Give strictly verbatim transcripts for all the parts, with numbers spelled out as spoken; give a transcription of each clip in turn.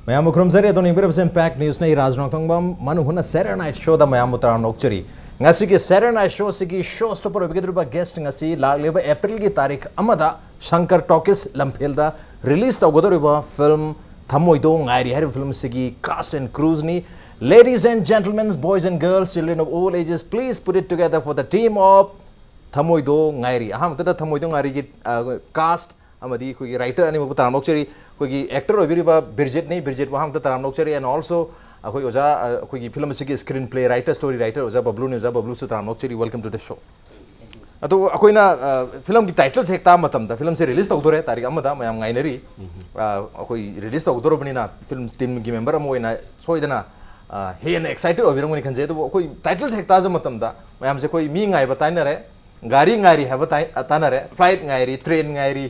ꯃꯌꯥꯝꯕꯨ ꯈꯨꯔꯨꯝꯖꯔꯤ꯫ ꯑꯗꯣꯝꯅ ꯌꯦꯡꯕꯤꯔꯤꯕꯁꯤ Impact News ꯅꯤ꯫ ꯔꯥꯖ ꯅꯣꯡꯊꯣꯡꯕꯝ ꯃꯅꯨ ꯍꯨꯅ Saturday Night Show ꯗ ꯃꯌꯥꯝꯕꯨ ꯇꯔꯥꯝꯅ ꯑꯣꯛꯆꯔꯤ꯫ ꯉꯁꯤꯒꯤ Saturday Night Show ꯁꯤꯒꯤ show stopper ꯑꯣꯏꯕꯤꯒꯗꯧꯔꯤꯕ guest ꯉꯁꯤ ꯂꯥꯛꯂꯤꯕ ꯑꯦꯄ꯭ꯔꯤꯜꯒꯤ ꯇꯥꯔꯤꯛ ꯑꯃꯗ ꯁꯪꯀꯔ ꯇꯣꯀꯤꯁ ꯂꯝꯐꯦꯜꯗ release ꯇꯧꯒꯗꯧꯔꯤꯕ film ꯊꯃꯣꯏꯗꯣ ꯉꯥꯏꯔꯤ ꯍꯥꯏꯔꯤꯕ film ꯑꯁꯤꯒꯤ cast and crews ꯅꯤ꯫ Ladies and gentlemen, boys and girls, children of all ages, please put it together for the team of ꯊꯃꯣꯏꯗꯣ ꯉꯥꯏꯔꯤ꯫ ꯑꯍꯥꯟꯕꯗ ꯊꯃꯣꯏꯗꯣ ꯉꯥꯏꯔꯤꯒꯤ cast ꯑꯃꯗꯤ ꯑꯩꯈꯣꯏꯒꯤ writer ꯑꯅꯤꯃꯛꯄꯨ ꯇꯔꯥꯝꯅ ꯑꯣꯛꯆꯔꯤ꯫ ꯑꯩꯈꯣꯏꯒꯤ actor ꯑꯣꯏꯕꯤꯔꯤꯕ ꯕꯤꯔꯖꯤꯠꯅꯤ, ꯕꯤꯔꯖꯤꯠꯄꯨ ꯑꯍꯥꯟꯕꯗ ꯇꯔꯥꯝꯅ ꯑꯣꯛꯆꯔꯤ꯫ And also ꯑꯩꯈꯣꯏ ꯑꯣꯖꯥ, ꯑꯩꯈꯣꯏꯒꯤ film ꯑꯁꯤꯒꯤ screenplay writer, story writer ꯑꯣꯖꯥ ꯕꯕ꯭ꯂꯨꯅꯤ꯫ ꯑꯣꯖꯥ ꯕꯕ꯭ꯂꯨꯁꯨ ꯇꯔꯥꯝꯅ ꯑꯣꯛꯆꯔꯤ꯫ Welcome to the show. ꯑꯗꯣ ꯑꯩꯈꯣꯏꯅ film ꯒꯤ title ꯁꯦ ꯍꯦꯛ ꯇꯥꯕ ꯃꯇꯝꯗ film ꯁꯦ release ꯇꯧꯗꯣꯔꯦ, ꯇꯥꯔꯤꯛ ꯑꯃꯗ ꯃꯌꯥꯝ ꯉꯥꯏꯅꯔꯤ꯫ ꯑꯩꯈꯣꯏ release ꯇꯧꯒꯗꯧꯔꯕꯅꯤꯅ film team ꯒꯤ member ꯑꯃ ꯑꯣꯏꯅ ꯁꯣꯏꯗꯅ ꯍꯦꯟꯅ excited ꯑꯣꯏꯕꯤꯔꯝꯒꯅꯤ ꯈꯟꯖꯩ꯫ ꯑꯗꯨꯕꯨ ꯑꯩꯈꯣꯏ title ꯁꯦ ꯍꯦꯛ ꯇꯥꯖꯕ ꯃꯇꯝꯗ ꯃꯌꯥꯝꯁꯦ ꯑꯩꯈꯣꯏ ꯃꯤ ꯉꯥꯏꯕ ꯇꯥꯏꯅꯔꯦ, ꯒꯥꯔꯤ ꯉꯥꯏꯔꯤ ꯍꯥꯏꯕ ꯇꯥꯏ-, ꯇꯥꯅꯔꯦ, flight ꯉꯥꯏꯔꯤ, train ꯉꯥꯏꯔꯤ,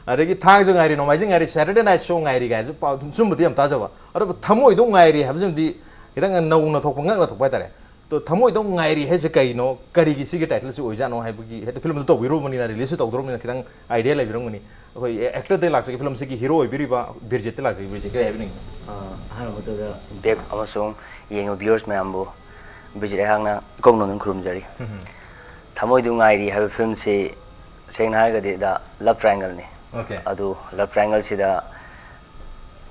ꯑꯗꯒꯤ ꯊꯥꯡꯖ ꯉꯥꯏꯔꯤ, ꯅꯣꯡꯃꯥꯏꯖꯤꯡ ꯉꯥꯏꯔꯤ, Saturday Night Show ꯉꯥꯏꯔꯤ ꯀꯥꯏꯁꯨ ꯄꯥꯎ ꯑꯗꯨꯝ ꯁꯨꯝꯕꯗꯤ ꯌꯥꯝ ꯇꯥꯖꯕ꯫ ꯑꯗꯨꯕꯨ ꯊꯃꯣꯏꯗꯣ ꯉꯥꯏꯔꯤ ꯍꯥꯏꯕꯁꯤꯃꯗꯤ ꯈꯤꯇꯪ ꯅꯧꯅ ꯊꯣꯛꯄ, ꯉꯛꯅ ꯊꯣꯛꯄ ꯍꯥꯏꯇꯥꯔꯦ꯫ ꯑꯗꯣ ꯊꯃꯣꯏꯗꯣ ꯉꯥꯏꯔꯤ ꯍꯥꯏꯁꯦ ꯀꯩꯅꯣ, ꯀꯔꯤꯒꯤ ꯁꯤꯒꯤ title ꯁꯤ ꯑꯣꯏꯖꯥꯠꯅꯣ ꯍꯥꯏꯕꯒꯤ, ꯍꯦꯛꯇ film ꯗꯨ ꯇꯧꯕꯤꯔꯨꯕꯅꯤꯅ, release ꯁꯨ ꯇꯧꯗꯧꯔꯕꯅꯤꯅ ꯈꯤꯇꯪ idea ꯂꯩꯕꯤꯔꯝꯒꯅꯤ꯫ ꯑꯩꯈꯣꯏ actor ꯗꯒꯤ ꯂꯥꯛꯆꯒꯦ, film ꯁꯤꯒꯤ hero ꯑꯣꯏꯕꯤꯔꯤꯕ ꯕꯤꯔꯖꯤꯠꯇ ꯂꯥꯛꯆꯒꯦ꯫ ꯕꯤꯔꯖꯤꯠ, ꯀꯔꯤ ꯍꯥꯏꯕꯤꯅꯤꯡꯉꯤ? ꯑ, ꯑꯍꯥꯟꯕ ꯃꯛꯇꯗ ꯕꯦꯛ ꯑꯃꯁꯨꯡ ꯌꯦꯡꯉꯤꯕ viewers ꯃꯌꯥꯝꯕꯨ ꯕꯤꯔꯖꯤꯠ ꯑꯩꯍꯥꯛꯅ ꯏꯀꯧ ꯅꯧꯅ ꯈꯨꯔꯨꯝꯖꯔꯤ꯫ ꯊꯃꯣꯏꯗꯨ ꯉꯥꯏꯔꯤ ꯍꯥꯏꯕ film ꯁꯤ ꯁꯦꯡꯅ ꯍꯥꯏꯔꯒꯗꯤ ꯗ love triangle ꯅꯤ꯫ Okay. ꯑꯗꯨ love triangle ꯁꯤꯗ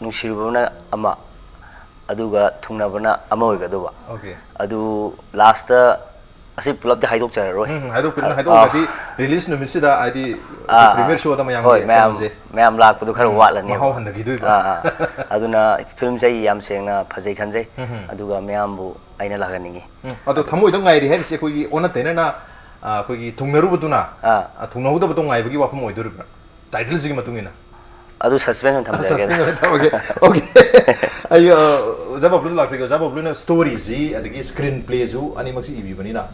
ꯅꯨꯡꯁꯤꯔꯨꯕꯅ ꯑꯃ, ꯑꯗꯨꯒ ꯊꯨꯡꯅꯕꯅ ꯑꯃ ꯑꯣꯏꯒꯗꯧꯕ꯫ Okay. ꯑꯗꯨ last ꯑꯁꯤ ꯄꯨꯂꯞꯇꯤ ꯍꯥꯏꯗꯣꯛꯆꯔꯔꯣꯏ꯫ ꯎꯝ, ꯍꯥꯏꯗꯣꯛꯄꯤꯔꯅꯨ꯫ ꯑ, ꯍꯥꯏꯗꯣꯛꯑꯒꯗꯤ ꯑ, release ꯅꯨꯃꯤꯠꯁꯤꯗ ꯍꯥꯏꯗꯤ ꯑ, premiere show ꯗ ꯃꯌꯥꯝꯒꯤ ꯍꯣꯏ, ꯃꯌꯥꯝ, ꯀꯩꯅꯣꯁꯦ, ꯃꯌꯥꯝ ꯂꯥꯛꯄꯗꯣ ꯈꯔ ꯎꯝ, ꯋꯥꯠꯂꯅꯦꯕ꯫ ꯃꯍꯥꯎ ꯍꯟꯊꯈꯤꯗꯣꯏꯕ꯫ ꯑ, ꯑ꯫ ꯑꯗꯨꯅ film ꯁꯦ ꯑꯩ ꯌꯥꯝ ꯁꯦꯡꯅ ꯐꯖꯩ ꯈꯟꯖꯩ꯫ ꯎꯝ, ꯎꯝ꯫ ꯑꯗꯨꯒ ꯃꯌꯥꯝꯕꯨ ꯑꯩꯅ ꯂꯥꯛꯍꯟꯅꯤꯡꯉꯤ꯫ ꯎꯝ, ꯑꯗꯣ ꯊꯃꯣꯏꯗꯣ ꯉꯥꯏꯔꯤ ꯍꯥꯏꯔꯤꯁꯦ ꯑꯩꯈꯣꯏꯒꯤ ꯑꯣꯟꯅ ꯇꯩꯅꯅ, ꯑ, ꯑꯩꯈꯣꯏꯒꯤ ꯊꯨꯡꯅꯔꯨꯕꯗꯨꯅ, ꯑꯥ꯫ ꯑ, ꯊꯨꯡꯅꯍꯧꯗꯕꯗꯣ ꯉꯥꯏꯕꯒꯤ ꯋꯥꯐꯝ ꯑꯣꯏꯗꯣꯔꯤꯕ꯭ꯔꯥ? Title ꯁꯤꯒꯤ ꯃꯇꯨꯡ ꯏꯟꯅ꯫ ꯑꯗꯨ suspense ꯑꯣꯏꯅ ꯊꯝꯖꯔꯒꯦ꯫ Suspense ꯑꯣꯏꯅ ꯊꯝꯃꯒꯦ꯫ Okay꯫ ꯑꯩ, ꯑ, ꯑꯣꯖꯥ ꯕꯕ꯭ꯂꯨꯗ ꯂꯥꯛꯆꯒꯦ꯫ ꯑꯣꯖꯥ ꯕꯕ꯭ꯂꯨꯅ story ꯁꯤ ꯑꯗꯒꯤ screenplay ꯁꯨ ꯑꯅꯤꯃꯛꯁꯤ ꯏꯕꯤꯕꯅꯤꯅ,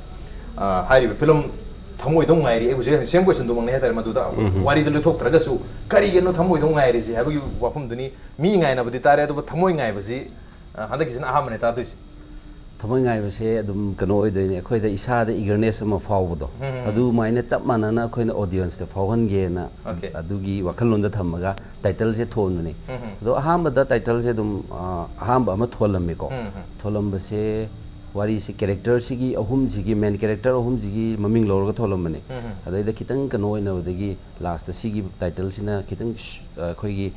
ꯑ, ꯍꯥꯏꯔꯤꯕ film ꯊꯃꯣꯏꯗꯣ ꯉꯥꯏꯔꯤ, ꯑꯩ ꯍꯧꯖꯤꯛ same question ꯗꯨꯃꯛꯅꯤ ꯍꯥꯏꯇꯥꯔꯦ꯫ ꯃꯗꯨꯗ ꯎꯝ꯫ ꯋꯥꯔꯤꯗ ꯂꯣꯏꯊꯣꯛꯇ꯭ꯔꯒꯁꯨ ꯀꯔꯤꯒꯤꯅꯣ ꯊꯃꯣꯏꯗꯣ ꯉꯥꯏꯔꯤꯁꯤ ꯍꯥꯏꯕꯒꯤ ꯋꯥꯐꯝꯗꯨꯅꯤ꯫ ꯃꯤ ꯉꯥꯏꯅꯕꯗꯤ ꯇꯥꯔꯦ, ꯑꯗꯨꯕꯨ ꯊꯃꯣꯏ ꯉꯥꯏꯕꯁꯤ, ꯑ, ꯍꯟꯗꯛꯀꯤꯁꯤꯅ ꯑꯍꯥꯟꯕꯅꯦ ꯇꯥꯗꯣꯏꯁꯦ꯫ ꯊꯃꯣꯏ ꯉꯥꯏꯕꯁꯦ ꯑꯗꯨꯝ ꯀꯩꯅꯣ ꯑꯣꯏꯗꯣꯏꯅꯦ, ꯑꯩꯈꯣꯏꯗ ꯏꯁꯥꯗ eagerness ꯑꯃ ꯐꯥꯎꯕꯗꯣ, ꯎꯝ. ꯑꯗꯨꯃꯥꯏꯅ ꯆꯞ ꯃꯥꯟꯅꯅ ꯑꯩꯈꯣꯏꯅ audienceꯇ ꯐꯥꯎꯍꯟꯒꯦꯅ Okay. ꯑꯗꯨꯒꯤ ꯋꯥꯈꯜꯂꯣꯟꯗ ꯊꯝꯃꯒ titleꯁꯦ ꯊꯣꯟꯕꯅꯦ꯫ ꯎꯝ. ꯑꯗꯣ ꯑꯍꯥꯟꯕꯗ titleꯁꯦ ꯑꯗꯨꯝ ꯑ, ꯑꯍꯥꯟꯕ ꯑꯃ ꯊꯣꯜꯂꯝꯃꯦꯀꯣ꯫ ꯎꯝ. ꯊꯣꯜꯂꯝꯕꯁꯦ ꯋꯥꯔꯤꯁꯦ characterꯁꯤꯒꯤ ꯑꯍꯨꯝꯁꯤꯒꯤ, main character ꯑꯍꯨꯝꯁꯤꯒꯤ ꯃꯃꯤꯡ ꯂꯧꯔꯒ ꯊꯣꯜꯂꯝꯕꯅꯦ꯫ ꯎꯝ. ꯑꯗꯩꯗ ꯈꯤꯇꯪ ꯀꯩꯅꯣ ꯑꯣꯏꯅꯕꯗꯒꯤ lastꯇ ꯁꯤꯒꯤ titleꯁꯤꯅ ꯈꯤꯇꯪ ꯁ-, ꯑ, ꯑꯩꯈꯣꯏꯒꯤ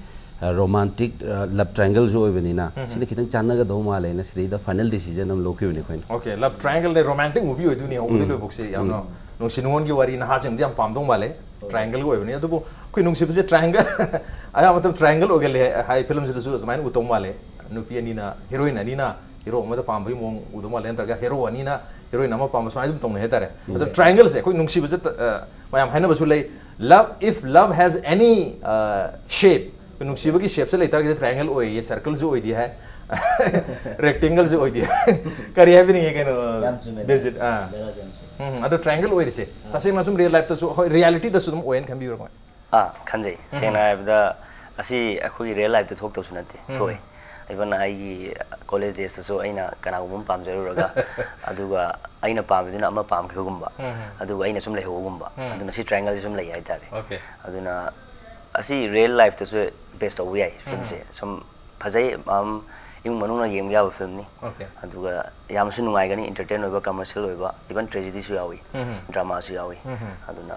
romantic love triangleꯁꯨ ꯑꯣꯏꯕꯅꯤꯅ ꯎꯝ. ꯁꯤꯅ ꯈꯤꯇꯪ ꯆꯥꯟꯅꯒꯗꯧ ꯃꯥꯜꯂꯦꯅ ꯁꯤꯗꯩꯗ final decision ꯑꯃ ꯂꯧꯈꯤꯕꯅꯦ ꯑꯩꯈꯣꯏꯅ꯫ Okay, love triangle ꯗ romantic movie ꯑꯣꯏꯗꯣꯏꯅꯤ ꯍꯧꯕꯗꯩ ꯎꯝ. ꯂꯣꯏꯕꯧꯁꯦ ꯌꯥꯝꯅ ꯎꯝ. ꯅꯨꯡꯁꯤ ꯅꯨꯡꯉꯣꯟꯒꯤ ꯋꯥꯔꯤ, ꯅꯍꯥꯁꯤꯡꯗꯤ ꯌꯥꯝ ꯄꯥꯝꯗꯧ ꯃꯥꯜꯂꯦ꯫ Triangle ꯒ ꯑꯣꯏꯕꯅꯤ꯫ ꯑꯗꯨꯕꯨ ꯑꯩꯈꯣꯏ ꯅꯨꯡꯁꯤꯕꯁꯦ triangle ꯑꯌꯥꯝꯕ ꯃꯇꯝ triangle ꯑꯣꯏꯒꯜꯂꯦ ꯍꯥꯏ꯫ Filmꯁꯤꯗꯁꯨ ꯑꯗꯨꯃꯥꯏꯅ ꯎꯗꯧ ꯃꯥꯜꯂꯦ꯫ ꯅꯨꯄꯤ ꯑꯅꯤꯅ, heroine ꯑꯅꯤꯅ hero ꯑꯃꯗ ꯄꯥꯝꯕꯒꯤ ꯃꯑꯣꯡ ꯎꯗꯧ ꯃꯥꯜꯂꯦ, ꯅꯠꯇ꯭ꯔꯒ hero ꯑꯅꯤꯅ heroine ꯑꯃ ꯄꯥꯝꯕ, ꯁꯨꯃꯥꯏꯅ ꯑꯗꯨꯝ ꯇꯧꯅꯩ ꯍꯥꯏꯇꯥꯔꯦ꯫ ꯑꯗꯣ ꯎꯝ. Triangleꯁꯦ ꯑꯩꯈꯣꯏ ꯅꯨꯡꯁꯤꯕꯁꯦ ꯇ-, ꯑ, ꯃꯌꯥꯝ ꯍꯥꯏꯅꯕꯁꯨ ꯂꯩ, love, if love has any, ꯑ, shape, ꯅꯨꯡꯁꯤꯕꯒꯤ shapeꯁꯦ ꯂꯩꯇꯥꯔꯒꯗꯤ triangle ꯑꯣꯏꯌꯦ, circleꯁꯨ ꯑꯣꯏꯗꯦ ꯍꯥꯏ, rectangleꯁꯨ ꯑꯣꯏꯗꯦ ꯍꯥꯏ꯫ ꯀꯔꯤ ꯍꯥꯏꯕꯤꯅꯤꯡꯉꯦ ꯀꯩꯅꯣ? ꯌꯥꯝ ꯆꯨꯝꯃꯦ꯫ Benjit, ꯑꯥ꯫ ꯗꯥꯏꯂꯣꯒ ꯌꯥꯝ ꯆꯨꯝꯃꯦ꯫ ꯎꯝ, ꯑꯗꯣ triangle ꯑꯣꯏꯔꯤꯁꯦ ꯇꯁꯦꯡꯅ ꯁꯨꯝ real lifeꯇꯁꯨ, ꯍꯣꯏ, realityꯗꯁꯨ ꯑꯗꯨꯝ ꯑꯣꯏꯌꯦꯅ ꯈꯟꯕꯤꯕ꯭ꯔꯥ ꯀꯃꯥꯏꯅ? ꯑꯥ, ꯈꯟꯖꯩ꯫ ꯁꯦꯡꯅ ꯍꯥꯏꯔꯕꯗ ꯑꯁꯤ ꯑꯩꯈꯣꯏꯒꯤ real lifeꯇ ꯊꯣꯛꯇꯕꯁꯨ ꯅꯠꯇꯦ, ꯎꯝ. ꯊꯣꯛꯑꯦ꯫ Even ꯑꯩꯒꯤ college daysꯇꯁꯨ ꯑꯩꯅ ꯀꯅꯥꯒꯨꯝꯕ ꯑꯃ ꯄꯥꯝꯖꯔꯨꯔꯒ ꯑꯗꯨꯒ ꯑꯩꯅ ꯄꯥꯝꯃꯤꯗꯨꯅ ꯑꯃ ꯄꯥꯝꯈꯤꯕꯒꯨꯝꯕ, ꯎꯝ. ꯑꯗꯨꯒ ꯑꯩꯅ ꯁꯨꯝ ꯂꯩꯍꯧꯕꯒꯨꯝꯕ, ꯎꯝ. ꯑꯗꯨꯅ ꯁꯤ triangleꯁꯤ ꯁꯨꯝ ꯂꯩ ꯍꯥꯏꯇꯥꯔꯦ꯫ Okay. ꯑꯗꯨꯅ ꯑꯁꯤ real lifeꯇꯁꯨ base ꯇꯧꯕ ꯌꯥꯏ filmꯁꯦ꯫ ꯁꯨꯝ ꯐꯖꯩ, ꯑꯝ, ꯏꯃꯨꯡ ꯃꯅꯨꯡꯅ ꯌꯦꯡꯕ ꯌꯥꯕ filmꯅꯤ꯫ Okay. ꯑꯗꯨꯒ ꯌꯥꯝꯁꯨ ꯅꯨꯡꯉꯥꯏꯒꯅꯤ, entertain ꯑꯣꯏꯕ, commercial ꯑꯣꯏꯕ, even tragedyꯁꯨ ꯌꯥꯎꯏ, ꯎꯝ. dramaꯁꯨ ꯌꯥꯎꯏ꯫ ꯎꯝ. ꯑꯗꯨꯅ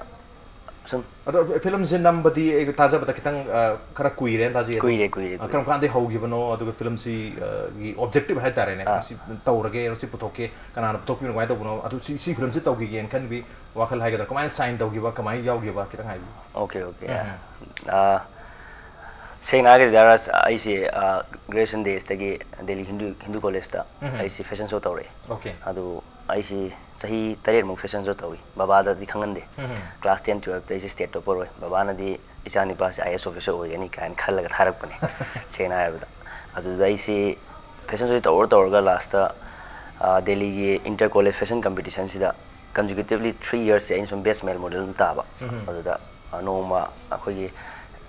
ꯁꯨꯝ ꯑꯗꯣ filmꯁꯦ ꯅꯝꯕꯗꯤ ꯑꯩ ꯇꯥꯖꯕꯗ ꯈꯤꯇꯪ, ꯑ, ꯈꯔ ꯀꯨꯏꯔꯦꯅ ꯇꯥꯖꯩ꯫ ꯑꯗꯣ, ꯀꯨꯏꯔꯦ, ꯀꯨꯏꯔꯦ, ꯑ, ꯀꯨꯏꯔꯦ꯫ ꯀꯔꯝ ꯀꯥꯟꯗꯩ ꯍꯧꯈꯤꯕꯅꯣ? ꯑꯗꯨꯒ filmꯁꯤ, ꯑ, ꯒꯤ objective ꯍꯥꯏꯇꯥꯔꯦꯅꯦ, ꯑꯥ. ꯃꯁꯤ ꯇꯧꯔꯒꯦ, ꯃꯁꯤ ꯄꯨꯊꯣꯛꯀꯦ, ꯀꯅꯥꯅ ꯄꯨꯊꯣꯛꯄꯤꯕꯅꯣ, ꯀꯃꯥꯏꯅ ꯇꯧꯕꯅꯣ? ꯑꯗꯨ ꯁꯤ, ꯁꯤ filmꯁꯤ ꯇꯧꯈꯤꯒꯦꯅ ꯈꯟꯕꯤ ꯋꯥꯈꯜ ꯍꯥꯏꯒꯗ꯭ꯔꯥ, ꯀꯃꯥꯏꯅ sign ꯇꯧꯈꯤꯕ, ꯀꯃꯥꯏꯅ ꯌꯥꯎꯈꯤꯕ, ꯈꯤꯇꯪ ꯍꯥꯏꯕꯤꯌꯨ꯫ Okay, okay. ꯎꯝ. ꯑꯥ, ꯁꯦꯡꯅ ꯍꯥꯏꯔꯒꯗꯤ ꯗꯥꯏꯔꯁ, ꯑꯩꯁꯦ, ꯑꯥ, graduation daysꯇꯒꯤ Delhi Hindu, Hindu Collegeꯇ ꯎꯝ. ꯑꯩꯁꯦ fashion show ꯇꯧꯔꯛꯑꯦ꯫ Okay. ꯑꯗꯨ ꯑꯩꯁꯦ ꯆꯍꯤ ꯇꯔꯦꯠꯃꯨꯛ fashion show ꯇꯧꯏ꯫ ꯕꯕꯥꯗꯗꯤ ꯈꯪꯍꯟꯗꯦ꯫ ꯎꯝ. Class ten, twelveꯇ ꯑꯩꯁꯦ state topper ꯑꯣꯏ꯫ ꯕꯕꯥꯅꯗꯤ ꯏꯆꯥ ꯅꯨꯄꯥꯁꯦ IAS officer ꯑꯣꯏꯒꯅꯤ ꯀꯥꯏꯅ ꯈꯜꯂꯒ ꯊꯥꯔꯛꯄꯅꯦ, ꯁꯦꯡꯅ ꯍꯥꯏꯔꯕꯗ꯫ ꯑꯗꯨꯗ ꯑꯩꯁꯦ fashion show ꯇꯧꯔ ꯇꯧꯔꯒ lastꯇ, ꯑꯥ, Delhiꯒꯤ inter college fashion competitionꯁꯤꯗ consecutively three yearsꯁꯦ ꯑꯩꯅ ꯁꯨꯝ best male model ꯑꯗꯨꯝ ꯇꯥꯕ꯫ ꯎꯝ. ꯑꯗꯨꯗ, ꯑꯥ, ꯅꯣꯡꯃ ꯑꯩꯈꯣꯏꯒꯤ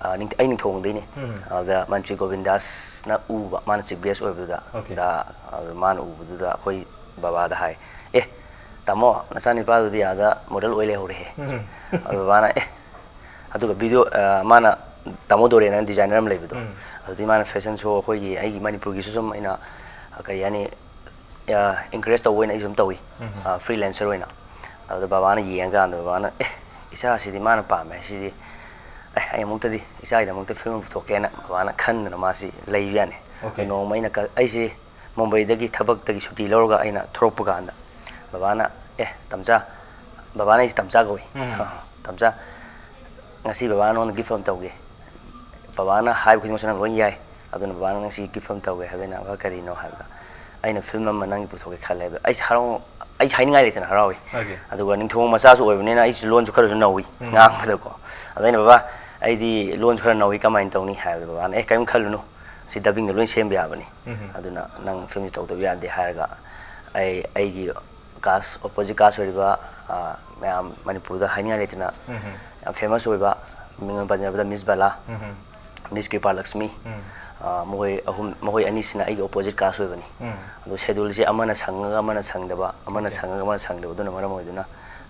ꯑ, ꯅꯤꯡ-, ꯑꯩ ꯅꯤꯡꯊꯧꯈꯣꯡꯗꯩꯅꯦ꯫ ꯎꯝ꯫ ꯑꯗꯨꯗ ꯃꯟꯇ꯭ꯔꯤ ꯒꯣꯕꯤꯟꯗꯥꯁꯅ ꯎꯕ, ꯃꯥꯅ ꯆꯤꯐ ꯒꯦꯁ ꯑꯣꯏꯕꯗꯨꯗ꯫ Okay. ꯑꯗ, ꯑꯗꯨ ꯃꯥꯅ ꯎꯕꯗꯨꯗ ꯑꯩꯈꯣꯏ ꯕꯕꯥꯗ ꯍꯥꯏ, "ꯑꯦ, ꯇꯥꯃꯣ, ꯅꯆꯥꯅꯤꯄꯥꯗꯨꯗꯤ ꯑꯥꯗ ꯃꯣꯗꯦꯜ ꯑꯣꯏ ꯂꯩꯍꯧꯔꯦꯍꯦ"꯫ ꯎꯝ꯫ ꯑꯗꯨ ꯕꯕꯥꯅ, "ꯑꯦ", ꯑꯗꯨꯒ ꯚꯤꯗꯤꯑꯣ, ꯑ, ꯃꯥꯅ, ꯇꯥꯃꯣ ꯗꯣꯔꯦꯟ ꯍꯥꯏꯅ ꯗꯤꯖꯥꯏꯅꯔ ꯑꯃ ꯂꯩꯕꯗꯣ, ꯎꯝ꯫ ꯑꯗꯨꯗꯤ ꯃꯥꯅ ꯐꯦꯁꯟ ꯁꯣ ꯑꯩꯈꯣꯏꯒꯤ, ꯑꯩꯒꯤ ꯃꯅꯤꯄꯨꯔꯒꯤꯁꯨ ꯁꯨꯝ ꯑꯩꯅ, ꯑ, ꯀꯔꯤ ꯍꯥꯏꯅꯤ, ꯑ, ꯏꯟꯀꯔꯦꯖ ꯇꯧꯕ ꯑꯣꯏꯅ ꯑꯩꯁꯨ ꯑꯗꯨꯝ ꯇꯧꯏ, ꯎꯝ꯫ ꯑ, ꯐ꯭ꯔꯤꯂꯦꯟꯁꯔ ꯑꯣꯏꯅ꯫ ꯑꯗꯨꯗ ꯕꯕꯥꯅ ꯌꯦꯡꯉꯀꯥꯟꯗ ꯕꯕꯥꯅ, "ꯑꯦ, ꯏꯆꯥꯁꯤꯗꯤ ꯃꯥꯅ ꯄꯥꯝꯃꯦ ꯁꯤꯗꯤ, ꯑꯦ, ꯑꯩ ꯑꯃꯨꯛꯇꯗꯤ ꯏꯆꯥꯒꯤꯗꯃꯛꯇ ꯐꯤꯂꯝ ꯑꯃ ꯄꯨꯊꯣꯛꯀꯦꯅ" ꯕꯕꯥꯅ ꯈꯟꯗꯅ ꯃꯥꯁꯤ ꯂꯩꯕ ꯌꯥꯅꯤ꯫ Okay. ꯅꯣꯡꯃ ꯑꯩꯅ ꯀ-, ꯑꯩꯁꯦ ꯃꯨꯝꯕꯩꯗꯒꯤ ꯊꯕꯛꯇꯒꯤ ꯁꯨꯇꯤ ꯂꯧꯔꯒ ꯑꯩꯅ ꯊꯣꯔꯛꯄ ꯀꯥꯟꯗ ꯕꯕꯥꯅ, "ꯑꯦ, ꯇꯝꯆꯥ", ꯕꯕꯥꯅ ꯑꯩꯁꯦ ꯇꯝꯆꯥ ꯀꯧꯏ꯫ ꯎꯝ꯫ "ꯇꯝꯆꯥ, ꯉꯁꯤ ꯕꯕꯥꯅ ꯅꯉꯣꯟꯗ ꯒꯤꯐ ꯑꯃ ꯇꯧꯒꯦ꯫ ꯕꯕꯥꯅ ꯍꯥꯏꯕ ꯈꯨꯗꯤꯡꯃꯛꯁꯨ ꯅꯪ ꯂꯣꯏ ꯌꯥꯏ꯫ ꯑꯗꯨꯅ ꯕꯕꯥꯅ ꯉꯁꯤ ꯒꯤꯐ ꯑꯃ ꯇꯧꯒꯦ" ꯍꯥꯏꯕꯗ ꯑꯩꯅ, "ꯕꯕꯥ, ꯀꯔꯤꯅꯣ?" ꯍꯥꯏꯕꯗ, "ꯑꯩꯅ ꯐꯤꯂꯝ ꯑꯃ ꯅꯪꯒꯤ ꯄꯨꯊꯣꯛꯀꯦ ꯈꯜꯂꯦ" ꯍꯥꯏꯕꯗ ꯑꯩꯁꯦ ꯍꯔꯥꯎ-, ꯑꯩꯁꯦ ꯍꯥꯏꯅꯤꯡꯉꯥꯏ ꯂꯩꯇꯅ ꯍꯔꯥꯎꯏ꯫ Okay. ꯑꯗꯨꯒ ꯅꯤꯡꯊꯧ ꯃꯆꯥꯁꯨ ꯑꯣꯏꯕꯅꯤꯅ ꯑꯩꯁꯨ ꯂꯣꯟꯁꯨ ꯈꯔꯁꯨ ꯅꯧꯏ, ꯎꯝ꯫ ꯉꯥꯡꯕꯗꯀꯣ꯫ ꯑꯗ ꯑꯩꯅ, "ꯕꯕꯥ, ꯑꯩꯗꯤ ꯂꯣꯟꯁꯨ ꯈꯔ ꯅꯧꯏ, ꯀꯃꯥꯏꯅ ꯇꯧꯅꯤ?" ꯍꯥꯏꯕꯗ ꯕꯕꯥꯅ, "ꯑꯦ, ꯀꯔꯤꯝ ꯈꯜꯂꯨꯅꯨ, ꯁꯤ ꯗꯕꯤꯡꯗ ꯂꯣꯏ ꯁꯦꯝꯕ ꯌꯥꯕꯅꯤ꯫ ꯎꯝ꯫ ꯑꯗꯨꯅ ꯅꯪ ꯐꯤꯂꯝꯁꯤ ꯇꯧꯗꯕ ꯌꯥꯗꯦ" ꯍꯥꯏꯔꯒ ꯑꯩ, ꯑꯩꯒꯤ ꯀꯥꯁ, ꯑꯣꯄꯣꯖꯤꯠ ꯀꯥꯁ ꯑꯣꯏꯔꯤꯕ, ꯑ, ꯃꯌꯥꯝ ꯃꯅꯤꯄꯨꯔꯗ ꯍꯥꯏꯅꯤꯡꯉꯥꯏ ꯂꯩꯇꯅ ꯎꯝ꯫ ꯌꯥꯝ ꯐꯦꯃꯁ ꯑꯣꯏꯕ, ꯃꯤꯡ ꯑꯣꯏꯅ ꯄꯟꯖꯕꯗ ꯃꯤꯁ ꯕꯂꯥ, ꯎꯝ꯫ ꯃꯤꯁ ꯀ꯭ꯔꯤꯄꯥ ꯂꯛꯁꯃꯤ, ꯎꯝ꯫ ꯑ, ꯃꯈꯣꯏ ꯑꯍꯨꯝ, ꯃꯈꯣꯏ ꯑꯅꯤꯁꯤꯅ ꯑꯩꯒꯤ ꯑꯣꯄꯣꯖꯤꯠ ꯀꯥꯁ ꯑꯣꯏꯕꯅꯤ꯫ ꯎꯝ꯫ ꯑꯗꯣ ꯁꯦꯗꯨꯜꯁꯦ ꯑꯃꯅ ꯁꯪꯉꯒ ꯑꯃꯅ ꯁꯪꯗꯕ, ꯑꯃꯅ Okay. ꯁꯪꯉꯒ ꯑꯃꯅ ꯁꯪꯗꯕ, ꯑꯗꯨꯅ ꯃꯔꯝ ꯑꯣꯏꯗꯨꯅ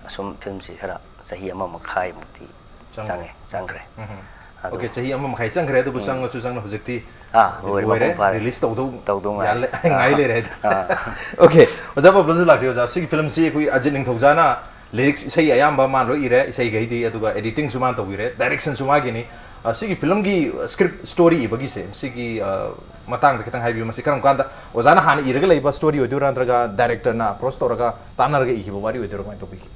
ꯑꯁꯨꯝ ꯐꯤꯂꯝꯁꯤ ꯈꯔ ꯆꯍꯤ ꯑꯃ ꯃꯈꯥꯏꯃꯨꯛꯇꯤ ꯆꯪꯈ꯭ꯔꯦ꯫ ꯆꯪꯉꯦ, ꯆꯪꯈ꯭ꯔꯦ꯫ ꯎꯝ꯫ ꯑꯗꯨ Okay, ꯆꯍꯤ ꯑꯃ ꯃꯈꯥꯏ ꯆꯪꯈ꯭ꯔꯦ, ꯑꯗꯨꯕꯨ ꯆꯪꯉꯁꯨ ꯆꯪꯅ ꯍꯧꯖꯤꯛꯇꯤ ꯑꯥ, ꯂꯣꯏꯔꯦ, ꯂꯣꯏꯔꯦ, ꯃꯄꯨꯡ ꯐꯥꯔꯦ꯫ ꯔꯤꯂꯤꯁ ꯇꯧꯗꯧ ꯇꯧꯗꯧ ꯉꯥꯏꯔꯦ꯫ ꯌꯥꯜꯂꯦ, ꯉꯥꯏ ꯑꯥ꯫ ꯂꯩꯔꯦ ꯍꯥꯏꯗꯤ꯫ ꯑꯣꯀꯦ, ꯑꯣꯖꯥ ꯄꯕ꯭ꯂꯨꯁꯨ ꯂꯥꯛꯁꯤ꯫ ꯑꯣꯖꯥ, ꯁꯤꯒꯤ ꯐꯤꯂꯝꯁꯤ ꯑꯩꯈꯣꯏ ꯑꯖꯤꯠ ꯅꯤꯡꯊꯧꯖꯥꯅ ꯂꯤꯔꯤꯛꯁ, ꯏꯁꯩ ꯑꯌꯥꯝꯕ ꯃꯥꯅ ꯂꯣꯏ ꯏꯔꯦ, ꯏꯁꯩꯈꯩꯗꯤ, ꯑꯗꯨꯒ ꯑꯦꯗꯤꯇꯤꯡꯁꯨ ꯃꯥꯅ ꯇꯧꯕꯤꯔꯦ, ꯗꯥꯏꯔꯦꯛꯁꯟꯁꯨ ꯃꯥꯒꯤꯅꯤ꯫ ꯑ, ꯁꯤꯒꯤ ꯐꯤꯂꯝꯒꯤ ꯁ꯭ꯀ꯭ꯔꯤꯞ ꯁ꯭ꯇꯣꯔꯤ ꯏꯕꯒꯤꯁꯦ, ꯁꯤꯒꯤ, ꯑ, ꯃꯇꯥꯡꯗ ꯈꯤꯇꯪ ꯍꯥꯏꯕꯤꯌꯨ꯫ ꯃꯁꯤ ꯀꯔꯝ ꯀꯥꯟꯗ, ꯑꯣꯖꯥꯅ ꯍꯥꯟꯅ ꯏꯔꯒ ꯂꯩꯕ ꯁ꯭ꯇꯣꯔꯤ ꯑꯣꯏꯗꯣꯏꯔꯥ, ꯅꯠꯇ꯭ꯔꯒ ꯗꯥꯏꯔꯦꯛꯇꯔꯅ ꯑꯦꯄ꯭ꯔꯣꯁ ꯇꯧꯔꯒ ꯇꯥꯟꯅꯔꯒ ꯏꯈꯤꯕ ꯋꯥꯔꯤ ꯑꯣꯏꯗꯣꯏꯔꯥ, ꯀꯃꯥꯏꯅ ꯇꯧꯕꯤꯒꯦ?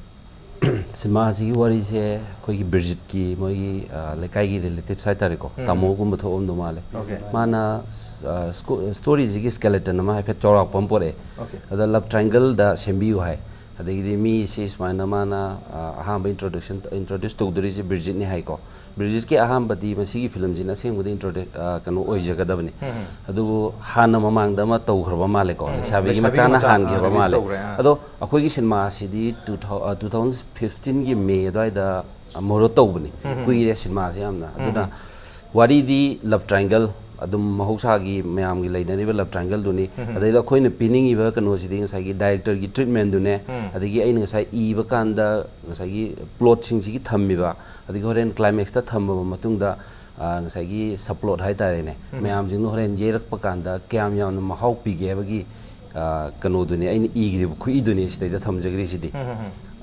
ꯁꯤꯃꯥꯁꯤꯒꯤ ꯋꯥꯔꯤꯁꯦ ꯑꯩꯈꯣꯏꯒꯤ ꯕ꯭ꯔꯤꯖꯤꯠꯀꯤ ꯃꯣꯏꯒꯤ, ꯑ, ꯂꯩꯀꯥꯏꯒꯤ ꯔꯤꯂꯦꯇꯤꯚꯁ ꯍꯥꯏꯇꯥꯔꯦꯀꯣ, ꯎꯝ꯫ ꯇꯥꯃꯣꯒꯨꯝꯕ ꯊꯣꯛꯑꯝꯗꯧ ꯃꯥꯜꯂꯦ꯫ Okay. ꯃꯥꯅ, ꯑ, ꯁ꯭ꯀꯨ-, ꯁ꯭ꯇꯣꯔꯤꯁꯤꯒꯤ ꯁ꯭ꯀꯦꯂꯦꯇꯟ ꯑꯃ ꯍꯥꯏꯐꯦꯠ ꯆꯥꯎꯔꯥꯛꯄ ꯑꯃ ꯄꯣꯔꯛꯑꯦ꯫ Okay. ꯑꯗ ꯂꯞ ꯇ꯭ꯔꯥꯏꯡꯒꯜꯗ ꯁꯦꯝꯕꯤꯌꯨ ꯍꯥꯏ꯫ ꯑꯗꯒꯤꯗꯤ ꯃꯤꯁꯤ ꯁꯨꯃꯥꯏꯅ ꯃꯥꯅ ꯑ, ꯑꯍꯥꯟꯕ ꯏꯟꯇ꯭ꯔꯣꯗꯛꯁꯟ ꯏꯟꯇ꯭ꯔꯣꯗ꯭ꯌꯨꯁ ꯇꯧꯗꯣꯔꯤꯁꯦ ꯕ꯭ꯔꯤꯖꯤꯠꯅꯤ ꯍꯥꯏꯀꯣ. ꯕ꯭ꯔꯤꯖꯤꯠꯀꯤ ꯑꯍꯥꯟꯕꯗꯤ ꯃꯁꯤꯒꯤ ꯐꯤꯂꯝꯁꯤꯅ ꯑꯁꯦꯡꯕꯗꯤ ꯏꯟꯇ꯭ꯔꯣꯗꯛ ꯀꯩꯅꯣ ꯑꯣꯏꯖꯒꯗꯕꯅꯤ. ꯑꯗꯨꯕꯨ ꯍꯥꯟꯅ ꯃꯃꯥꯡꯗ ꯑꯃ ꯇꯧꯈ꯭ꯔꯕ ꯃꯥꯜꯂꯦꯀꯣ. ꯂꯩꯁꯥꯕꯤꯒꯤ ꯂꯩꯁꯥꯕꯤꯒꯤ ꯃꯆꯥꯅ ꯃꯆꯥ, ꯍꯥꯟꯈ꯭ꯔꯕ ꯑ, ꯃꯥꯜꯂꯦ. ꯇꯧꯈ꯭ꯔꯦ, ꯑ. ꯑꯗꯣ ꯑꯩꯈꯣꯏꯒꯤ ꯁꯤꯅꯦꯃꯥꯁꯤꯗꯤ ꯇꯨ ꯊꯥꯎ ꯇꯨ ꯊꯥꯎꯖꯟ ꯐꯤꯐꯇꯤꯟꯒꯤ ꯃꯦ ꯑꯗꯨꯋꯥꯏꯗ ꯃꯣꯔꯣ ꯇꯧꯕꯅꯤ. ꯀꯨꯏꯔꯦ ꯁꯤꯅꯦꯃꯥꯁꯦ ꯌꯥꯝꯅ. ꯑꯗꯨꯅ ꯋꯥꯔꯤꯗꯤ ꯂꯞ ꯇ꯭ꯔꯥꯏꯡꯒꯜ, ꯑꯗꯨꯝ ꯃꯍꯧꯁꯥꯒꯤ ꯃꯌꯥꯝꯒꯤ ꯂꯩꯅꯔꯤꯕ ꯂꯞ ꯇ꯭ꯔꯥꯏꯡꯒꯜꯗꯨꯅꯤ. ꯑꯗꯩꯗ ꯑꯩꯈꯣꯏꯅ ꯄꯤꯅꯤꯡꯉꯤꯕ ꯀꯩꯅꯣꯁꯤꯗꯤ ꯉꯁꯥꯏꯒꯤ ꯗꯥꯏꯔꯦꯛꯇꯔꯒꯤ ꯇ꯭ꯔꯤꯠꯃꯦꯟꯗꯨꯅꯦ. ꯑꯗꯒꯤ ꯑꯩꯅ ꯉꯁꯥꯏ ꯏꯕ ꯀꯥꯟꯗ ꯉꯁꯥꯏꯒꯤ ꯄ꯭ꯂꯣꯠꯁꯤꯡꯁꯤꯒꯤ ꯊꯝꯃꯤꯕ, ꯑꯗꯒꯤ ꯍꯣꯔꯦꯟ ꯀ꯭ꯂꯥꯏꯃꯦꯛꯁꯇ ꯊꯝꯃꯕ ꯃꯇꯨꯡꯗ ꯑ, ꯉꯁꯥꯏꯒꯤ ꯁꯕ ꯄ꯭ꯂꯣꯠ ꯍꯥꯏꯇꯥꯔꯦꯅꯦ, ꯃꯌꯥꯝꯁꯤꯡꯗꯣ ꯍꯣꯔꯦꯟ ꯌꯩꯔꯛꯄ ꯀꯥꯟꯗ ꯀꯌꯥꯝ ꯌꯥꯝꯅ ꯃꯍꯥꯎ ꯄꯤꯒꯦ ꯍꯥꯏꯕꯒꯤ ꯑ, ꯀꯩꯅꯣꯗꯨꯅꯦ ꯑꯩꯅ ꯏꯈ꯭ꯔꯤꯕ ꯈꯨꯏꯗꯨꯅꯦ ꯁꯤꯗꯩꯗ ꯊꯝꯖꯈ꯭ꯔꯤꯁꯤꯗꯤ.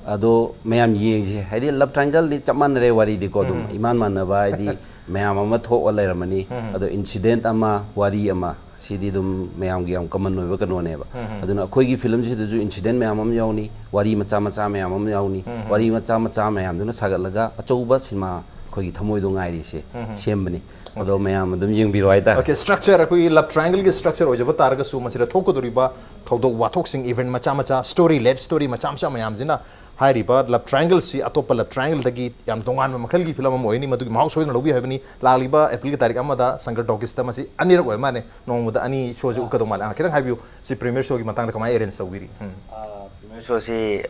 ꯑꯗꯣ ꯃꯌꯥꯝ ꯌꯦꯡꯁꯤ, ꯍꯥꯏꯗꯤ ꯂꯞ ꯇ꯭ꯔꯥꯏꯡꯒꯜꯗꯤ ꯆꯞ ꯃꯥꯟꯅꯔꯦ ꯋꯥꯔꯤꯗꯤꯀꯣ, ꯑꯗꯨꯝ ꯏꯃꯥꯟ ꯃꯥꯟꯅꯕ, ꯍꯥꯏꯗꯤ ꯃꯌꯥꯝ ꯑꯃ ꯊꯣꯛꯑ ꯂꯩꯔꯝꯃꯅꯤ. ꯑꯗꯣ ꯏꯟꯁꯤꯗꯦꯟꯠ ꯑꯃ, ꯋꯥꯔꯤ ꯑꯃ, ꯁꯤꯗꯤ ꯑꯗꯨꯝ ꯃꯌꯥꯝꯒꯤ ꯌꯥꯝ ꯀꯃꯟ ꯑꯣꯏꯕ ꯀꯩꯅꯣꯅꯦꯕ. ꯑꯗꯨꯅ ꯑꯩꯈꯣꯏꯒꯤ ꯐꯤꯂꯝꯁꯤꯗꯁꯨ ꯏꯟꯁꯤꯗꯦꯟꯠ ꯃꯌꯥꯝ ꯑꯃ ꯌꯥꯎꯅꯤ, ꯋꯥꯔꯤ ꯃꯆꯥ ꯃꯆꯥ ꯃꯌꯥꯝ ꯑꯃ ꯌꯥꯎꯅꯤ. ꯋꯥꯔꯤ ꯃꯆꯥ ꯃꯆꯥ ꯃꯌꯥꯝꯗꯨꯅ ꯁꯥꯒꯠꯂꯒ ꯑꯆꯧꯕ ꯁꯤꯅꯦꯃꯥ ꯑꯩꯈꯣꯏꯒꯤ ꯊꯃꯣꯏꯗꯣ ꯉꯥꯏꯔꯤꯁꯦ ꯁꯦꯝꯕꯅꯤ. ꯑꯗꯣ ꯃꯌꯥꯝ ꯑꯗꯨꯝ ꯌꯦꯡꯕꯤꯔꯣ ꯍꯥꯏꯇꯥꯔꯦ. ꯑꯣꯀꯦ, ꯁ꯭ꯇ꯭ꯔꯛꯆꯔ, ꯑꯩꯈꯣꯏꯒꯤ ꯂꯞ ꯇ꯭ꯔꯥꯏꯡꯒꯜꯒꯤ ꯁ꯭ꯇ꯭ꯔꯛꯆꯔ ꯑꯣꯏꯖꯕ ꯇꯥꯔꯒꯁꯨ, ꯃꯁꯤꯗ ꯊꯣꯛꯀꯗꯧꯔꯤꯕ ꯊꯧꯗꯣꯛ ꯋꯥꯊꯣꯛꯁꯤꯡ, ꯏꯚꯦꯟꯠ ꯃꯆꯥ ꯃꯆꯥ, ꯁ꯭ꯇꯣꯔꯤ, ꯂꯦꯠ ꯁ꯭ꯇꯣꯔꯤ ꯃꯆꯥ ꯃꯆꯥ ꯃꯌꯥꯝꯁꯤꯅ ꯍꯥꯏꯔꯤꯕ ꯂꯞ ꯇ꯭ꯔꯥꯏꯡꯒꯜꯁꯤ ꯑꯇꯣꯞꯄ ꯂꯞ ꯇ꯭ꯔꯥꯏꯡꯒꯜꯗꯒꯤ ꯌꯥꯝ ꯇꯣꯉꯥꯟꯕ ꯃꯈꯜꯒꯤ ꯐꯤꯂꯝ ꯑꯃ ꯑꯣꯏꯅꯤ, ꯃꯗꯨꯒꯤ ꯃꯍꯥꯎ ꯁꯣꯏꯗꯅ ꯂꯧꯕꯤꯌꯨ ꯍꯥꯏꯕꯅꯤ. ꯂꯥꯛꯂꯤꯕ ꯑꯦꯄ꯭ꯔꯤꯜꯒꯤ ꯇꯥꯔꯤꯛ ꯑꯃꯗ ꯁꯪꯀꯔ ꯇꯣꯀꯤꯁꯇ ꯃꯁꯤ ꯑꯅꯤꯔꯛ ꯑꯣꯏꯔ ꯃꯥꯜꯂꯦ, ꯅꯣꯡꯃꯗ ꯑꯅꯤ ꯁꯣꯁꯤ ꯎꯠꯀꯗꯧ ꯃꯥꯜꯂꯦ. ꯑꯥ, ꯈꯤꯇꯪ ꯍꯥꯏꯕꯤꯌꯨ, ꯁꯤ ꯄ꯭ꯔꯤꯃꯤꯌꯔ ꯁꯣꯒꯤ ꯃꯇꯥꯡꯗ ꯀꯃꯥꯏꯅ ꯑꯦꯔꯦꯟꯖ ꯇꯧꯕꯤꯔꯤ? ꯎꯝ. ꯄ꯭ꯔꯤꯃꯤꯌꯔ ꯁꯣꯁꯤ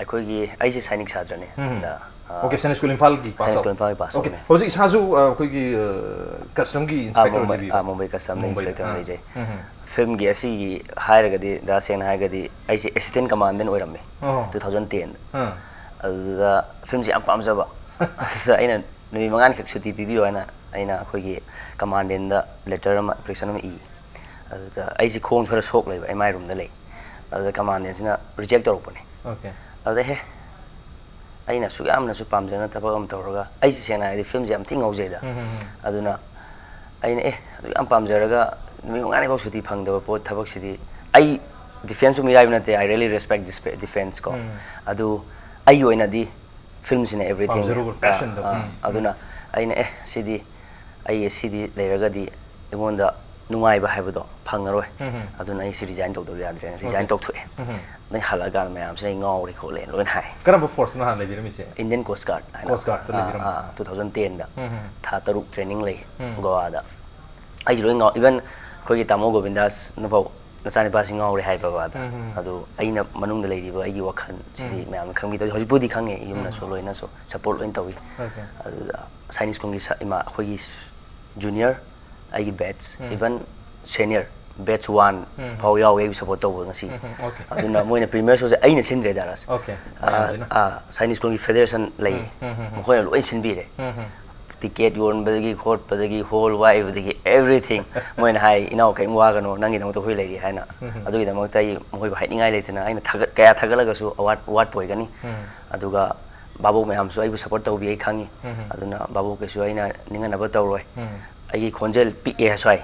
ꯑꯩꯈꯣꯏꯒꯤ, ꯑꯩꯁꯦ ꯁꯥꯏꯅꯤꯛ ꯁꯥꯇ꯭ꯔꯅꯦ. ꯎꯝ. ꯑꯗ, ꯑ, ꯑꯣꯀꯦ, ꯁꯥꯏꯅꯤꯛ ꯁ꯭ꯀꯨꯜ ꯏꯝꯐꯥꯜꯒꯤ ꯄꯥꯁ ꯁꯥꯏꯅꯤꯛ ꯑꯥꯎꯠ. ꯁ꯭ꯀꯨꯜ ꯏꯝꯐꯥꯜꯒꯤ ꯄꯥꯁ ꯑꯣꯀꯦ, ꯑꯥꯎꯠꯅꯦ. ꯍꯧꯖꯤꯛ ꯏꯁꯥꯁꯨ, ꯑ, ꯑꯩꯈꯣꯏꯒꯤ, ꯑ, ꯀꯁꯇꯝꯒꯤ ꯑ, ꯏꯟꯁꯄꯦꯛꯇꯔ ꯃꯨꯝꯕꯥꯏ, ꯑꯣꯏꯕꯤꯌꯨ. ꯑ, ꯃꯨꯝꯕꯥꯏ ꯀꯁꯇꯝꯗ ꯃꯨꯝꯕꯥꯏꯗ, ꯏꯟꯁꯄꯦꯛꯇꯔ ꯑꯣꯏꯅ ꯑꯥ. ꯂꯩꯖꯩ. ꯎꯝ. ꯐꯤꯂꯝꯒꯤ ꯑꯁꯤꯒꯤ ꯍꯥꯏꯔꯒꯗꯤ, ꯇꯁꯦꯡꯅ ꯍꯥꯏꯔꯒꯗꯤ, ꯑꯩꯁꯦ ꯑꯦꯁꯤꯁꯇꯦꯟꯠ ꯀꯃꯥꯟꯗꯦꯟꯠ ꯑꯣꯏꯔꯝꯃꯦ, ꯑꯣ. ꯇꯨ ꯊꯥꯎꯖꯟ ꯇꯦꯟꯗ. ꯑꯥ. ꯑꯗꯨꯗ ꯐꯤꯂꯝꯁꯦ ꯌꯥꯝ ꯄꯥꯝꯖꯕ. ꯑꯗꯨꯗ ꯑꯩꯅ ꯅꯨꯃꯤꯠ ꯃꯉꯥꯅꯤꯈꯛ ꯁꯨꯇꯤ ꯄꯤꯕꯤꯌꯣ ꯍꯥꯏꯅ ꯑꯩꯅ ꯑꯩꯈꯣꯏꯒꯤ ꯀꯃꯥꯟꯗꯦꯟꯠꯗ ꯂꯦꯇꯔ ꯑꯃ, ꯑꯦꯄ꯭ꯂꯤꯀꯦꯁꯟ ꯑꯃ ꯏ. ꯑꯗꯨꯗ ꯑꯩꯁꯦ ꯈꯣꯡ ꯈꯔ ꯁꯣꯛ ꯂꯩꯕ, ꯑꯦꯝ ꯑꯥꯏ ꯔꯨꯝꯗ ꯂꯩ. ꯑꯗꯨꯗ ꯀꯃꯥꯟꯗꯦꯟꯠꯁꯤꯅ ꯔꯤꯖꯦꯛ ꯇꯧꯔꯛꯄꯅꯦ. ꯑꯣꯀꯦ. ꯑꯗꯨꯗ, "ꯑꯦ, ꯑꯩꯅ ꯑꯁꯨꯛ ꯌꯥꯝꯅꯁꯨ ꯄꯥꯝꯖꯅ ꯊꯕꯛ ꯑꯃ ꯇꯧꯔꯒ, ꯑꯩꯁꯦ ꯁꯦꯡꯅ ꯍꯥꯏꯔꯗꯤ ꯐꯤꯂꯝꯁꯦ ꯌꯥꯝ ꯊꯤ ꯉꯥꯎꯖꯩꯗ." ꯎꯝ, ꯎꯝ, ꯎꯝ. ꯑꯗꯨꯅ ꯑꯩꯅ, "ꯑꯦ, ꯑꯗꯨꯛ ꯌꯥꯝ ꯄꯥꯝꯖꯔꯒ ꯅꯨꯃꯤꯠ ꯃꯉꯥꯅꯤꯐꯥꯎ ꯁꯨꯇꯤ ꯐꯪꯗꯕ ꯄꯣꯠ, ꯊꯕꯛꯁꯤꯗꯤ"꯫ ꯑꯩ ꯗꯤꯐꯦꯟꯁ ꯃꯤꯔꯥꯏꯕ ꯅꯠꯇꯦ, I really respect defense ꯀꯣ. ꯎꯝ. ꯑꯗꯨ ꯑꯩꯒꯤ ꯑꯣꯏꯅꯗꯤ ꯐꯤꯂꯝꯁꯤꯅ ꯑꯦꯚ꯭ꯔꯤꯊꯤꯡ꯫ ꯄꯥꯝꯖꯔꯨꯕ, passion ꯗꯣ. ꯎꯝ. ꯑꯗꯨꯅ ꯑꯩꯅ, "ꯑꯦ, ꯁꯤꯗꯤ ꯑꯩ ꯁꯤꯗꯤ ꯂꯩꯔꯒꯗꯤ ꯑꯩꯉꯣꯟꯗ ꯅꯨꯡꯉꯥꯏꯕ ꯍꯥꯏꯕꯗꯣ ꯐꯪꯉꯔꯣꯏ꯫ ꯑꯗꯨꯅ ꯑꯩꯁꯤ ꯔꯤꯖꯥꯏꯟ ꯇꯧꯗꯕ ꯌꯥꯗ꯭ꯔꯦꯅ ꯔꯤꯖꯥꯏꯟ ꯇꯧꯊꯣꯛꯑꯦ꯫ ꯑꯗꯩ ꯍꯜꯂꯛꯑꯀꯥꯟꯗ ꯃꯌꯥꯝꯁꯤꯅ ꯑꯩ ꯉꯥꯎꯔꯦ ꯈꯣꯠꯂꯦ ꯂꯣꯏꯅ ꯍꯥꯏ꯫ ꯀꯔꯝꯕ ꯐꯣꯔꯁꯅꯣ ꯍꯥꯟꯅ ꯂꯩꯕꯤꯔꯝꯃꯤꯁꯦ? ꯏꯟꯗꯤꯌꯟ ꯀꯣꯁ ꯒꯥꯔꯗ ꯍꯥꯏꯅ꯫ ꯀꯣꯁ ꯒꯥꯔꯗꯇ ꯂꯩꯕꯤꯔꯝꯃꯤ꯫ ꯇꯨ ꯊꯥꯎꯖꯟ ꯇꯦꯟꯗ ꯊꯥ ꯇꯔꯨꯛ ꯇ꯭ꯔꯦꯅꯤꯡ ꯂꯩ ꯒꯣꯋꯥꯗ꯫ ꯑꯩꯁꯨ ꯂꯣꯏ ꯉꯥꯎ, ꯏꯚꯟ ꯑꯩꯈꯣꯏꯒꯤ ꯇꯥꯃꯣ ꯒꯣꯕꯤꯟꯗꯥꯁꯅꯐꯥꯎ "ꯅꯆꯥꯅꯤꯄꯥꯁꯤ ꯉꯥꯎꯔꯦ" ꯍꯥꯏ ꯕꯕꯥꯗ꯫ ꯑꯗꯨ ꯑꯩꯅ ꯃꯅꯨꯡꯗ ꯂꯩꯔꯤꯕ ꯑꯩꯒꯤ ꯋꯥꯈꯜꯁꯤꯗꯤ ꯃꯌꯥꯝꯅ ꯈꯪꯕꯤꯗꯕ꯫ ꯍꯧꯖꯤꯛꯄꯨꯗꯤ ꯈꯪꯉꯦ, ꯌꯨꯝꯅꯁꯨ ꯂꯣꯏꯅꯁꯨ ꯁꯄꯣꯔꯠ ꯂꯣꯏꯅ ꯇꯧꯏ꯫ ꯑꯗꯨꯗ ꯁꯥꯏꯅꯤꯁ ꯁ꯭ꯀꯨꯜꯒꯤ ꯁ-, ꯏꯃꯥ ꯑꯩꯈꯣꯏꯒꯤ ꯖꯨꯅꯤꯌꯔ, ꯑꯩꯒꯤ ꯕꯦꯠꯁ, ꯏꯚꯟ ꯁꯦꯅꯤꯌꯔ ꯕꯦꯠꯁ ꯋꯥꯟ ꯐꯥꯎ ꯌꯥꯎꯋꯦ ꯑꯩꯕꯨ ꯁꯄꯣꯔꯠ ꯇꯧꯕ ꯉꯁꯤ꯫ ꯑꯣꯀꯦ꯫ ꯑꯗꯨꯅ ꯃꯣꯏꯅ ꯄ꯭ꯔꯤꯃꯤꯌꯔ ꯁꯣꯁꯦ ꯑꯩꯅ ꯁꯤꯟꯗ꯭ꯔꯦ ꯗꯥꯔꯁ꯫ ꯑꯣꯀꯦ꯫ ꯑꯥ, ꯑꯥ, ꯁꯥꯏꯅꯤꯁ ꯁ꯭ꯀꯨꯜꯒꯤ ꯐꯦꯗꯦꯔꯦꯁꯟ ꯂꯩ, ꯃꯈꯣꯏꯅ ꯂꯣꯏ ꯁꯤꯟꯕꯤꯔꯦ꯫ ꯇꯤꯀꯦꯠ ꯌꯣꯟꯕꯗꯒꯤ ꯈꯣꯠꯄꯗꯒꯤ ꯍꯣꯜ ꯋꯥꯏꯕꯗꯒꯤ ꯑꯦꯕ꯭ꯔꯤꯊꯤꯡ꯫ ꯃꯣꯏꯅ ꯍꯥꯏ, "ꯏꯅꯥꯎ, ꯀꯔꯤꯝ ꯋꯥꯒꯅꯣ, ꯅꯪꯒꯤꯗꯃꯛꯇ ꯑꯩꯈꯣꯏ ꯂꯩꯔꯤ" ꯍꯥꯏꯅ꯫ ꯑꯗꯨꯒꯤꯗꯃꯛꯇ ꯑꯩ ꯃꯈꯣꯏꯕꯨ ꯍꯥꯏꯅꯤꯡꯉꯥꯏ ꯂꯩꯇꯅ ꯑꯩꯅ ꯊꯥꯒꯠ-, ꯀꯌꯥ ꯊꯥꯒꯠꯂꯒꯁꯨ ꯑꯋꯥꯠ-, ꯋꯥꯠꯄ ꯑꯣꯏꯒꯅꯤ꯫ ꯑꯗꯨꯒ ꯚꯥꯕꯣꯛ ꯃꯌꯥꯝꯁꯨ ꯑꯩꯕꯨ ꯁꯄꯣꯔꯠ ꯇꯧꯕꯤ, ꯑꯩ ꯈꯪꯉꯤ꯫ ꯑꯗꯨꯅ ꯚꯥꯕꯣꯛꯀꯩꯁꯨ ꯑꯩꯅ ꯅꯤꯡꯍꯟꯅꯕ ꯇꯧꯔꯣꯏ꯫ ꯑꯩꯒꯤ ꯈꯣꯟꯖꯦꯜ ꯄꯤꯛꯑꯦ ꯁ꯭ꯋꯥꯏ꯫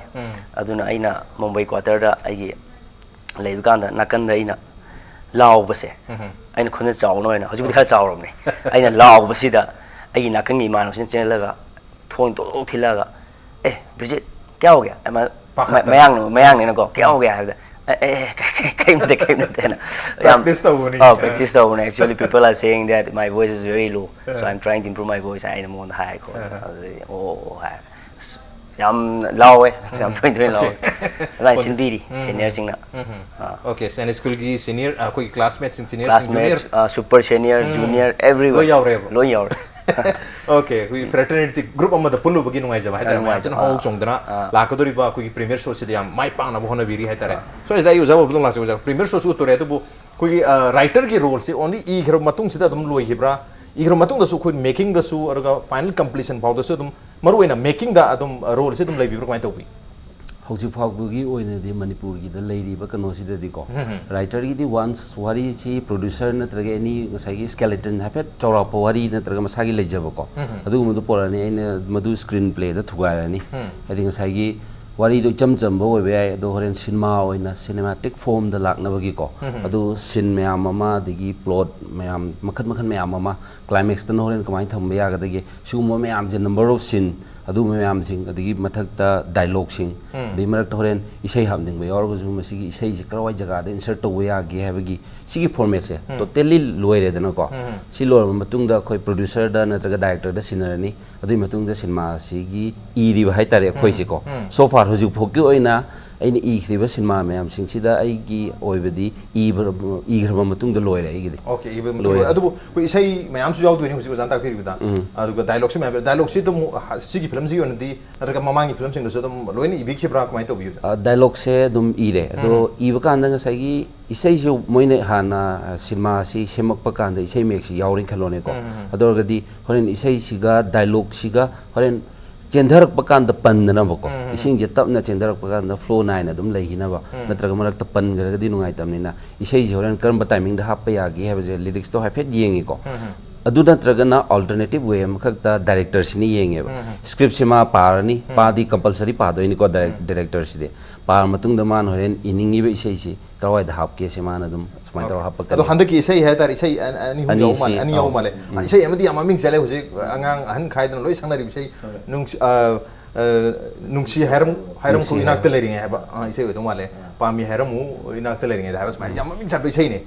ꯑꯗꯨꯅ ꯑꯩꯅ ꯃꯨꯝꯕꯥꯏ ꯀ꯭ꯋꯥꯇꯔꯗ ꯑꯩꯒꯤ ꯂꯩꯕ ꯀꯥꯟꯗ ꯅꯥꯀꯟꯗ ꯑꯩꯅ ꯂꯥꯎꯕꯁꯦ, ꯑꯩꯅ ꯈꯣꯟꯖꯦꯜ ꯆꯥꯎꯅꯕ ꯍꯥꯏꯅ, ꯍꯧꯖꯤꯛꯄꯨꯗꯤ ꯈꯔ ꯆꯥꯎꯔꯕꯅꯦ꯫ ꯑꯩꯅ ꯂꯥꯎꯕꯁꯤꯗ ꯑꯩꯒꯤ ꯅꯥꯀꯟꯒꯤ ꯏꯃꯥꯟꯅꯕꯁꯤꯅ ꯆꯦꯜꯂꯒ ꯊꯣꯡ ꯇꯣꯛ ꯇꯣꯛ ꯊꯤꯜꯂꯛꯑꯒ, "ꯑꯦ, ꯕ꯭ꯔꯤꯖꯤꯠ, ꯀꯌꯥ ꯍꯧꯒꯦ?" ꯑꯃ, ꯄꯥꯈꯠꯇꯅ꯫ ꯃꯌꯥꯡꯅ, ꯃꯌꯥꯡꯅꯤꯅꯀꯣ, "ꯀꯌꯥ ꯍꯧꯒꯦ?" ꯍꯥꯏꯕꯗ, "ꯑꯦ, ꯑꯦ, ꯀꯩ-, ꯀꯩ-, ꯀꯩꯝ ꯅꯠꯇꯦ, ꯀꯩꯝ ꯅꯠꯇꯦꯅ" ꯌꯥꯝ Practice ꯇꯧꯕꯅꯤ꯫ ꯑꯥ, practice ꯇꯧꯕꯅꯦ꯫ "Actually, people are saying that my voice is very low, so I'm trying to improve my voice" ꯍꯥꯏꯅ ꯃꯉꯣꯟꯗ ꯍꯥꯏ ꯈꯣꯠꯂꯦ꯫ ꯑꯗꯨꯗꯩꯗꯤ, "ꯑꯣ, ꯑꯣ," ꯍꯥꯏ꯫ ꯑꯁ, ꯌꯥꯝ ꯂꯥꯎꯋꯦ, ꯌꯥꯝ ꯇꯣꯏ ꯇꯣꯏꯅ ꯂꯥꯎꯋꯦ꯫ ꯑꯗꯨꯃꯥꯏꯅ ꯁꯤꯟꯕꯤꯔꯤ ꯁꯦꯅꯤꯌꯔꯁꯤꯡꯅ꯫ ꯑꯥ꯫ ꯑꯣꯀꯦ, ꯁꯥꯏꯅꯤꯁ ꯁ꯭ꯀꯨꯜꯒꯤ ꯁꯦꯅꯤꯌꯔ, ꯑꯩꯈꯣꯏꯒꯤ ꯀ꯭ꯂꯥꯁꯃꯦꯠꯁꯤꯡ, ꯁꯦꯅꯤꯌꯔꯁꯤꯡ, ꯀ꯭ꯂꯥꯁꯃꯦꯠ, ꯑꯥ, ꯁꯨꯄꯔ ꯁꯦꯅꯤꯌꯔ, ꯖꯨꯅꯤꯌꯔ, ꯑꯦꯕ꯭ꯔꯤꯋꯦꯌꯔ ꯂꯣꯏ ꯌꯥꯎꯔꯦꯕ? ꯂꯣꯏ ꯌꯥꯎꯔꯦ꯫ ꯑꯣꯀꯦ, ꯑꯩꯈꯣꯏꯒꯤ ꯐ꯭ꯔꯦꯇꯔꯅꯤꯇꯤ ꯒ꯭ꯔꯨꯞ ꯑꯃꯗ ꯄꯨꯜꯂꯨꯕꯒꯤ ꯅꯨꯡꯉꯥꯏꯖꯕ ꯍꯥꯏꯇꯥꯔꯦ꯫ ꯅꯨꯡꯉꯥꯏꯖꯕ, ꯃꯌꯥꯝꯁꯤꯅ ꯍꯧꯍꯧ ꯑꯥ, ꯆꯣꯡꯗꯅ ꯑꯥ꯫ ꯂꯥꯛꯀꯗꯧꯔꯤꯕ ꯑꯩꯈꯣꯏꯒꯤ ꯄ꯭ꯔꯤꯃꯤꯌꯔ ꯁꯣꯁꯤꯗ ꯌꯥꯝ ꯃꯥꯏ ꯄꯥꯛꯅꯕ ꯍꯣꯠꯅꯕꯤꯔꯤ ꯍꯥꯏꯇꯥꯔꯦ꯫ ꯁꯣꯏꯗ ꯑꯩ ꯑꯣꯖꯥ ꯕꯕꯨꯗꯪ ꯂꯥꯛꯆꯒꯦ ꯑꯣꯖꯥ꯫ ꯄ꯭ꯔꯤꯃꯤꯌꯔ ꯁꯣꯁꯤ ꯎꯠꯇꯣꯔꯦ, ꯑꯗꯨꯕꯨ ꯑꯩꯈꯣꯏꯒꯤ, ꯑ, ꯔꯥꯏꯇꯔꯒꯤ ꯔꯣꯜꯁꯤ ꯑꯣꯟꯂꯤ ꯏꯈ꯭ꯔꯕ ꯃꯇꯨꯡꯁꯤꯗ ꯑꯗꯨꯝ ꯂꯣꯏꯈꯤꯕ꯭ꯔꯥ? ꯏꯈ꯭ꯔꯕ ꯃꯇꯨꯡꯗꯁꯨ ꯑꯩꯈꯣꯏ ꯃꯦꯀꯤꯡꯗꯁꯨ, ꯑꯗꯨꯒ ꯐꯥꯏꯅꯦꯜ ꯀꯝꯄ꯭ꯂꯤꯁꯟ ꯐꯥꯎꯗꯁꯨ ꯑꯗꯨꯝ ꯃꯔꯨꯑꯣꯏꯅ ꯃꯦꯀꯤꯡꯗ ꯑꯗꯨꯝ, ꯑ, ꯔꯣꯜꯁꯤ ꯑꯗꯨꯝ ꯂꯩꯕꯤꯕ꯭ꯔꯥ, ꯀꯃꯥꯏꯅ ꯇꯧꯕꯤ? ꯍꯧꯖꯤꯛ ꯐꯥꯎꯕꯒꯤ ꯑꯣꯏꯅꯗꯤ ꯃꯅꯤꯄꯨꯔꯒꯤꯗ ꯂꯩꯔꯤꯕ ꯀꯩꯅꯣꯁꯤꯗꯗꯤꯀꯣ, ꯔꯥꯏꯇꯔꯒꯤꯗꯤ ꯋꯥꯟꯁ ꯋꯥꯔꯤꯁꯤ ꯄ꯭ꯔꯣꯗ꯭ꯌꯨꯁꯔ ꯅꯠꯇ꯭ꯔꯒ ꯑꯦꯅꯤ ꯉꯁꯥꯏꯒꯤ ꯁ꯭ꯀꯦꯂꯦꯇꯟ ꯍꯥꯏꯐꯦꯠ ꯆꯥꯎꯔꯥꯛꯄ ꯋꯥꯔꯤ ꯅꯠꯇ꯭ꯔꯒ ꯃꯁꯥꯒꯤ ꯂꯩꯖꯕꯀꯣ, ꯑꯗꯨꯒꯨꯝꯕꯗꯣ ꯄꯣꯔꯛꯑꯅꯤ꯫ ꯑꯩꯅ ꯃꯗꯨ ꯁ꯭ꯀ꯭ꯔꯤꯟ ꯄ꯭ꯂꯦꯗ ꯊꯨꯒꯥꯏꯔꯅꯤ꯫ ꯍꯥꯏꯗꯤ ꯉꯁꯥꯏꯒꯤ ꯋꯥꯔꯤꯗꯣ ꯏꯆꯝ ꯆꯝꯕ ꯑꯣꯏꯕ ꯌꯥꯏ, ꯑꯗꯣ ꯍꯣꯔꯦꯟ ꯁꯤꯅꯦꯃꯥ ꯑꯣꯏꯅ ꯁꯤꯅꯦꯃꯥꯇꯤꯛ ꯐꯣꯝꯗ ꯂꯥꯛꯅꯕꯒꯤꯀꯣ, ꯑꯗꯨ ꯁꯤꯟ ꯃꯌꯥꯝ ꯑꯃ, ꯑꯗꯒꯤ ꯄ꯭ꯂꯣꯠ ꯃꯌꯥꯝ, ꯃꯈꯜ ꯃꯈꯜ ꯃꯌꯥꯝ ꯑꯃ, ꯀ꯭ꯂꯥꯏꯃꯦꯛꯁꯇꯅ ꯍꯣꯔꯦꯟ ꯀꯃꯥꯏꯅ ꯊꯝꯕ ꯌꯥꯒꯗꯒꯦ, ꯁꯤꯒꯨꯝꯕ ꯃꯌꯥꯝꯁꯦ, ꯅꯝꯕꯔ ꯑꯣꯐ ꯁꯤꯟ, ꯑꯗꯨ ꯃꯌꯥꯝꯁꯤꯡ, ꯑꯗꯒꯤ ꯃꯊꯛꯇ ꯗꯥꯏꯂꯣꯛꯁꯤꯡ, ꯑꯗꯩ ꯃꯔꯛꯇ ꯍꯣꯔꯦꯟ ꯏꯁꯩ ꯍꯥꯞꯅꯤꯡꯕ ꯌꯥꯎꯔꯒꯁꯨ ꯃꯁꯤꯒꯤ ꯏꯁꯩꯁꯦ ꯀꯔꯋꯥꯏ ꯖꯒꯥꯗ ꯏꯟꯁꯔꯠ ꯇꯧꯕ ꯌꯥꯒꯦ ꯍꯥꯏꯕꯒꯤ ꯁꯤꯒꯤ ꯐꯣꯔꯃꯦꯠꯁꯦ ꯇꯣꯇꯦꯜꯂꯤ ꯂꯣꯏꯔꯦꯗꯅꯀꯣ꯫ ꯁꯤ ꯂꯣꯏꯔꯕ ꯃꯇꯨꯡꯗ ꯑꯩꯈꯣꯏ ꯄ꯭ꯔꯣꯗ꯭ꯌꯨꯁꯔꯗ ꯅꯠꯇ꯭ꯔꯒ ꯗꯥꯏꯔꯦꯛꯇꯔꯗ ꯁꯤꯟꯅꯔꯅꯤ꯫ ꯑꯗꯨꯒꯤ ꯃꯇꯨꯡꯗ ꯁꯤꯅꯦꯃꯥ ꯑꯁꯤꯒꯤ ꯏꯔꯤꯕ ꯍꯥꯏꯇꯥꯔꯦ ꯑꯩꯈꯣꯏꯁꯦꯀꯣ꯫ ꯁꯣ ꯐꯥꯔ ꯍꯧꯖꯤꯛ ꯐꯥꯎꯒꯤ ꯑꯣꯏꯅ ꯑꯩꯅ ꯏꯈ꯭ꯔꯤꯕ ꯁꯤꯅꯦꯃꯥ ꯃꯌꯥꯝꯁꯤꯡꯁꯤꯗ ꯑꯩꯒꯤ ꯑꯣꯏꯕꯗꯤ ꯏꯕ-, ꯏꯈ꯭ꯔꯕ ꯃꯇꯨꯡꯗ ꯂꯣꯏꯔꯦ ꯑꯩꯒꯤꯗꯤ꯫ ꯑꯣꯀꯦ, ꯏꯕ ꯃꯇꯨꯡ ꯂꯣꯏꯔꯦ꯫ ꯑꯗꯨꯕꯨ ꯑꯩꯈꯣꯏ ꯏꯁꯩ ꯃꯌꯥꯝꯁꯨ ꯌꯥꯎꯗꯣꯏꯅꯤ ꯍꯧꯖꯤꯛ ꯑꯣꯖꯥꯅ ꯇꯥꯛꯄꯤꯔꯤꯕꯗ꯫ ꯑꯗꯨꯒ ꯗꯥꯏꯂꯣꯛꯁꯨ ꯃꯌꯥꯝ ꯂꯩ꯫ ꯗꯥꯏꯂꯣꯛꯁꯤ ꯑꯗꯨꯝ ꯍ-, ꯁꯤꯒꯤ ꯐꯤꯂꯝꯁꯤꯒꯤ ꯑꯣꯏꯅꯗꯤ ꯅꯠꯇ꯭ꯔꯒ ꯃꯃꯥꯡꯒꯤ ꯐꯤꯂꯝꯁꯤꯡꯗꯁꯨ ꯑꯗꯨꯝ ꯂꯣꯏꯅ ꯏꯕꯤꯈꯤꯕ꯭ꯔꯥ, ꯀꯃꯥꯏꯅ ꯇꯧꯕꯤꯒꯦ? ꯑ, ꯗꯥꯏꯂꯣꯛꯁꯦ ꯑꯗꯨꯝ ꯏꯔꯦ꯫ ꯑꯗꯣ ꯏꯕ ꯀꯥꯟꯗ ꯉꯁꯥꯏꯒꯤ ꯏꯁꯩꯁꯦ ꯃꯣꯏꯅ ꯍꯥꯟꯅ, ꯑ, ꯁꯤꯅꯦꯃꯥꯁꯤ ꯁꯦꯝꯃꯛꯄ ꯀꯥꯟꯗ ꯏꯁꯩ ꯃꯌꯦꯛꯁꯤ ꯌꯥꯎꯔꯦꯅ ꯈꯜꯂꯣꯅꯦꯀꯣ꯫ ꯑꯗꯨ ꯑꯣꯏꯔꯒꯗꯤ ꯍꯣꯔꯦꯟ ꯏꯁꯩꯁꯤꯒ ꯗꯥꯏꯂꯣꯛꯁꯤꯒ ꯍꯣꯔꯦꯟ ꯆꯦꯟꯊꯔꯛꯄ ꯀꯥꯟꯗ ꯄꯟꯗꯅꯕꯀꯣ, ꯏꯁꯤꯡꯁꯦ ꯇꯞꯅ ꯆꯦꯟꯊꯔꯛꯄ ꯀꯥꯟꯗ ꯐ꯭ꯂꯣ ꯅꯥꯏꯅ ꯑꯗꯨꯝ ꯂꯩꯈꯤꯅꯕ, ꯅꯠꯇ꯭ꯔꯒ ꯃꯔꯛꯇ ꯄꯟꯈ꯭ꯔꯒꯗꯤ ꯅꯨꯡꯉꯥꯏꯇꯕꯅꯤꯅ ꯏꯁꯩꯁꯦ ꯍꯣꯔꯦꯟ ꯀꯔꯝꯕ ꯇꯥꯏꯃꯤꯡꯗ ꯍꯥꯞꯄ ꯌꯥꯒꯦ ꯍꯥꯏꯕꯁꯦ ꯂꯤꯔꯤꯛꯁꯇꯣ ꯍꯥꯏꯐꯦꯠ ꯌꯦꯡꯉꯤꯀꯣ꯫ ꯑꯗꯨ ꯅꯠꯇ꯭ꯔꯒꯅ ꯑꯜꯇꯔꯅꯦꯇꯤꯚ ꯋꯦ ꯑꯃꯈꯛꯇ ꯗꯥꯏꯔꯦꯛꯇꯔꯁꯤꯅ ꯌꯦꯡꯉꯦꯕ꯫ ꯁ꯭ꯀ꯭ꯔꯤꯞꯁꯦ ꯃꯥ ꯄꯥꯔꯅꯤ, ꯄꯥꯗꯤ ꯀꯝꯄꯜꯁꯔꯤ ꯄꯥꯗꯣꯏꯅꯤꯀꯣ ꯗꯥꯏꯔꯦꯛ-, ꯗꯥꯏꯔꯦꯛꯇꯔꯁꯤꯗꯤ꯫ ꯄꯥꯔ ꯃꯇꯨꯡꯗ ꯃꯥꯅ ꯍꯣꯔꯦꯟ ꯏꯅꯤꯡꯉꯤꯕ ꯏꯁꯩꯁꯤ ꯀꯔꯋꯥꯏꯗ ꯍꯥꯞꯀꯦꯁꯦ ꯃꯥꯅ ꯑꯗꯨꯝ ꯁꯨꯃꯥꯏꯅ ꯇꯧꯔꯒ ꯑꯗꯣ ꯍꯥꯞꯄꯛꯀꯅꯤ꯫ ꯍꯟꯗꯛꯀꯤ ꯏꯁꯩ ꯍꯥꯏꯇꯥꯔꯦ, ꯏꯁꯩ ꯑ-, ꯑꯅꯤ ꯑꯍꯨꯝ ꯌꯥꯎ ꯑꯅꯤꯁꯤ, ꯃꯥꯜꯂꯦ, ꯑꯅꯤ ꯌꯥꯎ ꯑꯧ꯫ ꯃꯥꯜꯂꯦ꯫ ꯎꯝ꯫ ꯏꯁꯩ ꯑꯃꯗꯤ ꯌꯥꯝ ꯃꯃꯤꯡ ꯆꯠꯂꯦ ꯍꯧꯖꯤꯛ, ꯑꯉꯥꯡ ꯑꯍꯟ ꯈꯥꯏꯗꯅ ꯂꯣꯏ ꯁꯛꯅꯔꯤꯕ ꯏꯁꯩ, ꯅꯨꯡꯁꯤ-, ꯑ, ꯑ, "ꯅꯨꯡꯁꯤ ꯍꯥꯏꯔꯝ-, ꯍꯥꯏꯔꯝꯈꯣ ꯅꯨꯡꯁꯤ ꯏꯅꯥꯛꯇ ꯍꯥꯏꯔꯝ-, ꯂꯩꯔꯤꯉꯩ" ꯍꯥꯏꯕ, ꯑ, ꯏꯁꯩ ꯑꯣꯏꯗꯧ ꯃꯥꯜꯂꯦ꯫ "ꯄꯥꯝꯃꯤ ꯍꯥꯏꯔꯝꯃꯨ ꯏꯅꯥꯛꯇ ꯂꯩꯔꯤꯉꯩꯗ" ꯍꯥꯏꯕ ꯁꯨꯃꯥꯏꯅ ꯌꯥꯝ ꯃꯃꯤꯡ ꯆꯠꯄ ꯏꯁꯩꯅꯦ꯫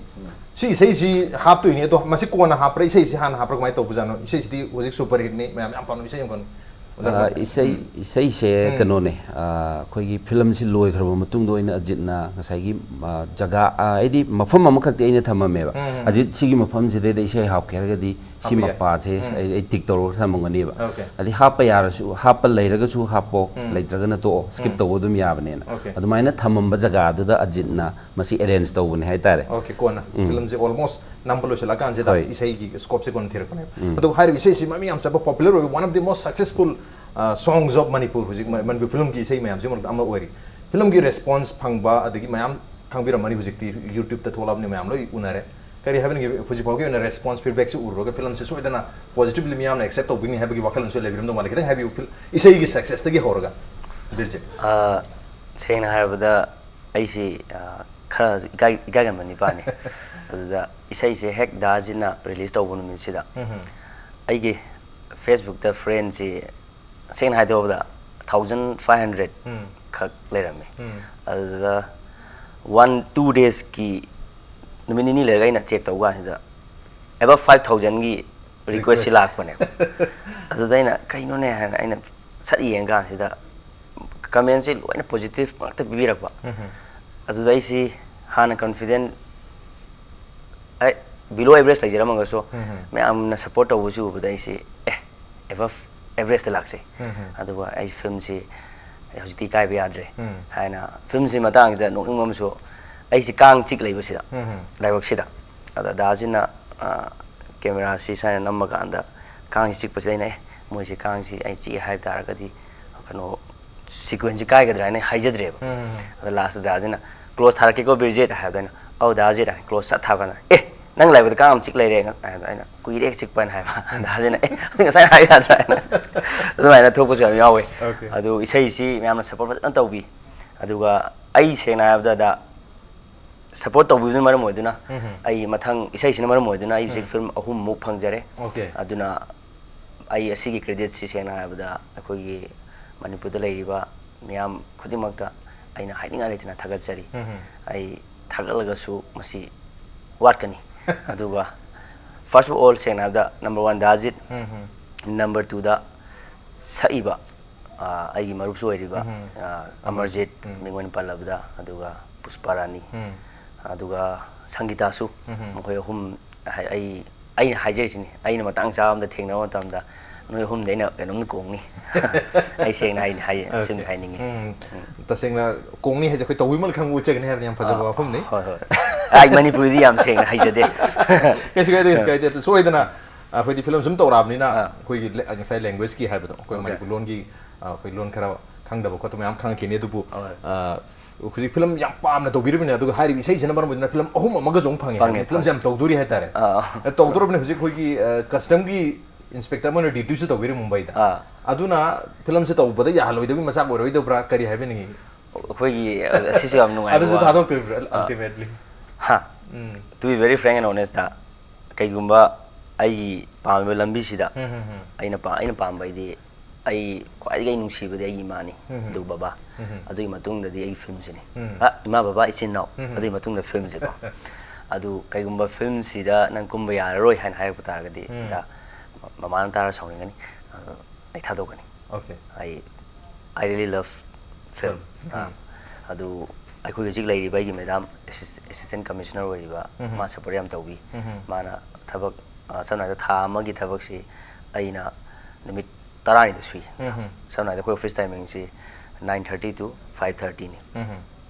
ꯁꯤ ꯏꯁꯩꯁꯤ ꯍꯥꯞꯇꯣꯏꯅꯤ, ꯑꯗꯣ ꯃꯁꯤ ꯀꯣꯟꯅ ꯍꯥꯞꯄ꯭ꯔꯥ, ꯏꯁꯩꯁꯤ ꯍꯥꯟꯅ ꯍꯥꯞꯄ꯭ꯔꯥ, ꯀꯃꯥꯏꯅ ꯇꯧꯕꯖꯥꯠꯅꯣ? ꯏꯁꯩꯁꯤꯗꯤ ꯍꯧꯖꯤꯛ ꯁꯨꯄꯔ ꯍꯤꯠꯅꯤ, ꯃꯌꯥꯝ ꯌꯥꯝ ꯄꯥꯝꯅꯕ ꯏꯁꯩ ꯑꯃꯈꯛꯅꯤ꯫ ꯑꯣꯖꯥ ꯑ, ꯀꯃꯥꯏꯅ ꯇꯧꯋꯤ? ꯏꯁꯩ, ꯏꯁꯩꯁꯦ ꯀꯩꯅꯣꯅꯦ, ꯑ, ꯑꯩꯈꯣꯏꯒꯤ ꯐꯤꯂꯝꯁꯤ ꯂꯣꯏꯈ꯭ꯔꯕ ꯃꯇꯨꯡꯗ ꯑꯣꯏꯅ ꯑꯖꯤꯠꯅ ꯉꯁꯥꯏꯒꯤ, ꯑ, ꯖꯒꯥ, ꯑ, ꯍꯥꯏꯗꯤ ꯃꯐꯝ ꯑꯃꯈꯛꯇꯤ ꯑꯩꯅ ꯊꯝꯃꯝꯃꯦꯕ꯫ "ꯑꯖꯤꯠ, ꯁꯤꯒꯤ ꯃꯐꯝꯁꯤꯗꯩꯗ ꯏꯁꯩ ꯍꯥꯞꯀꯦ ꯍꯥꯏꯔꯒꯗꯤ ꯁꯤ ꯍꯥꯞꯄ ꯌꯥꯏ꯫ ꯃꯄꯥꯁꯦ ꯑꯩ, ꯑꯩ ꯇꯤꯛ ꯇꯧꯔꯒ ꯊꯝꯃꯝꯒꯅꯦꯕ꯫ ꯑꯣꯀꯦ꯫ ꯑꯗꯩ ꯍꯥꯞꯄ ꯌꯥꯔꯁꯨ, ꯍꯥꯞꯄ ꯂꯩꯔꯒꯁꯨ ꯍꯥꯞꯄꯣ, ꯂꯩꯇ꯭ꯔꯒꯅ ꯇꯣꯛꯑꯣ, ꯁ꯭ꯀꯤꯞ ꯇꯧꯕ ꯑꯗꯨꯝ ꯌꯥꯕꯅꯦꯅ꯫ ꯑꯣꯀꯦ꯫ ꯑꯗꯨꯃꯥꯏꯅ ꯊꯝꯃꯝꯕ ꯖꯒꯥꯗꯨꯗ ꯑꯖꯤꯠꯅ ꯃꯁꯤ ꯑꯦꯔꯦꯟꯖ ꯇꯧꯕꯅꯦ ꯍꯥꯏꯇꯥꯔꯦ꯫ ꯑꯣꯀꯦ, ꯀꯣꯟꯅ ꯎꯝ꯫ ꯐꯤꯂꯝꯁꯦ ꯑꯣꯜꯃꯣꯁ ꯅꯝꯕ ꯂꯣꯏꯁꯤꯜꯂꯀꯥꯟꯁꯤꯗ ꯍꯣꯏ꯫ ꯏꯁꯩꯒꯤ ꯁ꯭ꯀꯣꯞꯁꯦ ꯀꯣꯟꯅ ꯊꯤꯔꯛꯄꯅꯦꯕ꯫ ꯎꯝ꯫ ꯑꯗꯨ ꯍꯥꯏꯔꯤꯕ ꯏꯁꯩꯁꯤ ꯃꯃꯤꯡ ꯌꯥꯝ ꯆꯠꯄ, ꯄꯣꯄꯨꯂꯔ ꯑꯣꯏꯕ, one of the most successful, ꯑ, songs of Manipur, ꯍꯧꯖꯤꯛ ꯃ-, ꯃꯅꯤꯄꯨꯔ ꯐꯤꯂꯝꯒꯤ ꯏꯁꯩ ꯃꯌꯥꯝꯁꯤꯒꯤ ꯃꯔꯛꯇ ꯑꯃ ꯑꯣꯏꯔꯤ꯫ ꯐꯤꯂꯝꯒꯤ ꯔꯦꯁꯄꯣꯟꯁ ꯐꯪꯕ, ꯑꯗꯒꯤ ꯃꯌꯥꯝ ꯈꯪꯕꯤꯔꯝꯃꯅꯤ, ꯍꯧꯖꯤꯛꯇꯤ ꯌꯨꯇ꯭ꯌꯨꯕꯇ ꯊꯣꯛꯂꯛꯑꯕꯅꯤ, ꯃꯌꯥꯝ ꯂꯣꯏ ꯎꯅꯔꯦ꯫ ꯀꯔꯤ ꯍꯥꯏꯕꯅꯤ, ꯍꯧꯖꯤꯛ ꯐꯥꯎꯒꯤ ꯑꯣꯏꯅ ꯔꯦꯁꯄꯣꯟꯁ, ꯐꯤꯗꯕꯦꯛꯁꯦ ꯎꯔꯨꯔꯒ ꯐꯤꯂꯝꯁꯦ ꯁꯣꯏꯗꯅ ꯄꯣꯖꯤꯇꯤꯚꯂꯤ ꯃꯤꯌꯥꯝꯅ ꯑꯦꯛꯁꯦꯞ ꯇꯧꯕꯤꯅꯤ ꯍꯥꯏꯕꯒꯤ ꯋꯥꯈꯜꯂꯣꯟꯁꯨ ꯂꯩꯕꯤꯔꯝꯗꯧ ꯃꯥꯜꯂꯦ꯫ ꯈꯤꯇꯪ ꯍꯥꯏꯕꯤꯌꯨ, ꯐꯤꯜ-, ꯏꯁꯩꯒꯤ ꯁꯛꯁꯦꯁꯇꯒꯤ ꯍꯧꯔꯒ, ꯕꯤꯔꯖꯤꯠ꯫ ꯑ, ꯁꯦꯡꯅ ꯍꯥꯏꯔꯕꯗ, ꯑꯩꯁꯤ, ꯑ, ꯈꯔ ꯏꯀꯥꯏ, ꯏꯀꯥꯏꯒꯟꯕ ꯅꯤꯄꯥꯅꯤ꯫ ꯑꯗꯨꯗ ꯏꯁꯩꯁꯦ ꯍꯦꯛ ꯗꯥ ꯑꯖꯤꯠꯅ ꯔꯤꯂꯤꯁ ꯇꯧꯕ ꯅꯨꯃꯤꯠꯁꯤꯗ ꯎꯝꯍꯨꯝ꯫ ꯑꯩꯒꯤ ꯐꯦꯁꯕꯨꯛꯇ ꯐ꯭ꯔꯦꯟꯁꯤ ꯁꯦꯡꯅ ꯍꯥꯏꯗꯣꯛꯑꯕꯗ ꯊꯥꯎꯖꯟ ꯐꯥꯏꯚ ꯍꯟꯗ꯭ꯔꯦꯠ ꯎꯝ. ꯈꯛ ꯂꯩꯔꯝꯃꯤ꯫ ꯎꯝ. ꯑꯗꯨꯗ ꯋꯥꯟ ꯇꯨ ꯗꯦꯖꯀꯤ, ꯅꯨꯃꯤꯠ ꯅꯤꯅꯤ ꯂꯩꯔꯒ ꯑꯩꯅ ꯆꯦꯛ ꯇꯧꯕ ꯀꯥꯟꯁꯤꯗ ꯑꯦꯕꯞ ꯐꯥꯏꯚ ꯊꯥꯎꯖꯟꯒꯤ ꯔꯤꯀ꯭ꯋꯦꯁꯁꯤ Request. ꯂꯥꯛꯄꯅꯦꯕ꯫ ꯑꯗꯨꯗ ꯑꯩꯅ ꯀꯩꯅꯣꯅꯦ ꯍꯥꯏꯅ ꯑꯩꯅ ꯁꯠ ꯌꯦꯡ ꯀꯥꯟꯁꯤꯗ ꯀꯃꯦꯟꯁꯤ ꯂꯣꯏꯅ ꯄꯣꯖꯤꯇꯤꯚ ꯉꯥꯛꯇ ꯄꯤꯕꯤꯔꯛꯄ꯫ ꯎꯝ. ꯑꯗꯨꯗ ꯑꯩꯁꯤ ꯍꯥꯟꯅ ꯀꯟꯐꯤꯗꯦꯟ ꯑꯩ ꯕꯤꯂꯣ ꯑꯦꯚꯔꯦꯖ ꯂꯩꯖꯔꯝꯃꯒꯁꯨ ꯎꯝ. ꯃꯌꯥꯝꯅ ꯁꯞꯄꯣꯔꯠ ꯇꯧꯕꯁꯤ ꯎꯕꯗ ꯑꯩꯁꯤ ꯑꯦ ꯑꯦꯕꯞ ꯑꯦꯚꯔꯦꯖꯇ ꯂꯥꯛꯆꯩ꯫ ꯎꯝ. ꯑꯗꯨꯒ ꯑꯩ ꯐꯤꯂꯝꯁꯤ ꯑꯩ ꯍꯧꯖꯤꯛꯇꯤ ꯏꯀꯥꯏꯕ ꯌꯥꯗ꯭ꯔꯦ ꯎꯝ. ꯍꯥꯏꯅ ꯐꯤꯂꯝꯁꯤ ꯃꯇꯥꯡꯁꯤꯗ ꯅꯣꯛꯅꯤꯡꯕ ꯑꯃꯁꯨ ꯑꯩꯁꯤ ꯀꯥꯡ ꯆꯤꯛ ꯂꯩꯕꯁꯤꯗ ꯎꯝ. ꯂꯥꯏꯕꯛꯁꯤꯗ ꯑꯗ ꯗꯥꯁꯤꯅ ꯀꯦꯃꯦꯔꯥꯁꯤ ꯁꯨꯃꯥꯏꯅ ꯅꯝꯃꯀꯥꯟꯗ ꯀꯥꯡꯁꯤ ꯆꯤꯛꯄꯁꯤꯗ ꯑꯩꯅ ꯑꯦ ꯃꯣꯏꯁꯤ ꯀꯥꯡꯁꯤ ꯑꯩ ꯆꯤꯛꯑꯦ ꯍꯥꯏꯕ ꯇꯥꯔꯒꯗꯤ ꯀꯩꯅꯣ ꯁꯤꯀ꯭ꯋꯦꯟꯁꯁꯤ ꯀꯥꯏꯒꯗ꯭ꯔꯥ ꯍꯥꯏꯅ ꯍꯥꯏꯖꯗ꯭ꯔꯦꯕ꯫ ꯎꯝ. ꯑꯗ ꯂꯥꯁꯇ ꯗꯥꯁꯤꯅ ꯀ꯭ꯂꯣꯖ ꯊꯥꯔꯛꯀꯦꯀꯣ ꯕꯤꯔꯖꯤꯠ ꯍꯥꯏꯕꯗ ꯑꯩꯅ ꯑꯧ ꯗꯥꯖꯤꯠ ꯍꯥꯏꯅ ꯀ꯭ꯂꯣꯖ ꯁꯠ ꯊꯥꯕ ꯀꯥꯟꯗ ꯑꯦ ꯅꯪ ꯂꯥꯏꯕꯛꯇ ꯀꯥꯡ ꯑꯃ ꯆꯤꯛ ꯂꯩꯔꯦ ꯍꯥꯏꯕꯗ ꯑꯩꯅ ꯀꯨꯏꯔꯦ ꯆꯤꯛꯄꯅ ꯍꯥꯏꯕ꯫ ꯗꯥꯁꯤꯅ ꯑꯦ ꯑꯗꯨ ꯉꯁꯥꯏ ꯍꯥꯏ ꯌꯥꯗ꯭ꯔꯥ ꯍꯥꯏꯅ ꯑꯗꯨꯃꯥꯏꯅ ꯊꯣꯛꯄꯁꯨ ꯌꯥꯝ ꯌꯥꯎꯋꯦ꯫ Okay. ꯑꯗꯨ ꯏꯁꯩꯁꯤ ꯃꯌꯥꯝꯅ ꯁꯞꯄꯣꯔꯠ ꯐꯖꯅ ꯇꯧꯕꯤ꯫ ꯑꯗꯨꯒ ꯑꯩ ꯁꯦꯡꯅ ꯍꯥꯏꯔꯕꯗ ꯁꯞꯄꯣꯔꯠ ꯇꯧꯕꯤꯕꯗꯨꯅ ꯃꯔꯝ ꯑꯣꯏꯗꯨꯅ ꯎꯝ. ꯑꯩ ꯃꯊꯪ ꯏꯁꯩꯁꯤꯅ ꯃꯔꯝ ꯑꯣꯏꯗꯨꯅ ꯑꯩ ꯍꯧꯖꯤꯛ ꯎꯝ. ꯐꯤꯂꯝ ꯑꯍꯨꯝꯃꯨꯛ ꯐꯪꯖꯔꯦ꯫ Okay. ꯑꯗꯨꯅ ꯑꯩ ꯑꯁꯤꯒꯤ ꯀ꯭ꯔꯦꯗꯤꯠꯁꯤ ꯁꯦꯡꯅ ꯍꯥꯏꯔꯕꯗ ꯑꯩꯈꯣꯏꯒꯤ ꯃꯅꯤꯄꯨꯔꯗ ꯂꯩꯔꯤꯕ ꯃꯤꯌꯥꯝ ꯈꯨꯗꯤꯡꯃꯛꯇ ꯑꯩꯅ ꯍꯥꯏꯅꯤꯡꯉꯥꯏ ꯂꯩꯇꯅ ꯊꯥꯒꯠꯆꯔꯤ꯫ ꯎꯝ. ꯑꯩ ꯊꯥꯒꯠꯂꯒꯁꯨ ꯃꯁꯤ ꯋꯥꯠꯀꯅꯤ꯫ ꯑꯗꯨꯒ first of all ꯁꯦꯡꯅ ꯍꯥꯏꯔꯕꯗ number one ꯗꯥꯖꯤꯠ, ꯎꯝ. number twoꯗ ꯁꯛꯏꯕ ꯑ, ꯑꯩꯒꯤ ꯃꯔꯨꯞꯁꯨ ꯑꯣꯏꯔꯤꯕ ꯎꯝ. ꯑ, ꯑꯃꯔꯖꯤꯠ ꯎꯝ. ꯃꯤꯡ ꯑꯣꯏꯅ ꯄꯜꯂꯕꯗ, ꯑꯗꯨꯒ ꯄꯨꯁꯄꯥ ꯔꯥꯅꯤ, ꯎꯝ. ꯑꯗꯨꯒ ꯁꯪꯒꯤꯇꯥꯁꯨ, ꯎꯝ. ꯃꯈꯣꯏ ꯑꯍꯨꯝ ꯍꯥꯏ-, ꯑꯩ ꯑꯩꯅ ꯍꯥꯏꯖꯔꯤꯁꯤꯅꯤ, ꯑꯩꯅ ꯃꯇꯥꯡ ꯆꯥꯕ ꯑꯃꯗ ꯊꯦꯡꯅꯕ ꯃꯇꯝꯗ ꯅꯣꯏ ꯑꯍꯨꯝꯗꯤ ꯑꯩꯅ ꯀꯩꯅꯣꯝꯗꯤ ꯀꯣꯡꯅꯤ꯫ ꯑꯩ ꯁꯦꯡꯅ ꯍꯥꯏꯅꯤ, ꯍꯥꯏ-, Okay. ꯁꯤꯃꯗꯤ ꯍꯥꯏꯅꯤꯡꯉꯤ꯫ ꯎꯝ. ꯇꯁꯦꯡꯅ ꯀꯣꯡꯅꯤ ꯍꯥꯏꯁꯦ ꯑꯩꯈꯣꯏ ꯇꯧꯕꯤꯃꯜ ꯈꯪꯕ ꯎꯠꯆꯒꯅꯤ ꯍꯥꯏꯕꯅꯤ, ꯌꯥꯝ ꯐꯖꯕ ꯑꯥ, ꯋꯥꯐꯝꯅꯤ꯫ ꯍꯣꯏ, ꯍꯣꯏ꯫ ꯑꯩ ꯃꯅꯤꯄꯨꯔꯤꯗꯤ ꯌꯥꯝ ꯁꯦꯡꯅ ꯍꯩꯖꯗꯦ꯫ ꯀꯩꯁꯨ ꯀꯥꯏꯗꯦ, ꯀꯩꯁꯨ ꯀꯥꯏꯗꯦ꯫ ꯑꯗꯨ ꯁꯣꯏꯗꯅ ꯑꯩꯈꯣꯏꯗꯤ ꯐꯤꯂꯝ ꯁꯨꯝ ꯇꯧꯔꯛꯑꯕꯅꯤꯅ ꯑꯥ. ꯑꯩꯈꯣꯏꯒꯤ ꯂꯦ-, ꯉꯁꯥꯏ ꯂꯦꯡꯒ꯭ꯋꯦꯖꯀꯤ ꯍꯥꯏꯕꯗꯣ, ꯑꯩꯈꯣꯏ Okay. ꯃꯅꯤꯄꯨꯔ ꯂꯣꯟꯒꯤ, ꯑ, ꯑꯩꯈꯣꯏ ꯂꯣꯟ ꯈꯔ ꯈꯪꯗꯕ ꯈꯣꯠꯇꯕ ꯃꯌꯥꯝ ꯈꯪꯉꯛꯈꯤꯅꯤ꯫ ꯑꯗꯨꯕꯨ, ꯍꯣꯏ. ꯑ, ꯍꯧꯖꯤꯛ ꯐꯤꯂꯝ ꯌꯥꯝ ꯄꯥꯝꯅ ꯇꯧꯕꯤꯔꯤꯕꯅꯤ, ꯑꯗꯨꯒ ꯍꯥꯏꯔꯤꯕ ꯏꯁꯩꯁꯤꯅ ꯃꯔꯝ ꯑꯣꯏꯗꯨꯅ ꯐꯤꯂꯝ ꯑꯍꯨꯝ ꯑꯃꯒꯁꯨ ꯑꯃꯨꯛ ꯐꯪꯉꯦ ꯐꯪꯉꯦ, ꯍꯥꯏꯕꯅꯤ꯫ ꯐꯤꯂꯝꯁꯦ ꯐꯪꯉꯦ꯫ ꯌꯥꯝ ꯇꯧꯗꯣꯔꯤ ꯍꯥꯏꯇꯥꯔꯦ꯫ ꯑꯥ. ꯑ, ꯇꯧꯗꯣꯔꯕꯅꯤ꯫ ꯍꯧꯖꯤꯛ ꯑꯩꯈꯣꯏꯒꯤ, ꯑ, ꯀꯁꯇꯝꯒꯤ ꯏꯟꯁꯄꯦꯛꯇꯔ ꯑꯃ ꯑꯣꯏꯅ ꯗ꯭ꯌꯨꯇꯤꯁꯨ ꯇꯧꯕꯤꯔꯤ ꯃꯨꯝꯕꯩꯗ꯫ ꯑꯥ. ꯑꯗꯨꯅ ꯐꯤꯂꯝꯁꯦ ꯇꯧꯕꯗ ꯌꯥꯍꯜꯂꯣꯏꯗꯕꯒꯤ ꯃꯆꯥꯛ ꯑꯣꯏꯔꯣꯏꯗꯕ꯭ꯔꯥ, ꯀꯔꯤ ꯍꯥꯏꯕꯤꯅꯤꯡꯉꯤ? ꯑꯩꯈꯣꯏꯒꯤ, ꯑ, ꯑꯁꯤꯁꯨ ꯌꯥꯝ ꯅꯨꯡꯉꯥꯏꯕ ꯑꯗꯨꯁꯨ ꯋꯥ꯫ ꯊꯥꯗꯣꯛꯇꯣꯏꯕ꯭ꯔꯥ, ꯑꯥ. ultimately? ꯍꯥ? ꯎꯝ. To be very frank and honest, ꯀꯩꯒꯨꯝꯕ ꯑꯩꯒꯤ ꯄꯥꯝꯃꯤꯕ ꯂꯝꯕꯤꯁꯤꯗ ꯎꯝ, ꯎꯝ, ꯎꯝ. ꯑꯩꯅ ꯄꯥ-, ꯑꯩꯅ ꯄꯥꯝꯕ ꯍꯥꯏꯗꯤ ꯑꯩ ꯈ꯭ꯋꯥꯏꯗꯒꯤ ꯑꯩ ꯅꯨꯡꯁꯤꯕꯗꯤ ꯑꯩꯒꯤ ꯏꯃꯥꯅꯤ, ꯎꯝ. ꯑꯗꯨ ꯕꯕꯥ, ꯎꯝ. ꯑꯗꯨꯒꯤ ꯃꯇꯨꯡꯗꯗꯤ ꯑꯩꯒꯤ ꯐꯤꯂꯝꯁꯤꯅꯤ꯫ ꯎꯝ. ꯑ, ꯏꯃꯥ, ꯕꯕꯥ, ꯏꯆꯤꯟ ꯏꯅꯥꯎ, ꯎꯝ. ꯑꯗꯨꯒꯤ ꯃꯇꯨꯡꯗ ꯐꯤꯂꯝꯁꯦꯀꯣ꯫ ꯑꯗꯨ ꯀꯩꯒꯨꯝꯕ ꯐꯤꯂꯝꯁꯤꯗ ꯅꯪ ꯀꯨꯝꯕ ꯌꯥꯔꯔꯣꯏ ꯍꯥꯏꯅ ꯍꯥꯏꯔꯛꯄ ꯇꯥꯔꯒꯗꯤ, ꯎꯝ. ꯗ, ꯃꯃꯥꯅ ꯇꯥꯔ ꯁꯥꯎꯅꯤꯡꯒꯅꯤ, ꯑꯗꯨ ꯑꯩ ꯊꯥꯗꯣꯛꯀꯅꯤ꯫ Okay. ꯑꯩ, I really love film. Film. ꯑꯥ, ꯎꯝ. ꯑꯗꯨ ꯑꯩꯈꯣꯏ ꯍꯧꯖꯤꯛ ꯂꯩꯔꯤꯕ ꯑꯩꯒꯤ ꯃꯦꯗꯥꯝ ꯑꯦꯁꯤꯁ-, ꯑꯦꯁꯤꯁꯇꯦꯟ ꯀꯃꯤꯁꯅꯔ ꯑꯣꯏꯔꯤꯕ, ꯎꯝ. ꯃꯥ ꯁꯞꯄꯣꯔꯠ ꯌꯥꯝ ꯇꯧꯕꯤ꯫ ꯎꯝ. ꯃꯥꯅ ꯊꯕꯛ, ꯑ, ꯁꯝꯅ ꯍꯥꯏꯔꯕꯗ ꯊꯥ ꯑꯃꯒꯤ ꯊꯕꯛꯁꯤ ꯑꯩꯅ ꯅꯨꯃꯤꯠ ꯇꯔꯥꯅꯤꯗ ꯁꯨꯏ꯫ ꯎꯝ. ꯁꯝꯅ ꯍꯥꯏꯔꯕꯗ ꯑꯩꯈꯣꯏ office timingꯁꯤ nine thirty to five thirtyꯅꯤ꯫ ꯎꯝ.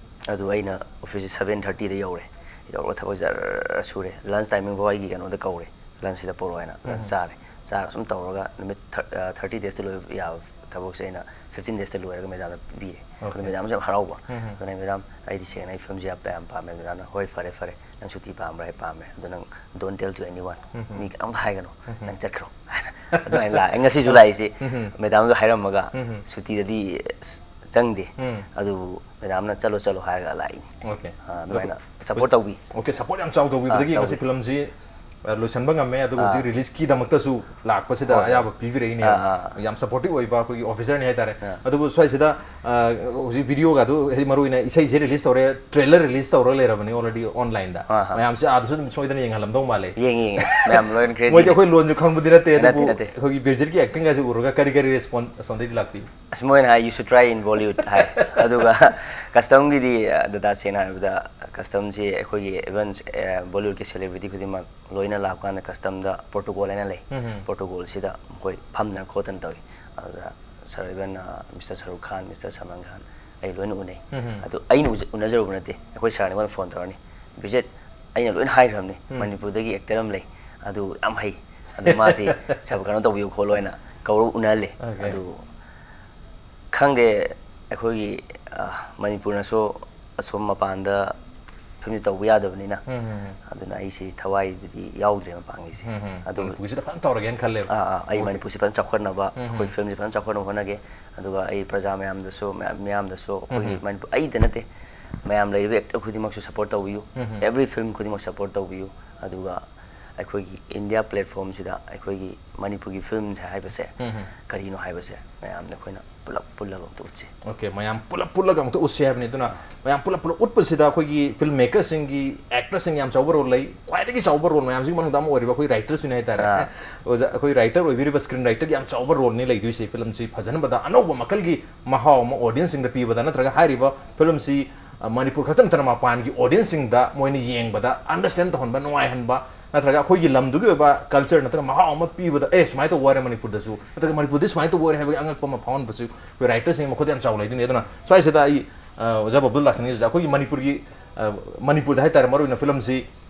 ꯑꯗꯨ ꯑꯩꯅ officeꯁꯤ seven thirtyꯗ ꯌꯧꯔꯦ, ꯌꯧꯔꯒ ꯊꯕꯛ ꯖꯔ ꯁꯨꯔꯦ, lunch timing ꯐꯥꯎ ꯑꯩꯒꯤ ꯀꯩꯅꯣꯗ ꯀꯧꯔꯦ, lunchꯁꯤꯗ ꯄꯨꯔꯛꯑꯣ ꯍꯥꯏꯅ꯫ Lunch ꯎꯝ. ꯆꯥꯔꯦ, ꯆꯥꯔꯒ ꯁꯨꯝ ꯇꯧꯔꯒ ꯅꯨꯃꯤꯠ thir-, ꯑ, thirty daysꯇ ꯂꯣꯏꯕ ꯌꯥꯕ ꯊꯕꯛꯁꯦ ꯑꯩꯅ fifteen daysꯇ ꯂꯣꯏꯔꯒ ꯃꯦꯗꯥꯝꯗ ꯄꯤꯔꯦ꯫ ꯑꯗꯨ Okay. ꯃꯦꯗꯥꯝꯁꯨ ꯌꯥꯝ ꯍꯔꯥꯎꯕ꯫ ꯎꯝ. ꯑꯗꯨꯅ ꯑꯩ, "ꯃꯦꯗꯥꯝ, ꯑꯩꯗꯤ ꯁꯦꯡꯅ ꯑꯩ ꯐꯤꯂꯝꯁꯦ ꯌꯥꯝ, ꯌꯥꯝ ꯄꯥꯝꯃꯦ꯫" ꯃꯦꯗꯥꯝꯅ, "ꯍꯣꯏ, ꯐꯔꯦ, ꯐꯔꯦ, ꯅꯪ ꯁꯨꯇꯤ ꯄꯥꯝꯕ꯭ꯔꯥ?" "ꯑꯩ ꯄꯥꯝꯃꯦ꯫" "ꯑꯗꯨ ꯅꯪ don't tell to anyone, ꯎꯝ. ꯃꯤ ꯀꯅꯥꯝꯇ ꯍꯥꯏꯒꯅꯨ, ꯎꯝ. ꯅꯪ ꯆꯠꯈ꯭ꯔꯣ" ꯍꯥꯏꯅ ꯑꯗꯨꯃꯥꯏꯅ ꯂꯥꯛꯑꯦ꯫ ꯉꯁꯤꯁꯨ ꯂꯥꯛꯏꯁꯤ ꯎꯝ. ꯃꯦꯗꯥꯝꯗꯣ ꯍꯥꯏꯔꯝꯃꯒ ꯎꯝ. ꯁꯨꯇꯤꯗꯗꯤ ꯑꯁ, ꯆꯪꯗꯦ꯫ ꯎꯝ. ꯑꯗꯨꯕꯨ ꯃꯦꯗꯥꯝꯅ "ꯆꯠꯂꯣ, ꯆꯠꯂꯣ" ꯍꯥꯏꯔꯒ ꯂꯥꯛꯏꯅꯤ꯫ Okay. ꯑ, ꯑꯗꯨꯃꯥꯏꯅ support ꯇꯧꯕꯤ꯫ Okay, support ꯌꯥꯝ ꯆꯥꯎ ꯇꯧꯕꯤꯕꯗꯒꯤ ꯑꯥ, ꯉꯁꯤ ꯇꯧꯕꯤ꯫ ꯐꯤꯂꯝꯁꯤ, ꯑ, ꯂꯣꯏꯁꯤꯟꯕ ꯉꯝꯃꯦ, ꯑꯗꯨꯒ ꯑꯥ꯫ ꯍꯧꯖꯤꯛ releaseꯀꯤꯗꯃꯛꯇꯁꯨ ꯂꯥꯛꯄꯁꯤꯗ ꯍꯣꯏ, ꯍꯣꯏ꯫ ꯑꯌꯥꯕ ꯄꯤꯕꯤꯔꯛꯏꯅꯦꯕ꯫ ꯑꯥ, ꯑꯥ, ꯑꯥ꯫ ꯌꯥꯝ supportive ꯑꯣꯏꯕ ꯑꯩꯈꯣꯏꯒꯤ officerꯅꯤ ꯍꯥꯏꯇꯥꯔꯦ꯫ ꯑꯥ꯫ ꯑꯗꯨꯕꯨ ꯁ꯭ꯋꯥꯏꯁꯤꯗ, ꯑ, ꯍꯧꯖꯤꯛ videoꯒ ꯑꯗꯨ ꯍꯥꯏꯗꯤ ꯃꯔꯨ ꯑꯣꯏꯅ ꯏꯁꯩꯁꯦ release ꯇꯧꯔꯦ, trailer release ꯇꯧꯔꯒ ꯂꯩꯔꯕꯅꯤ already onlineꯗ꯫ ꯑꯥ, ꯑꯥ꯫ ꯃꯌꯥꯝꯁꯦ ꯑꯥꯗꯁꯨ ꯑꯗꯨꯝ ꯁꯣꯏꯗꯅ ꯌꯦꯡꯍꯜꯂꯝꯗꯧ ꯃꯥꯜꯂꯦ꯫ ꯌꯦꯡꯉꯤ, ꯌꯦꯡꯉꯤ꯫ ꯑꯁ, ꯃꯌꯥꯝ ꯂꯣꯏꯅ crazy꯫ ꯃꯣꯏꯗꯤ ꯑꯩꯈꯣꯏ ꯂꯣꯟꯁꯨ ꯈꯪꯕꯗꯤ ꯅꯠꯇꯦ, ꯅꯠꯇꯦ, ꯑꯗꯨꯕꯨ ꯅꯠꯇꯦ꯫ ꯑꯩꯈꯣꯏꯒꯤ visualꯒꯤ actingꯒꯁꯦ ꯎꯔꯒ ꯀꯔꯤ ꯀꯔꯤ response ꯑꯁꯣꯝꯗꯒꯤ ꯂꯥꯛꯄꯤ? ꯑꯁ, ꯃꯣꯏꯅ ꯍꯥꯏ, "You should try in Bollywood" ꯍꯥꯏ꯫ ꯑꯗꯨꯒ customꯒꯤꯗꯤ, ꯑ, ꯗꯗꯥ, ꯁꯦꯡꯅ ꯍꯥꯏꯔꯕꯗ, customꯁꯤ ꯑꯩꯈꯣꯏꯒꯤ even, ꯑ, Bollywoodꯀꯤ celebrity ꯈꯨꯗꯤꯡꯃꯛ ꯂꯣꯏꯅ ꯂꯥꯛꯄ ꯀꯥꯟꯗ customꯗ protocol ꯍꯥꯏꯅ ꯂꯩ꯫ ꯎꯝ. Protocolꯁꯤꯗ ꯃꯈꯣꯏ ꯐꯝꯗꯅ ꯈꯣꯠꯇꯅ ꯇꯧꯏ꯫ ꯑꯗꯨꯗ sir, even, ꯑ, Mister ꯁꯔꯨꯛ ꯈꯥꯟ, Mister ꯁꯜꯃꯥꯟ ꯈꯥꯟ, ꯑꯩ ꯂꯣꯏꯅ ꯎꯅꯩ꯫ ꯎꯝ. ꯑꯗꯨ ꯑꯩꯅ ꯎꯖ-, ꯎꯅꯖꯔꯨꯕ ꯅꯠꯇꯦ꯫ ꯑꯩꯈꯣꯏ sirꯅ ꯑꯩꯉꯣꯟꯗ phone ꯇꯧꯔꯅꯤ, "ꯕꯤꯖꯦꯠ, ꯑꯩꯅ ꯂꯣꯏꯅ ꯍꯥꯏꯈ꯭ꯔꯕꯅꯤ, ꯎꯝ. ꯃꯅꯤꯄꯨꯔꯗꯒꯤ actor ꯑꯃ ꯂꯩ, ꯑꯗꯨ ꯌꯥꯝ ꯍꯩ, ꯑꯗꯨ ꯃꯥꯁꯤ ꯁꯕ ꯀꯩꯅꯣ ꯇꯧꯕꯤꯌꯨ ꯈꯣꯠꯂꯨ" ꯍꯥꯏꯅ ꯀꯧꯔ ꯎꯅꯍꯜꯂꯦ꯫ Okay. ꯑꯗꯨ ꯈꯪꯗꯦ, ꯑꯩꯈꯣꯏꯒꯤ, ꯑ, ꯃꯅꯤꯄꯨꯔꯅꯁꯨ ꯑꯁꯣꯝ ꯃꯄꯥꯟꯗ ꯐꯤꯂꯝꯁꯤ ꯇꯧꯕ ꯌꯥꯗꯕꯅꯤꯅ, ꯎꯝ, ꯎꯝ, ꯎꯝ꯫ ꯑꯗꯨꯅ ꯑꯩꯁꯤ ꯊꯋꯥꯏꯕꯨꯗꯤ ꯌꯥꯎꯗ꯭ꯔꯦ ꯃꯄꯥꯟꯒꯤꯁꯦ꯫ ꯎꯝ, ꯎꯝ꯫ ꯑꯗꯨ ꯃꯅꯤꯄꯨꯔꯁꯤꯗ ꯐꯖꯅ ꯇꯧꯔꯒꯦꯅ ꯈꯜꯂꯦꯕ꯫ ꯑꯥ, ꯑꯥ, ꯑꯩ Okay. ꯃꯅꯤꯄꯨꯔꯁꯤ ꯐꯖꯅ ꯆꯥꯎꯈꯠꯅꯕ, ꯎꯝ, ꯑꯩꯈꯣꯏ ꯎꯝ꯫ ꯐꯤꯂꯝꯁꯤ ꯐꯖꯅ ꯆꯥꯎꯈꯠꯅꯕ ꯍꯣꯠꯅꯒꯦ꯫ ꯑꯗꯨꯒ ꯑꯩ ꯄ꯭ꯔꯖꯥ ꯃꯌꯥꯝꯗꯁꯨ, ꯃꯌꯥꯝ, ꯃꯤꯌꯥꯝꯗꯁꯨ, ꯑꯩꯈꯣꯏꯒꯤ ꯎꯝ, ꯎꯝ꯫ ꯃꯅꯤꯄꯨꯔ, ꯑꯩꯗ ꯅꯠꯇꯦ, ꯃꯌꯥꯝ ꯂꯩꯔꯤꯕ actor ꯈꯨꯗꯤꯡꯃꯛꯁꯨ support ꯇꯧꯕꯤꯌꯨ꯫ ꯎꯝ, ꯎꯝ꯫ Every film ꯈꯨꯗꯤꯡꯃꯛ support ꯇꯧꯕꯤꯌꯨ꯫ ꯑꯗꯨꯒ ꯑꯩꯈꯣꯏꯒꯤ ꯏꯟꯗꯤꯌꯥ ꯄ꯭ꯂꯦꯠꯐꯣꯝꯁꯤꯗ ꯑꯩꯈꯣꯏꯒꯤ ꯃꯅꯤꯄꯨꯔꯒꯤ ꯐꯤꯂꯝꯁꯦ ꯍꯥꯏꯕꯁꯦ ꯀꯔꯤꯅꯣ ꯍꯥꯏꯕꯁꯦ ꯃꯌꯥꯝꯗ ꯑꯩꯈꯣꯏꯅ ꯄꯨꯂꯞ ꯄꯨꯜꯂꯒ ꯑꯝꯇ ꯎꯠꯁꯤ꯫ ꯑꯣꯀꯦ, ꯃꯌꯥꯝ ꯄꯨꯂꯞ ꯄꯨꯜꯂꯒ ꯑꯃꯨꯛꯇ ꯎꯠꯁꯤ ꯍꯥꯏꯕꯅꯤ꯫ ꯑꯗꯨꯅ ꯃꯌꯥꯝ ꯄꯨꯂꯞ ꯄꯨꯂꯞ ꯎꯠꯄꯁꯤꯗ ꯑꯩꯈꯣꯏꯒꯤ ꯐꯤꯜꯝ ꯃꯦꯀꯔꯁꯤꯡꯒꯤ, ꯑꯦꯛꯇꯔꯁꯤꯡ ꯌꯥꯝ ꯆꯥꯎꯕ ꯔꯣꯜ ꯂꯩ꯫ ꯈ꯭ꯋꯥꯏꯗꯒꯤ ꯆꯥꯎꯕ ꯔꯣꯜ ꯃꯌꯥꯝꯁꯤꯒꯤ ꯃꯅꯨꯡꯗ ꯑꯃ ꯑꯣꯏꯔꯤꯕ ꯑꯩꯈꯣꯏ ꯔꯥꯏꯇꯔꯁꯤꯅ ꯍꯥꯏꯇꯥꯔꯦ꯫ ꯑꯣꯖꯥ, ꯑꯩꯈꯣꯏ ꯔꯥꯏꯇꯔ ꯑꯣꯏꯕꯤꯔꯤꯕ ꯁ꯭ꯀ꯭ꯔꯤꯟ ꯔꯥꯏꯇꯔꯒꯤ ꯌꯥꯝ ꯆꯥꯎꯕ ꯔꯣꯜꯅꯤ ꯂꯩꯗꯣꯏꯁꯦ꯫ ꯐꯤꯂꯝꯁꯤ ꯐꯖꯍꯟꯕꯗ, ꯑꯅꯧꯕ ꯃꯈꯜꯒꯤ ꯃꯍꯥꯎ ꯑꯃ ꯑꯣꯗꯤꯌꯟꯁꯁꯤꯡꯗ ꯄꯤꯕꯗ, ꯅꯠꯇ꯭ꯔꯒ ꯍꯥꯏꯔꯤꯕ ꯐꯤꯂꯝꯁꯤ, ꯑ, ꯃꯅꯤꯄꯨꯔ ꯈꯛꯇ ꯅꯠꯇꯅ ꯃꯄꯥꯟꯒꯤ ꯑꯣꯗꯤꯌꯟꯁꯁꯤꯡꯗ ꯃꯣꯏꯅ ꯌꯦꯡꯕꯗ ꯑꯟꯗꯔꯁ꯭ꯇꯦꯟ ꯇꯧꯍꯟꯕ, ꯅꯨꯡꯉꯥꯏꯍꯟꯕ, ꯅꯠꯇ꯭ꯔꯒ ꯑꯩꯈꯣꯏꯒꯤ ꯂꯝꯗꯨꯒꯤ ꯑꯣꯏꯕ ꯀꯜꯆꯔ ꯅꯠꯇ꯭ꯔꯒ ꯃꯍꯥꯎ ꯑꯃ ꯄꯤꯕꯗ, "ꯑꯦ, ꯁꯨꯃꯥꯏꯅ ꯇꯧꯕ ꯑꯣꯏꯔꯦ ꯃꯅꯤꯄꯨꯔꯗꯁꯨ", ꯅꯠꯇ꯭ꯔꯒ "ꯃꯅꯤꯄꯨꯔꯗꯤ ꯁꯨꯃꯥꯏꯅ ꯇꯧꯕ ꯑꯣꯏꯔꯦ" ꯍꯥꯏꯕꯒꯤ ꯑꯉꯛꯄ ꯑꯃ ꯐꯥꯎꯍꯟꯕꯁꯨ ꯑꯩꯈꯣꯏ ꯔꯥꯏꯇꯔꯁꯤꯡꯒꯤ ꯃꯈꯨꯠꯇ ꯌꯥꯝ ꯆꯥꯎ ꯂꯩꯗꯣꯏꯅꯤ꯫ ꯑꯗꯨꯅ ꯁ꯭ꯋꯥꯏꯁꯤꯗ ꯑꯩ, ꯑ, ꯑꯣꯖꯥ ꯕꯕꯂꯨ ꯂꯥꯛꯁꯅꯤꯁꯤꯗ ꯑꯩꯈꯣꯏꯒꯤ ꯃꯅꯤꯄꯨꯔꯒꯤ, ꯑ, ꯃꯅꯤꯄꯨꯔꯗ ꯍꯥꯏꯇꯥꯔꯦ, ꯃꯔꯨꯑꯣꯏꯅ ꯐꯤꯂꯝꯁꯤ,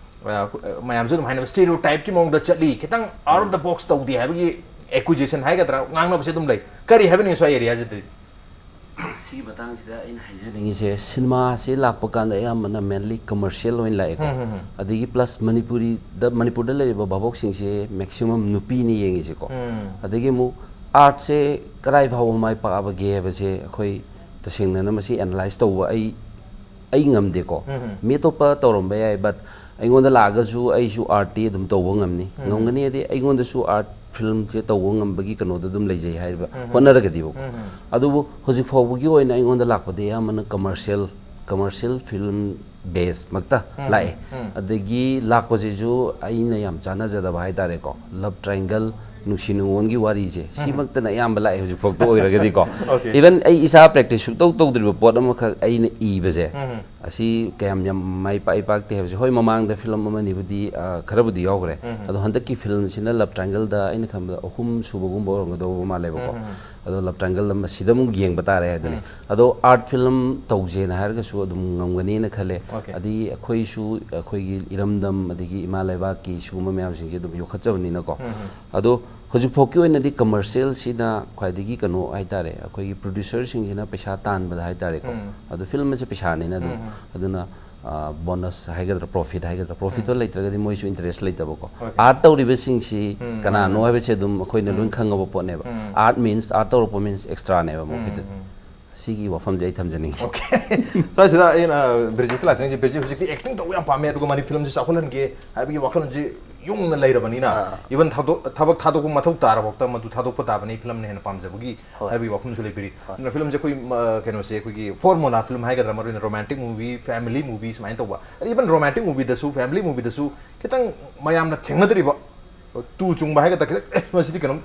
ꯑ, ꯃꯌꯥꯝꯁꯨ ꯑꯗꯨꯝ ꯍꯥꯏꯅꯕ ꯁ꯭ꯇꯦꯔꯤꯑꯣ ꯇꯥꯏꯞꯀꯤ ꯃꯑꯣꯡꯗ ꯆꯠꯂꯤ, ꯈꯤꯇꯪ ꯑꯥꯎꯠ ꯑꯣꯐ ꯗ ꯕꯣꯛꯁ ꯇꯧꯗꯦ ꯍꯥꯏꯕꯒꯤ ꯑꯦꯀ꯭ꯌꯨꯖꯦꯁꯟ ꯍꯥꯏꯒꯗ꯭ꯔꯥ, ꯉꯥꯡꯅꯕꯁꯦ ꯑꯗꯨꯝ ꯂꯩ꯫ ꯀꯔꯤ ꯍꯥꯏꯕꯅꯤ ꯁ꯭ꯋꯥꯏ ꯑꯦꯔꯤꯌꯥꯁꯤꯗꯗꯤ? ꯁꯤꯒꯤ ꯃꯇꯥꯡꯁꯤꯗ ꯑꯩꯅ ꯍꯥꯏꯖꯅꯤꯡꯉꯤꯁꯦ, ꯁꯤꯅꯦꯃꯥꯁꯤ ꯂꯥꯛꯄ ꯀꯥꯟꯗ ꯑꯌꯥꯝꯕꯅ ꯃꯦꯟꯂꯤ ꯀꯃꯔꯁꯤꯌꯦꯜ ꯑꯣꯏꯅ ꯂꯥꯛꯑꯦꯀꯣ꯫ ꯑꯗꯒꯤ ꯄ꯭ꯂꯁ ꯃꯅꯤꯄꯨꯔꯤꯗ, ꯃꯅꯤꯄꯨꯔꯗ ꯂꯩꯔꯤꯕ ꯚꯥꯕꯣꯛꯁꯤꯡꯁꯦ ꯃꯦꯛꯁꯤꯃꯝ ꯅꯨꯄꯤꯅ ꯌꯦꯡꯉꯤꯁꯦꯀꯣ꯫ ꯑꯗꯒꯤ ꯑꯃꯨꯛ ꯑꯥꯔꯠꯁꯦ ꯀꯗꯥꯏ ꯐꯥꯎꯕ ꯃꯥꯏ ꯄꯥꯛꯑꯕꯒꯦ ꯍꯥꯏꯕꯁꯦ ꯑꯩꯈꯣꯏ ꯇꯁꯦꯡꯅꯅ ꯃꯁꯤ ꯑꯦꯅꯥꯂꯥꯏꯁ ꯇꯧꯕ ꯑꯩ, ꯑꯩ ꯉꯝꯗꯦꯀꯣ꯫ ꯃꯤ ꯑꯇꯣꯞꯄ ꯇꯧꯔꯝꯕ ꯌꯥꯏ, ꯕꯠ ꯑꯩꯉꯣꯟꯗ ꯂꯥꯛꯑꯒꯁꯨ ꯑꯩꯁꯨ ꯑꯥꯔꯠꯇꯤ ꯑꯗꯨꯝ ꯇꯧꯕ ꯉꯝꯅꯤ꯫ ꯉꯝꯒꯅꯤ ꯍꯥꯏꯗꯤ ꯑꯩꯉꯣꯟꯗꯁꯨ ꯑꯥꯔꯠ ꯐꯤꯂꯝꯁꯦ ꯇꯧꯕ ꯉꯝꯕꯒꯤ ꯀꯩꯅꯣꯗꯣ ꯑꯗꯨꯝ ꯂꯩꯖꯩ ꯍꯥꯏꯔꯤꯕ, ꯍꯣꯠꯅꯔꯒꯗꯤꯕꯀꯣ꯫ ꯑꯗꯨꯕꯨ ꯍꯧꯖꯤꯛ ꯐꯥꯎꯕꯒꯤ ꯑꯣꯏꯅ ꯑꯩꯉꯣꯟꯗ ꯂꯥꯛꯄꯗꯤ ꯑꯌꯥꯝꯕꯅ ꯀꯃꯔꯁꯤꯌꯦꯜ, ꯀꯃꯔꯁꯤꯌꯦꯜ ꯐꯤꯂꯝ ꯕꯦꯁꯃꯛꯇ ꯂꯥꯛꯑꯦ꯫ ꯑꯗꯒꯤ ꯂꯥꯛꯄꯁꯤꯁꯨ ꯑꯩꯅ ꯌꯥꯝ ꯆꯥꯟꯅꯖꯗꯕ ꯍꯥꯏꯇꯥꯔꯦꯀꯣ, ꯂꯕ ꯇ꯭ꯔꯥꯏꯡꯒꯜ, ꯅꯨꯡꯁꯤ ꯅꯨꯡꯉꯣꯟꯒꯤ ꯋꯥꯔꯤꯁꯦ, ꯁꯤꯃꯛꯇꯅ ꯑꯌꯥꯝꯕ ꯂꯥꯛꯑꯦ ꯍꯧꯖꯤꯛꯐꯥꯎꯗ ꯑꯣꯏꯔꯒꯗꯤꯀꯣ꯫ Okay. ꯏꯚꯟ ꯑꯩ ꯏꯁꯥ ꯄ꯭ꯔꯦꯛꯇꯤꯁ ꯁꯨꯛꯇꯧ ꯇꯧꯗ꯭ꯔꯤꯕ ꯄꯣꯠ ꯑꯃꯈꯛ ꯑꯩꯅ ꯏꯕꯁꯦ, ꯑꯁꯤ ꯀꯌꯥꯝ ꯌꯥꯝ ꯃꯥꯏ ꯄꯥꯛꯏ ꯄꯥꯛꯇꯦ ꯍꯥꯏꯕꯁꯦ, ꯍꯣꯏ, ꯃꯃꯥꯡꯗ ꯐꯤꯂꯝ ꯑꯃꯅꯤꯕꯨꯗꯤ, ꯑ, ꯈꯔꯕꯨꯗꯤ ꯌꯥꯎꯈ꯭ꯔꯦ꯫ ꯑꯗꯣ ꯍꯟꯗꯛꯀꯤ ꯐꯤꯂꯝꯁꯤꯅ ꯂꯕ ꯇ꯭ꯔꯥꯏꯡꯒꯜꯗ ꯑꯩꯅ ꯈꯟꯕꯗ ꯑꯍꯨꯝ ꯁꯨꯕꯒꯨꯝꯕ ꯑꯣꯏꯔꯝꯒꯗꯧꯕ ꯃꯥꯜꯂꯦꯕꯀꯣ꯫ ꯑꯗꯣ ꯂꯕ ꯇ꯭ꯔꯥꯏꯡꯒꯜ ꯑꯃ ꯁꯤꯗ ꯑꯃꯨꯛ ꯌꯦꯡꯕ ꯇꯥꯔꯦ ꯍꯥꯏꯗꯨꯅꯤ꯫ ꯑꯗꯣ ꯑꯥꯔꯠ ꯐꯤꯂꯝ ꯇꯧꯁꯦꯅ ꯍꯥꯏꯔꯒꯁꯨ ꯑꯗꯨꯝ ꯉꯝꯒꯅꯤꯅ ꯈꯜꯂꯦ꯫ Okay. ꯑꯗꯒꯤ ꯑꯩꯈꯣꯏꯁꯨ, ꯑꯩꯈꯣꯏꯒꯤ ꯏꯔꯝꯗꯝ ꯑꯗꯒꯤ ꯏꯃꯥ ꯂꯩꯕꯥꯛꯀꯤ ꯁꯤꯒꯨꯝꯕ ꯃꯌꯥꯝꯁꯤꯡꯁꯦ ꯑꯗꯨꯝ ꯌꯣꯛꯈꯠꯆꯕꯅꯤꯅꯀꯣ꯫ ꯑꯗꯣ ꯍꯧꯖꯤꯛꯐꯥꯎꯒꯤ ꯑꯣꯏꯅꯗꯤ ꯀꯃꯔꯁꯤꯌꯦꯜꯁꯤꯅ ꯈ꯭ꯋꯥꯏꯗꯒꯤ ꯀꯩꯅꯣ ꯍꯥꯏꯇꯥꯔꯦ, ꯑꯩꯈꯣꯏꯒꯤ ꯄ꯭ꯔꯣꯗ꯭ꯌꯨꯁꯔꯁꯤꯡꯁꯤꯅ ꯄꯩꯁꯥ ꯇꯥꯟꯕꯗ ꯍꯥꯏꯇꯥꯔꯦꯀꯣ꯫ ꯑꯗꯣ ꯐꯤꯂꯝ ꯑꯁꯦ ꯄꯩꯁꯥꯅꯤꯅ ꯑꯗꯨꯝ, ꯑꯗꯨꯅ, ꯑ, ꯕꯣꯅꯁ ꯍꯥꯏꯒꯗ꯭ꯔꯥ, ꯄ꯭ꯔꯣꯐꯤꯠ ꯍꯥꯏꯒꯗ꯭ꯔꯥ, ꯄ꯭ꯔꯣꯐꯤꯠꯇꯣ ꯂꯩꯇ꯭ꯔꯒꯗꯤ ꯃꯣꯏꯁꯨ ꯏꯟꯇꯔꯦꯁ ꯂꯩꯇꯕꯀꯣ꯫ Okay. ꯑꯥꯔꯠ ꯇꯧꯔꯤꯕꯁꯤꯡꯁꯤ ꯀꯅꯥꯅꯣ ꯍꯥꯏꯕꯁꯦ ꯑꯗꯨꯝ ꯑꯩꯈꯣꯏꯅ ꯂꯣꯏ ꯈꯪꯉꯕ ꯄꯣꯠꯅꯦꯕ꯫ ꯑꯥꯔꯠ ꯃꯤꯟꯁ, ꯑꯥꯔꯠ ꯇꯧꯔꯛꯄ ꯃꯤꯟꯁ ꯑꯦꯛꯁꯇ꯭ꯔꯥꯅꯦꯕ ꯃꯈꯣꯏꯗꯗꯤ꯫ ꯁꯤꯒꯤ ꯋꯥꯐꯝꯁꯦ ꯑꯩ ꯊꯝꯖꯅꯤꯡꯉꯤ꯫ Okay. ꯁ꯭ꯋꯥꯏꯁꯤꯗ ꯑꯩꯅ, ꯑ, ꯕ꯭ꯔꯤꯖꯤꯠꯇ ꯂꯥꯛꯆꯅꯤꯡꯉꯤꯁꯦ, ꯕ꯭ꯔꯤꯖꯤꯠ, ꯍꯧꯖꯤꯛꯇꯤ ꯑꯦꯛꯇꯤꯡ ꯇꯧꯕ ꯌꯥꯝ ꯄꯥꯝꯃꯦ, ꯑꯗꯨꯒ ꯃꯅꯤ ꯐꯤꯂꯝꯁꯤ ꯆꯥꯎꯈꯠꯍꯟꯒꯦ ꯍꯥꯏꯕꯒꯤ ꯋꯥꯈꯜꯂꯣꯟꯁꯤ ꯌꯨꯡꯅ ꯂꯩꯔꯕꯅꯤꯅ, ꯑꯥ꯫ even ꯊꯥꯗꯣꯛ- ꯊꯕꯛ ꯊꯥꯗꯣꯛꯄ ꯃꯊꯧ ꯇꯥꯔꯐꯥꯎꯗ ꯃꯗꯨ ꯊꯥꯗꯣꯛꯄ ꯇꯥꯕꯅꯤ, ꯐꯤꯂꯝꯅ ꯍꯦꯟꯅ ꯄꯥꯝꯖꯕꯒꯤ ꯍꯣꯏ꯫ ꯍꯥꯏꯕꯒꯤ ꯋꯥꯐꯝꯁꯨ ꯂꯩꯕꯤꯔꯤ꯫ ꯍꯣꯏ꯫ ꯑꯗꯨꯅ ꯐꯤꯂꯝꯁꯦ ꯑꯩꯈꯣꯏ, ꯃ-, ꯀꯩꯅꯣꯁꯦ, ꯑꯩꯈꯣꯏꯒꯤ formula ꯐꯤꯂꯝ ꯍꯥꯏꯒꯗ꯭ꯔꯥ, ꯃꯔꯨꯑꯣꯏꯅ romantic movie, family movie ꯁꯨꯃꯥꯏꯅ ꯇꯧꯕ, even romantic movieꯗꯁꯨ, family movieꯗꯁꯨ ꯈꯤꯇꯪ ꯃꯌꯥꯝꯅ ꯊꯦꯡꯅꯗ꯭ꯔꯤꯕ ꯇꯨ ꯆꯨꯡꯕ ꯍꯥꯏꯒꯗ꯭ꯔꯥ, ꯈꯤꯇꯪ, "ꯑꯦ, ꯃꯁꯤꯗꯤ ꯀꯩꯅꯣꯝ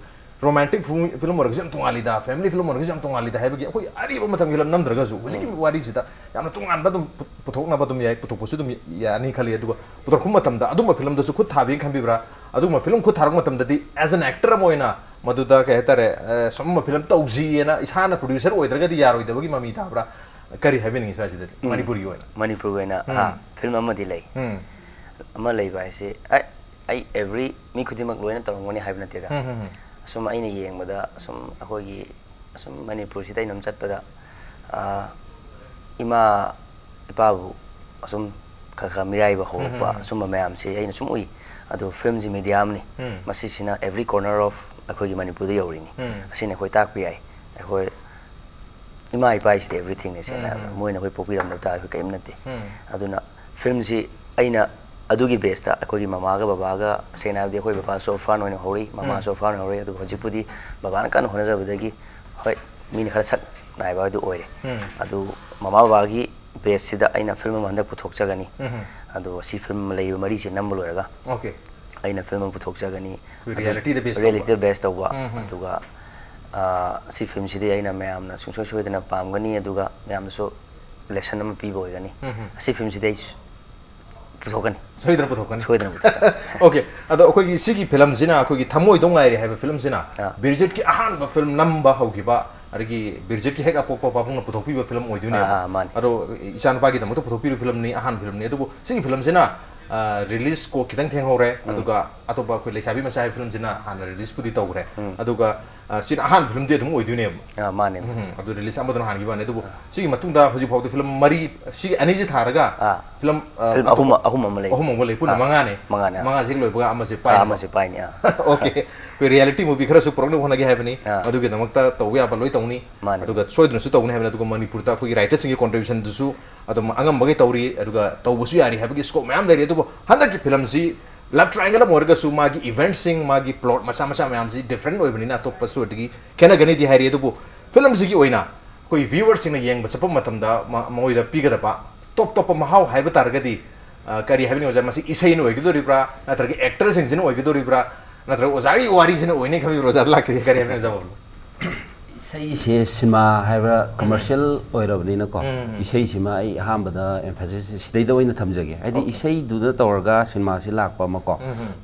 romantic ꯐꯤꯂꯝ ꯑꯣꯏꯔꯒꯁꯨ ꯌꯥꯝ ꯇꯣꯉꯥꯜꯂꯤꯗ, family ꯐꯤꯂꯝ ꯑꯣꯏꯔꯒꯁꯨ ꯌꯥꯝ ꯇꯣꯉꯥꯜꯂꯤꯗ" ꯍꯥꯏꯕꯒꯤ ꯑꯩꯈꯣꯏ ꯑꯔꯤꯕ ꯃꯇꯝꯒꯤ ꯐꯤꯂꯝ ꯅꯝꯗ꯭ꯔꯒꯁꯨ ꯍꯧꯖꯤꯛꯀꯤ ꯋꯥꯔꯤꯁꯤꯗ ꯌꯥꯝꯅ ꯇꯣꯉꯥꯟꯕ ꯑꯗꯨꯝ ꯄꯨ-, ꯄꯨꯊꯣꯛꯅꯕ ꯑꯗꯨꯝ ꯌꯥꯏ, ꯄꯨꯊꯣꯛꯄꯁꯨ ꯑꯗꯨꯝ ꯌꯥꯅꯤ ꯈꯜꯂꯤ꯫ ꯑꯗꯨꯒ ꯄꯨꯊꯣꯔꯛꯄ ꯃꯇꯝꯗ ꯑꯗꯨꯝꯕ ꯐꯤꯂꯝꯗꯁꯨ ꯈꯨꯠ ꯊꯥꯕꯤꯅ ꯈꯟꯕꯤꯕ꯭ꯔꯥ? ꯑꯗꯨꯒꯨꯝꯕ ꯐꯤꯂꯝ ꯈꯨꯠ ꯊꯥꯔꯛꯄ ꯃꯇꯝꯗꯗꯤ, as an actor ꯑꯃ ꯑꯣꯏꯅ, ꯃꯗꯨꯗ, ꯀꯩ ꯍꯥꯏꯇꯥꯔꯦ, ꯑ, ꯁꯨꯝꯕ ꯐꯤꯂꯝ ꯇꯧꯁꯤꯌꯦꯅ ꯏꯁꯥꯅ producer ꯑꯣꯏꯗ꯭ꯔꯒꯗꯤ ꯌꯥꯔꯣꯏꯗꯕꯒꯤ ꯃꯃꯤ ꯇꯥꯕ꯭ꯔꯥ? ꯀꯔꯤ ꯍꯥꯏꯕꯤꯅꯤꯡꯉꯤ ꯁ꯭ꯋꯥꯏꯁꯤꯗ, ꯎꯝ꯫ ꯃꯅꯤꯄꯨꯔꯒꯤ ꯑꯣꯏꯅ? ꯃꯅꯤꯄꯨꯔꯒꯤ ꯑꯣꯏꯅ, ꯎꯝ꯫ ꯑꯥ, ꯐꯤꯂꯝ ꯑꯃꯗꯤ ꯂꯩ꯫ ꯎꯝ꯫ ꯑꯃ ꯂꯩꯕ ꯍꯥꯏꯁꯦ, ꯑꯩ, ꯑꯩ every ꯃꯤ ꯈꯨꯗꯤꯡꯃꯛ ꯂꯣꯏꯅ ꯇꯧꯔꯝꯒꯅꯤ ꯍꯥꯏꯕ ꯅꯠꯇꯦꯗ꯫ ꯎꯝ, ꯎꯝ, ꯎꯝ꯫ ꯑꯁꯨꯝ ꯑꯩꯅ ꯌꯦꯡꯕꯗ, ꯑꯁꯨꯝ ꯑꯩꯈꯣꯏꯒꯤ, ꯑꯁꯨꯝ ꯃꯅꯤꯄꯨꯔꯁꯤꯗ ꯑꯩꯅ ꯑꯗꯨꯝ ꯆꯠꯄꯗ, ꯑꯥ, ꯏꯃꯥ ꯏꯄꯥꯕꯨ ꯑꯁꯨꯝ ꯈꯔ ꯈꯔ ꯃꯤꯔꯥꯏꯕ ꯍꯧꯔꯛꯄ, ꯎꯝ, ꯎꯝ, ꯎꯝ꯫ ꯑꯁꯨꯝꯕ ꯃꯌꯥꯝꯁꯦ ꯑꯩꯅ ꯁꯨꯝ ꯎꯏ꯫ ꯑꯗꯣ ꯐꯤꯂꯝꯁꯤ ꯃꯦꯗꯤꯌꯥ ꯑꯃꯅꯤ꯫ ꯎꯝ꯫ ꯃꯁꯤꯁꯤꯅ every corner of ꯑꯩꯈꯣꯏꯒꯤ ꯃꯅꯤꯄꯨꯔꯗ ꯌꯧꯔꯤꯅꯤ꯫ ꯎꯝ꯫ ꯑꯁꯤꯅ ꯑꯩꯈꯣꯏ ꯇꯥꯛꯄ ꯌꯥꯏ꯫ ꯑꯩꯈꯣꯏ ꯏꯃꯥ ꯏꯄꯥ ꯍꯥꯏꯁꯤꯗꯤ everythingꯅꯦ, ꯁꯦꯡꯅ ꯎꯝ, ꯍꯥꯏꯔꯕꯗ꯫ ꯎꯝ꯫ ꯃꯣꯏꯅ ꯑꯩꯈꯣꯏ ꯄꯣꯛꯄꯤꯔꯝꯗꯕ ꯇꯥꯔꯗꯤ ꯑꯩꯈꯣꯏ ꯀꯔꯤꯝ ꯅꯠꯇꯦ꯫ ꯎꯝ꯫ ꯑꯗꯨꯅ ꯐꯤꯂꯝꯁꯤ ꯑꯩꯅ ꯑꯗꯨꯒꯤ baseꯇ ꯑꯩꯈꯣꯏꯒꯤ ꯃꯃꯥꯒ ꯕꯕꯥꯒ, ꯁꯦꯡꯅ ꯍꯥꯏꯔꯕꯗꯤ ꯑꯩꯈꯣꯏ ꯕꯕꯥꯁꯨ orphan ꯑꯣꯏꯅ ꯍꯧꯔꯛꯏ, ꯃꯃꯥꯁꯨ ꯎꯝ꯫ orphan ꯑꯣꯏꯅ ꯍꯧꯔꯛꯏ, ꯑꯗꯨꯕꯨ ꯍꯧꯖꯤꯛꯄꯨꯗꯤ ꯕꯕꯥꯅ ꯀꯟꯅ ꯍꯣꯠꯅꯖꯕꯗꯒꯤ, ꯍꯣꯏ, ꯃꯤꯅ ꯈꯔ ꯁꯛ ꯅꯥꯏꯕ ꯍꯥꯏꯗꯨ ꯑꯣꯏꯔꯦ꯫ ꯎꯝ꯫ ꯑꯗꯨ ꯃꯃꯥ ꯕꯕꯥꯒꯤ baseꯁꯤꯗ ꯑꯩꯅ ꯐꯤꯂꯝ ꯑꯃ ꯍꯟꯗꯛ ꯄꯨꯊꯣꯛꯆꯒꯅꯤ꯫ ꯎꯝ꯫ ꯑꯗꯣ ꯁꯤ ꯐꯤꯂꯝ ꯂꯩꯔꯤꯕ ꯃꯔꯤꯁꯦ ꯅꯝꯕ ꯂꯣꯏꯔꯒ Okay꯫ ꯑꯩꯅ ꯐꯤꯂꯝ ꯑꯃ ꯄꯨꯊꯣꯛꯆꯒꯅꯤ꯫ ꯑꯩꯈꯣꯏ ꯑꯗꯨ realityꯗ base ꯇꯧꯕ꯫ realityꯗ base ꯇꯧꯕ꯫ ꯎꯝ, ꯎꯝ꯫ ꯑꯗꯨꯒ, ꯑꯥ, ꯁꯤ ꯐꯤꯂꯝꯁꯤꯗꯤ ꯑꯩꯅ ꯃꯌꯥꯝꯅ ꯁꯨꯡꯁꯣꯏ ꯁꯣꯏꯗꯅ ꯄꯥꯝꯒꯅꯤ, ꯑꯗꯨꯒ ꯃꯌꯥꯝꯗꯁꯨ lesson ꯑꯃ ꯄꯤꯕ ꯑꯣꯏꯒꯅꯤ꯫ ꯎꯝ, ꯎꯝ꯫ ꯑꯁꯤ ꯐꯤꯂꯝꯁꯤꯗꯤ ꯑꯩ ꯄꯨꯊꯣꯛꯀꯅꯤ꯫ ꯁꯣꯏꯗꯅ ꯄꯨꯊꯣꯛꯀꯅꯤ꯫ ꯁꯣꯏꯗꯅ ꯄꯨꯊꯣꯛꯀꯅꯤ꯫ Okay, ꯑꯗꯣ ꯑꯩꯈꯣꯏꯒꯤ ꯁꯤꯒꯤ ꯐꯤꯂꯝꯁꯤꯅ, ꯑꯩꯈꯣꯏꯒꯤ ꯊꯃꯣꯏꯗꯣ ꯉꯥꯏꯔꯦ ꯍꯥꯏꯕ ꯐꯤꯂꯝꯁꯤꯅ ꯑꯥ꯫ ꯕꯤꯔꯖꯤꯠꯀꯤ ꯑꯍꯥꯟꯕ ꯐꯤꯂꯝ ꯅꯝꯕ ꯍꯧꯈꯤꯕ, ꯑꯗꯒꯤ ꯕꯤꯔꯖꯤꯠꯀꯤ ꯍꯦꯛ ꯑꯄꯣꯛꯄ ꯄꯥꯕꯨꯡꯅ ꯄꯨꯊꯣꯛꯄꯤꯕ ꯐꯤꯂꯝ ꯑꯣꯏꯗꯣꯏꯅꯦꯕ꯫ ꯑꯥ, ꯑꯥ, ꯃꯥꯅꯤ꯫ ꯑꯗꯣ ꯏꯆꯥꯅꯨꯄꯥꯒꯤꯗꯃꯛꯇ ꯄꯨꯊꯣꯛꯄꯤꯕ ꯐꯤꯂꯝꯅꯤ, ꯑꯍꯥꯟꯕ ꯐꯤꯂꯝꯅꯤ꯫ ꯑꯗꯨꯕꯨ ꯁꯤꯒꯤ ꯐꯤꯂꯝꯁꯤꯅ, ꯑꯥ, release ꯀꯣ ꯈꯤꯇꯪ ꯊꯦꯡꯍꯧꯔꯦ, ꯎꯝ꯫ ꯑꯗꯨꯒ ꯑꯇꯣꯞꯄ ꯑꯩꯈꯣꯏ ꯂꯩꯁꯥꯕꯤ ꯃꯆꯥ ꯍꯥꯏꯕ ꯐꯤꯂꯝꯁꯤꯅ ꯍꯥꯟꯅ releaseꯄꯨꯗꯤ ꯇꯧꯈ꯭ꯔꯦ꯫ ꯎꯝ꯫ ꯑꯗꯨꯒ, ꯑꯥ, ꯁꯤꯅ ꯑꯍꯥꯟꯕ ꯐꯤꯂꯝꯗꯤ ꯑꯗꯨꯝ ꯑꯣꯏꯗꯣꯏꯅꯦꯕ꯫ ꯑꯥ, ꯃꯥꯅꯦ꯫ ꯎꯝ, ꯑꯗꯨ release ꯑꯃꯗꯨꯅ ꯍꯥꯟꯈꯤꯕ ꯋꯥꯅꯤ꯫ ꯑꯗꯨꯕꯨ ꯁꯤꯒꯤ ꯃꯇꯨꯡꯗ ꯍꯧꯖꯤꯛ ꯐꯥꯎꯗ ꯐꯤꯂꯝ ꯃꯔꯤ, ꯁꯤꯒꯤ ꯑꯅꯤꯁꯤ ꯊꯥꯔꯒ ꯑꯥ꯫ ꯐꯤꯂꯝ, ꯑꯥ, ꯐꯤꯂꯝ ꯑꯍꯨꯝ, ꯑꯍꯨꯝ ꯑꯃ ꯂꯩ꯫ ꯑꯍꯨꯝ ꯑꯃ ꯂꯩ, ꯄꯨꯟꯅ ꯑꯥ, ꯃꯉꯥꯅꯦ꯫ ꯃꯉꯥꯅꯦ, ꯑꯥ꯫ ꯃꯉꯥꯁꯤ ꯍꯦꯛ ꯂꯣꯏꯕꯒ ꯑꯃꯁꯦ ꯑꯥ, ꯄꯥꯏꯅꯤ꯫ ꯑꯃꯁꯦ ꯄꯥꯏꯅꯤ, ꯑꯥ꯫ Okay, ꯑꯩꯈꯣꯏ reality movie ꯈꯔꯁꯨ ꯄꯨꯔꯛꯅꯕ ꯍꯣꯠꯅꯒꯦ ꯍꯥꯏꯕꯅꯤ꯫ ꯑꯥ꯫ ꯑꯗꯨꯒꯤꯗꯃꯛꯇ ꯇꯧꯕ ꯌꯥꯕ ꯂꯣꯏ ꯇꯧꯅꯤ꯫ ꯃꯥꯅꯦ꯫ ꯑꯗꯨꯒ ꯁꯣꯏꯗꯅꯁꯨ ꯇꯧꯅꯤ ꯍꯥꯏꯕꯅꯤ꯫ ꯑꯗꯨꯒ ꯃꯅꯤꯄꯨꯔꯗ ꯑꯩꯈꯣꯏꯒꯤ writerꯁꯤꯡꯒꯤ contributionꯗꯨꯁꯨ ꯑꯗꯨꯝ ꯑꯉꯝꯕꯒꯩ ꯇꯧꯔꯤ, ꯑꯗꯨꯒ ꯇꯧꯕꯁꯨ ꯌꯥꯔꯤ ꯍꯥꯏꯕꯒꯤ scope ꯃꯌꯥꯝ ꯂꯩꯔꯤ꯫ ꯑꯗꯨꯕꯨ ꯍꯟꯗꯛꯀꯤ ꯐꯤꯂꯝꯁꯤ Love triangle ꯑꯃ ꯑꯣꯏꯔꯒꯁꯨ ꯃꯥꯒꯤ eventꯁꯤꯡ, ꯃꯥꯒꯤ plot ꯃꯆꯥ ꯃꯆꯥ ꯃꯌꯥꯝꯁꯤ different ꯑꯣꯏꯕꯅꯤꯅ ꯑꯇꯣꯞꯄ storyꯗꯒꯤ ꯈꯦꯠꯅꯒꯅꯤꯗꯤ ꯍꯥꯏꯔꯤ꯫ ꯑꯗꯨꯕꯨ filmꯁꯤꯒꯤ ꯑꯣꯏꯅ ꯑꯩꯈꯣꯏ viewerꯁꯤꯡꯅ ꯌꯦꯡꯕ ꯆꯠꯄ ꯃꯇꯝꯗ ꯃ- ꯃꯣꯏꯗ ꯄꯤꯒꯗꯕ ꯇꯣꯞ ꯇꯣꯞꯄ ꯃꯍꯥꯎ ꯍꯥꯏꯕ ꯇꯥꯔꯒꯗꯤ, ꯑ, ꯀꯔꯤ ꯍꯥꯏꯕꯅꯤ ꯑꯣꯖꯥ? ꯃꯁꯤ ꯏꯁꯩꯅ ꯑꯣꯏꯒꯗꯣꯔꯤꯕ꯭ꯔꯥ, ꯅꯠꯇ꯭ꯔꯒ actorꯁꯤꯡꯁꯤꯅ ꯑꯣꯏꯒꯗꯣꯔꯤꯕ꯭ꯔꯥ, ꯅꯠꯇ꯭ꯔꯒ ꯑꯣꯖꯥꯒꯤ ꯋꯥꯔꯤꯁꯤꯅ ꯑꯣꯏꯅꯤ ꯈꯟꯕꯤꯕ꯭ꯔꯥ? ꯑꯣꯖꯥꯗ ꯂꯥꯛꯆꯒꯦ꯫ ꯀꯔꯤ ꯍꯥꯏꯕꯅꯤ ꯑꯣꯖꯥ ꯕꯕꯂꯨ? ꯏꯁꯩꯁꯦ ꯁꯤꯅꯦꯃꯥ ꯍꯥꯏꯕ꯭ꯔꯥ, commercial ꯑꯣꯏꯔꯕꯅꯤꯅꯀꯣ, ꯏꯁꯩꯁꯤꯃ ꯑꯩ ꯑꯍꯥꯟꯕꯗ emphasis ꯁꯤꯗꯩꯗ ꯑꯣꯏꯅ ꯊꯝꯖꯒꯦ꯫ ꯍꯥꯏꯗꯤ ꯏꯁꯩꯗꯨꯗ ꯇꯧꯔꯒ ꯁꯤꯅꯦꯃꯥꯁꯤ ꯂꯥꯛꯄ ꯑꯃꯀꯣ,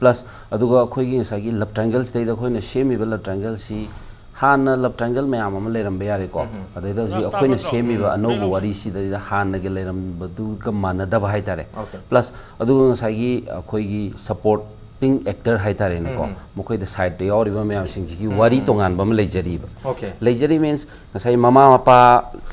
plus ꯑꯗꯨꯒ ꯑꯩꯈꯣꯏꯒꯤ ꯉꯁꯥꯏꯒꯤ love triangle ꯁꯤꯗꯩꯗ ꯑꯩꯈꯣꯏꯅ ꯁꯦꯝꯃꯤꯕ love triangle ꯁꯤ ꯍꯥꯟꯅ love triangle ꯃꯌꯥꯝ ꯑꯃ ꯂꯩꯔꯝꯕ ꯌꯥꯔꯦꯀꯣ, ꯑꯗꯩꯗ ꯍꯧꯖꯤꯛ ꯑꯩꯈꯣꯏꯅ ꯁꯦꯝꯃꯤꯕ ꯑꯅꯧꯕ ꯋꯥꯔꯤꯁꯤꯗꯩꯗ ꯍꯥꯟꯅꯒꯤ ꯂꯩꯔꯝꯕꯗꯨꯒ ꯃꯥꯟꯅꯗꯕ ꯍꯥꯏꯇꯥꯔꯦ꯫ Okay. Plus ꯑꯗꯨꯒ ꯉꯁꯥꯏꯒꯤ ꯑꯩꯈꯣꯏꯒꯤ supporting actor ꯍꯥꯏꯇꯥꯔꯦꯅꯦꯀꯣ, ꯃꯈꯣꯏꯗ sideꯇ ꯌꯥꯎꯔꯤꯕ ꯃꯌꯥꯝꯁꯤꯡꯁꯤꯒꯤ ꯋꯥꯔꯤ ꯇꯣꯉꯥꯟꯕ ꯑꯃ ꯂꯩꯖꯔꯤꯕ꯫ Okay. ꯂꯩꯖꯔꯤ means ꯉꯁꯥꯏ ꯃꯃꯥ ꯃꯄꯥ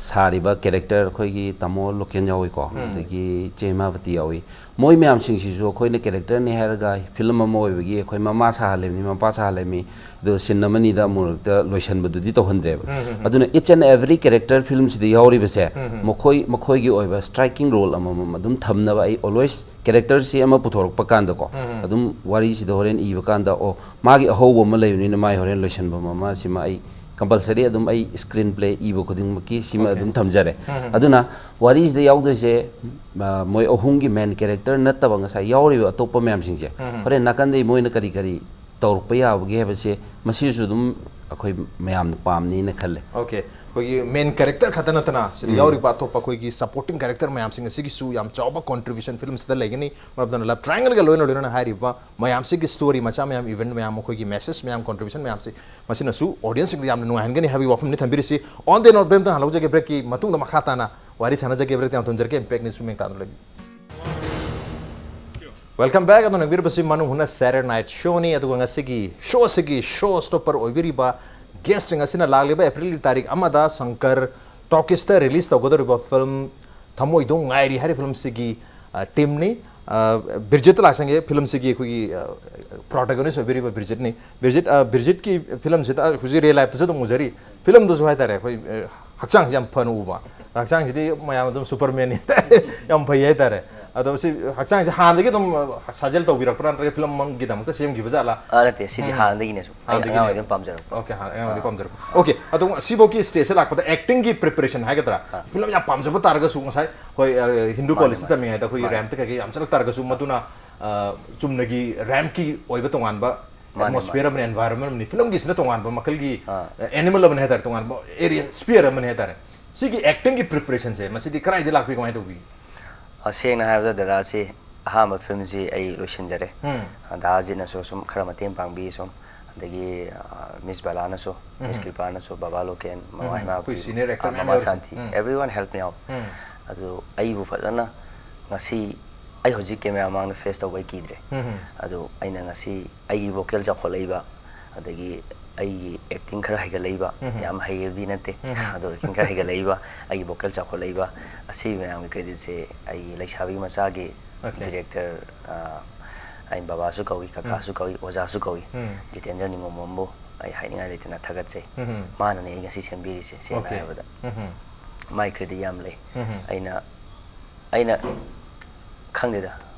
ꯁꯥꯔꯤꯕ character ꯑꯩꯈꯣꯏꯒꯤ ꯇꯥꯃꯣ ꯂꯣꯀꯦꯟ ꯌꯥꯎꯏꯀꯣ, ꯑꯗꯒꯤ ꯆꯦ ꯍꯦꯃꯥꯕꯇꯤ ꯌꯥꯎꯏ꯫ ꯃꯣꯏ ꯃꯌꯥꯝꯁꯤꯡꯁꯤꯁꯨ ꯑꯩꯈꯣꯏꯅ characterꯅꯤ ꯍꯥꯏꯔꯒ film ꯑꯃ ꯑꯣꯏꯕꯒꯤ ꯑꯩꯈꯣꯏ ꯃꯃꯥ ꯁꯥꯍꯜꯂꯤꯕꯅꯤ, ꯃꯄꯥ ꯁꯥꯍꯜꯂꯤꯕꯅꯤ, ꯑꯗꯣ scene ꯑꯃꯅꯤꯗ ꯑꯃꯨꯔꯛꯇ ꯂꯣꯏꯁꯟꯕꯗꯨꯗꯤ ꯇꯧꯍꯟꯗ꯭ꯔꯦꯕ꯫ ꯑꯗꯨꯅ each and every character filmꯁꯤꯗ ꯌꯥꯎꯔꯤꯕꯁꯦ ꯃꯈꯣꯏ ꯃꯈꯣꯏꯒꯤ ꯑꯣꯏꯕ striking role ꯑꯃꯃꯝ ꯑꯗꯨꯝ ꯊꯝꯅꯕ ꯑꯩ always characterꯁꯤ ꯑꯃ ꯄꯨꯊꯣꯔꯛꯄ ꯀꯥꯟꯗꯀꯣ, ꯑꯗꯨꯝ ꯋꯥꯔꯤꯁꯤꯗ ꯍꯣꯔꯦꯟ ꯏꯕ ꯀꯥꯟꯗ, ꯑꯣ, ꯃꯥꯒꯤ ꯑꯍꯧꯕ ꯑꯃ ꯂꯩꯕꯅꯤꯅ ꯃꯥꯒꯤ ꯍꯣꯔꯦꯟ ꯂꯣꯏꯁꯟꯐꯝ ꯑꯃ ꯁꯤꯃ ꯑꯩ compulsory ꯑꯗꯨꯝ ꯑꯩ screenplay ꯏꯕ ꯈꯨꯗꯤꯡꯃꯛꯀꯤ ꯁꯤꯃ Okay. ꯑꯗꯨꯝ ꯊꯝꯖꯔꯦ꯫ ꯑꯗꯨꯅ ꯋꯥꯔꯤꯁꯤꯗ ꯌꯥꯎꯗꯣꯏꯁꯦ, ꯑ, ꯃꯣꯏ ꯑꯍꯨꯝꯒꯤ main character ꯅꯠꯇꯕ ꯉꯁꯥꯏ ꯌꯥꯎꯔꯤꯕ ꯑꯇꯣꯞꯄ ꯃꯌꯥꯝꯁꯤꯡꯁꯦ ꯍꯣꯔꯦꯟ ꯅꯥꯀꯟꯗꯩ ꯃꯣꯏꯅ ꯀꯔꯤ ꯀꯔꯤ ꯇꯧꯔꯛꯄ ꯌꯥꯕꯒꯦ ꯍꯥꯏꯕꯁꯦ ꯃꯁꯤꯁꯨ ꯑꯗꯨꯝ ꯑꯩꯈꯣꯏ ꯃꯌꯥꯝꯅ ꯄꯥꯝꯅꯤꯅ ꯈꯜꯂꯦ꯫ Okay, ꯑꯩꯈꯣꯏꯒꯤ main character ꯈꯛꯇ ꯅꯠꯇꯅ ꯁꯤꯗ ꯌꯥꯎꯔꯤꯕ ꯑꯇꯣꯞꯄ ꯑꯩꯈꯣꯏꯒꯤ supporting character ꯃꯌꯥꯝꯁꯤꯡ ꯑꯁꯤꯒꯤꯁꯨ ꯌꯥꯝ ꯆꯥꯎꯕ contribution filmꯁꯤꯗ ꯂꯩꯒꯅꯤ꯫ ꯃꯔꯝ ꯑꯗꯨꯅ love triangleꯒ ꯂꯣꯏꯅ ꯂꯣꯏꯅꯅ ꯍꯥꯏꯔꯤꯕ ꯃꯌꯥꯝꯁꯤꯒꯤ story ꯃꯆꯥ ꯃꯌꯥꯝ, event ꯃꯌꯥꯝ, ꯃꯈꯣꯏꯒꯤ message ꯃꯌꯥꯝ, contribution ꯃꯌꯥꯝꯁꯤ ꯃꯁꯤꯅꯁꯨ audienceꯁꯤꯡꯗ ꯌꯥꯝꯅ ꯅꯨꯡꯉꯥꯏꯍꯟꯒꯅꯤ ꯍꯥꯏꯕꯒꯤ ꯋꯥꯐꯝꯅꯤ ꯊꯝꯕꯤꯔꯤꯁꯤ꯫ On the note, ꯕ꯭ꯔꯦꯝꯇꯪ ꯍꯜꯍꯧꯖꯒꯦ, breakꯀꯤ ꯃꯇꯨꯡꯗ ꯃꯈꯥ ꯇꯥꯅ ꯋꯥꯔꯤ ꯁꯥꯟꯅꯖꯒꯦ꯫ Break ꯌꯥꯝ ꯊꯝꯖꯔꯒꯦ, Impact News ꯃꯤꯠꯌꯦꯡ ꯇꯥꯗꯨꯅ ꯂꯩꯕꯤꯌꯨ꯫ Welcome back. ꯑꯗꯨꯅ ꯌꯦꯡꯕꯤꯔꯤꯕꯁꯤ ꯃꯅꯨꯡ ꯍꯨꯠꯅ Saturday Night Showꯅꯤ꯫ ꯑꯗꯨꯒ ꯉꯁꯤꯒꯤ showꯁꯤꯒꯤ show stopper ꯑꯣꯏꯕꯤꯔꯤꯕ guestꯁꯤꯡ ꯑꯁꯤꯅ ꯂꯥꯛꯂꯤꯕ Aprilꯒꯤ ꯇꯥꯔꯤꯛ ꯑꯃꯗ ꯁꯪꯀꯔ Talkiesꯇ release ꯇꯧꯒꯗꯧꯔꯤꯕ film ꯊꯃꯣꯏꯗꯣ ꯉꯥꯏꯔꯤ ꯍꯥꯏꯔꯤꯕ filmꯁꯤꯒꯤ, ꯑ, teamꯅꯤ꯫ ꯑ, ꯕꯤꯔꯖꯤꯠꯇ ꯂꯥꯛꯆꯒꯦ꯫ Filmꯁꯤꯒꯤ ꯑꯩꯈꯣꯏꯒꯤ, ꯑ, protagonist ꯑꯣꯏꯕꯤꯔꯤꯕ ꯕꯤꯔꯖꯤꯠꯅꯤ꯫ ꯕꯤꯔꯖꯤꯠ, ꯑ, ꯕꯤꯔꯖꯤꯠꯀꯤ filmꯁꯤꯗ ꯍꯧꯖꯤꯛ real lifeꯇꯁꯨ ꯑꯗꯨꯝ ꯎꯖꯔꯤ꯫ Filmꯗꯁꯨ ꯍꯥꯏꯇꯥꯔꯦ, ꯑꯩꯈꯣꯏ, ꯑ, ꯍꯛꯆꯥꯡꯁꯤ ꯌꯥꯝ ꯐꯅ ꯎꯕ꯫ ꯍꯛꯆꯥꯡꯁꯤꯗꯤ ꯃꯌꯥꯝ ꯑꯗꯨꯝ Supermanꯅꯤ꯫ ꯌꯥꯝ ꯐꯩ ꯍꯥꯏꯇꯥꯔꯦ꯫ ꯑꯗꯣ ꯁꯤ ꯍꯛꯆꯥꯡꯁꯦ ꯍꯥꯟꯅꯗꯒꯤ ꯑꯗꯨꯝ ꯁꯥꯖꯦꯜ ꯇꯧꯕꯤꯔꯛꯄ꯭ꯔꯥ, ꯅꯠꯇ꯭ꯔꯒ ꯐꯤꯂꯝꯒꯤꯗꯃꯛꯇ ꯁꯦꯝꯈꯤꯕ ꯖꯥꯠꯂ? ꯑꯥ, ꯅꯠꯇꯦ, ꯁꯤꯗꯤ ꯎꯝ. ꯍꯥꯟꯅꯗꯒꯤꯅꯦ ꯁꯨꯝ ꯑꯩ ꯍꯥꯟꯅꯗꯒꯤꯅꯦ. ꯑꯉꯥꯡ ꯑꯣꯏꯗꯩ ꯄꯥꯝꯖꯔꯛꯄ. ꯑꯣꯀꯦ, ꯍꯥꯟꯅ ꯑꯉꯥꯡ ꯑꯣꯏꯗꯩ ꯄꯥꯝꯖꯔꯛꯄ. ꯑꯣꯀꯦ, ꯑꯗꯣ ꯁꯤꯐꯧꯒꯤ ꯁ꯭ꯇꯦꯖꯁꯦ ꯂꯥꯛꯄꯗ ꯑꯦꯛꯇꯤꯡꯒꯤ ꯄ꯭ꯔꯤꯄꯦꯔꯦꯁꯟ ꯍꯥꯏꯒꯗ꯭ꯔꯥ? ꯑꯥ. ꯐꯤꯂꯝ ꯌꯥꯝ ꯄꯥꯝꯖꯕ ꯇꯥꯔꯒꯁꯨ, ꯉꯁꯥꯏ ꯍꯣꯏ, ꯑ, ꯍꯤꯟꯗꯨ ꯃꯥꯅꯦ, ꯀꯣꯂꯦꯖꯇ ꯃꯥꯅꯦ. ꯇꯝꯃꯤꯉꯩꯗ ꯑꯩꯈꯣꯏꯒꯤ ꯃꯥꯅꯦ. ꯔꯦꯝꯞꯇ ꯀꯩꯀꯩ ꯌꯥꯝ ꯆꯠꯂꯛ ꯇꯥꯔꯒꯁꯨ, ꯃꯗꯨꯅ ꯑ, ꯆꯨꯝꯅꯒꯤ ꯔꯦꯝꯞꯀꯤ ꯑꯣꯏꯕ ꯇꯣꯉꯥꯟꯕ ꯃꯥꯅꯦ, ꯑꯦꯠꯃꯣꯁꯐꯤꯌꯔ ꯑꯃꯅꯤ, ꯑꯦꯟꯚꯥꯏꯔꯣꯟꯃꯦꯟ ꯑꯃꯅꯤ, ꯐꯤꯂꯝꯒꯤꯁꯤꯅ ꯇꯣꯉꯥꯟꯕ ꯃꯈꯜꯒꯤ ꯑꯥ. ꯑꯦꯅꯤꯃꯦꯜ ꯑꯃꯅꯤ ꯍꯥꯏꯇꯥꯔꯦ, ꯇꯣꯉꯥꯟꯕ ꯑꯦꯔꯤꯌꯥ, ꯁ꯭ꯄꯤꯌꯔ ꯑꯃꯅꯤ ꯍꯥꯏꯇꯥꯔꯦ. ꯁꯤꯒꯤ ꯑꯦꯛꯇꯤꯡꯒꯤ ꯄ꯭ꯔꯤꯄꯦꯔꯦꯁꯟꯁꯦ ꯃꯁꯤꯗꯤ ꯀꯗꯥꯏꯗ ꯂꯥꯛꯄꯤ, ꯀꯃꯥꯏꯅ ꯇꯧꯕꯤ? ꯑ, ꯁꯦꯡꯅ ꯍꯥꯏꯔꯕꯗ ꯗꯗꯥꯁꯤ ꯑꯍꯥꯟꯕ ꯐꯤꯂꯝꯁꯤ ꯑꯩ ꯂꯣꯏꯁꯤꯟꯖꯔꯦ. ꯎꯝ. ꯑ, ꯗꯥ ꯑꯖꯤꯠꯅꯁꯨ ꯁꯨꯝ ꯈꯔ ꯃꯇꯦꯡ ꯄꯥꯡꯕꯤ, ꯁꯨꯝ, ꯑꯗꯒꯤ, ꯑ, ꯃꯤꯁ ꯕꯂꯥꯅꯁꯨ, ꯃꯤꯁ ꯎꯝ. ꯀ꯭ꯔꯤꯄꯥꯅꯁꯨ, ꯕꯕꯥ ꯂꯣꯀꯦꯟ, ꯃꯃꯥ ꯎꯝ. ꯏꯃꯥꯕꯨꯗꯤ, ꯑꯩꯈꯣꯏ senior actor ꯑ, ꯃꯌꯥꯝ ꯃꯃꯥ ꯌꯥꯎꯔꯤꯁꯦ. ꯁꯥꯟꯇꯤ, ꯎꯝ. everyone help me out. ꯎꯝ. ꯑꯗꯨ ꯑꯩꯕꯨ ꯐꯖꯅ ꯉꯁꯤ ꯑꯩ ꯍꯧꯖꯤꯛ ꯀꯦꯃꯦꯔꯥ ꯃꯃꯥꯡꯗ ꯐꯦꯁ ꯇꯧꯕ ꯑꯩ ꯀꯤꯗ꯭ꯔꯦ. ꯎꯝ. ꯑꯗꯨ ꯑꯩꯅ ꯉꯁꯤ ꯑꯩꯒꯤ ꯚꯣꯀꯦꯜ ꯆꯥꯎꯈꯠꯂꯛꯏꯕ, ꯑꯗꯒꯤ ꯑꯩꯒꯤ ꯑꯦꯛꯇꯤꯡ ꯈꯔ ꯍꯩꯒꯠꯂꯛꯏꯕ, ꯎꯝ. ꯌꯥꯝ ꯍꯩꯕꯗꯤ ꯅꯠꯇꯦ, ꯎꯝ. ꯑꯗꯣ ꯑꯦꯛꯇꯤꯡ ꯈꯔ ꯍꯩꯒꯠꯂꯛꯏꯕ, ꯑꯩꯒꯤ ꯚꯣꯀꯦꯜ ꯆꯥꯎꯈꯠꯂꯛꯏꯕ, ꯑꯁꯤ ꯃꯌꯥꯝꯒꯤ ꯀ꯭ꯔꯦꯗꯤꯠꯁꯦ ꯑꯩꯒꯤ ꯂꯩꯁꯥꯕꯤ ꯃꯆꯥꯒꯤ Okay. ꯗꯤꯔꯦꯛꯇꯔ, ꯑ, ꯑꯩ ꯕꯕꯥꯁꯨ ꯀꯧꯏ, ꯀꯀꯥꯁꯨ ꯀꯧꯏ, ꯑꯣꯖꯥꯁꯨ ꯀꯧꯏ, ꯎꯝ. ꯖꯤꯇꯦꯟꯗ꯭ꯔ ꯅꯤꯉꯣꯝꯕꯝꯕꯨ ꯑꯩ ꯍꯥꯏꯅꯤꯡꯉꯥꯏ ꯂꯩꯇꯅ ꯊꯥꯒꯠꯆꯩ. ꯎꯝ. ꯃꯥꯅꯅꯦ ꯑꯩ ꯉꯁꯤ ꯁꯦꯝꯕꯤꯔꯤꯁꯦ, ꯁꯦꯡꯅ Okay. ꯍꯥꯏꯔꯕꯗ. ꯎꯝ. ꯃꯥꯏ ꯀ꯭ꯔꯦꯗꯤꯠ ꯌꯥꯝ ꯂꯩ. ꯎꯝ. ꯑꯩꯅ, ꯑꯩꯅ ꯈꯪꯗꯦꯗ,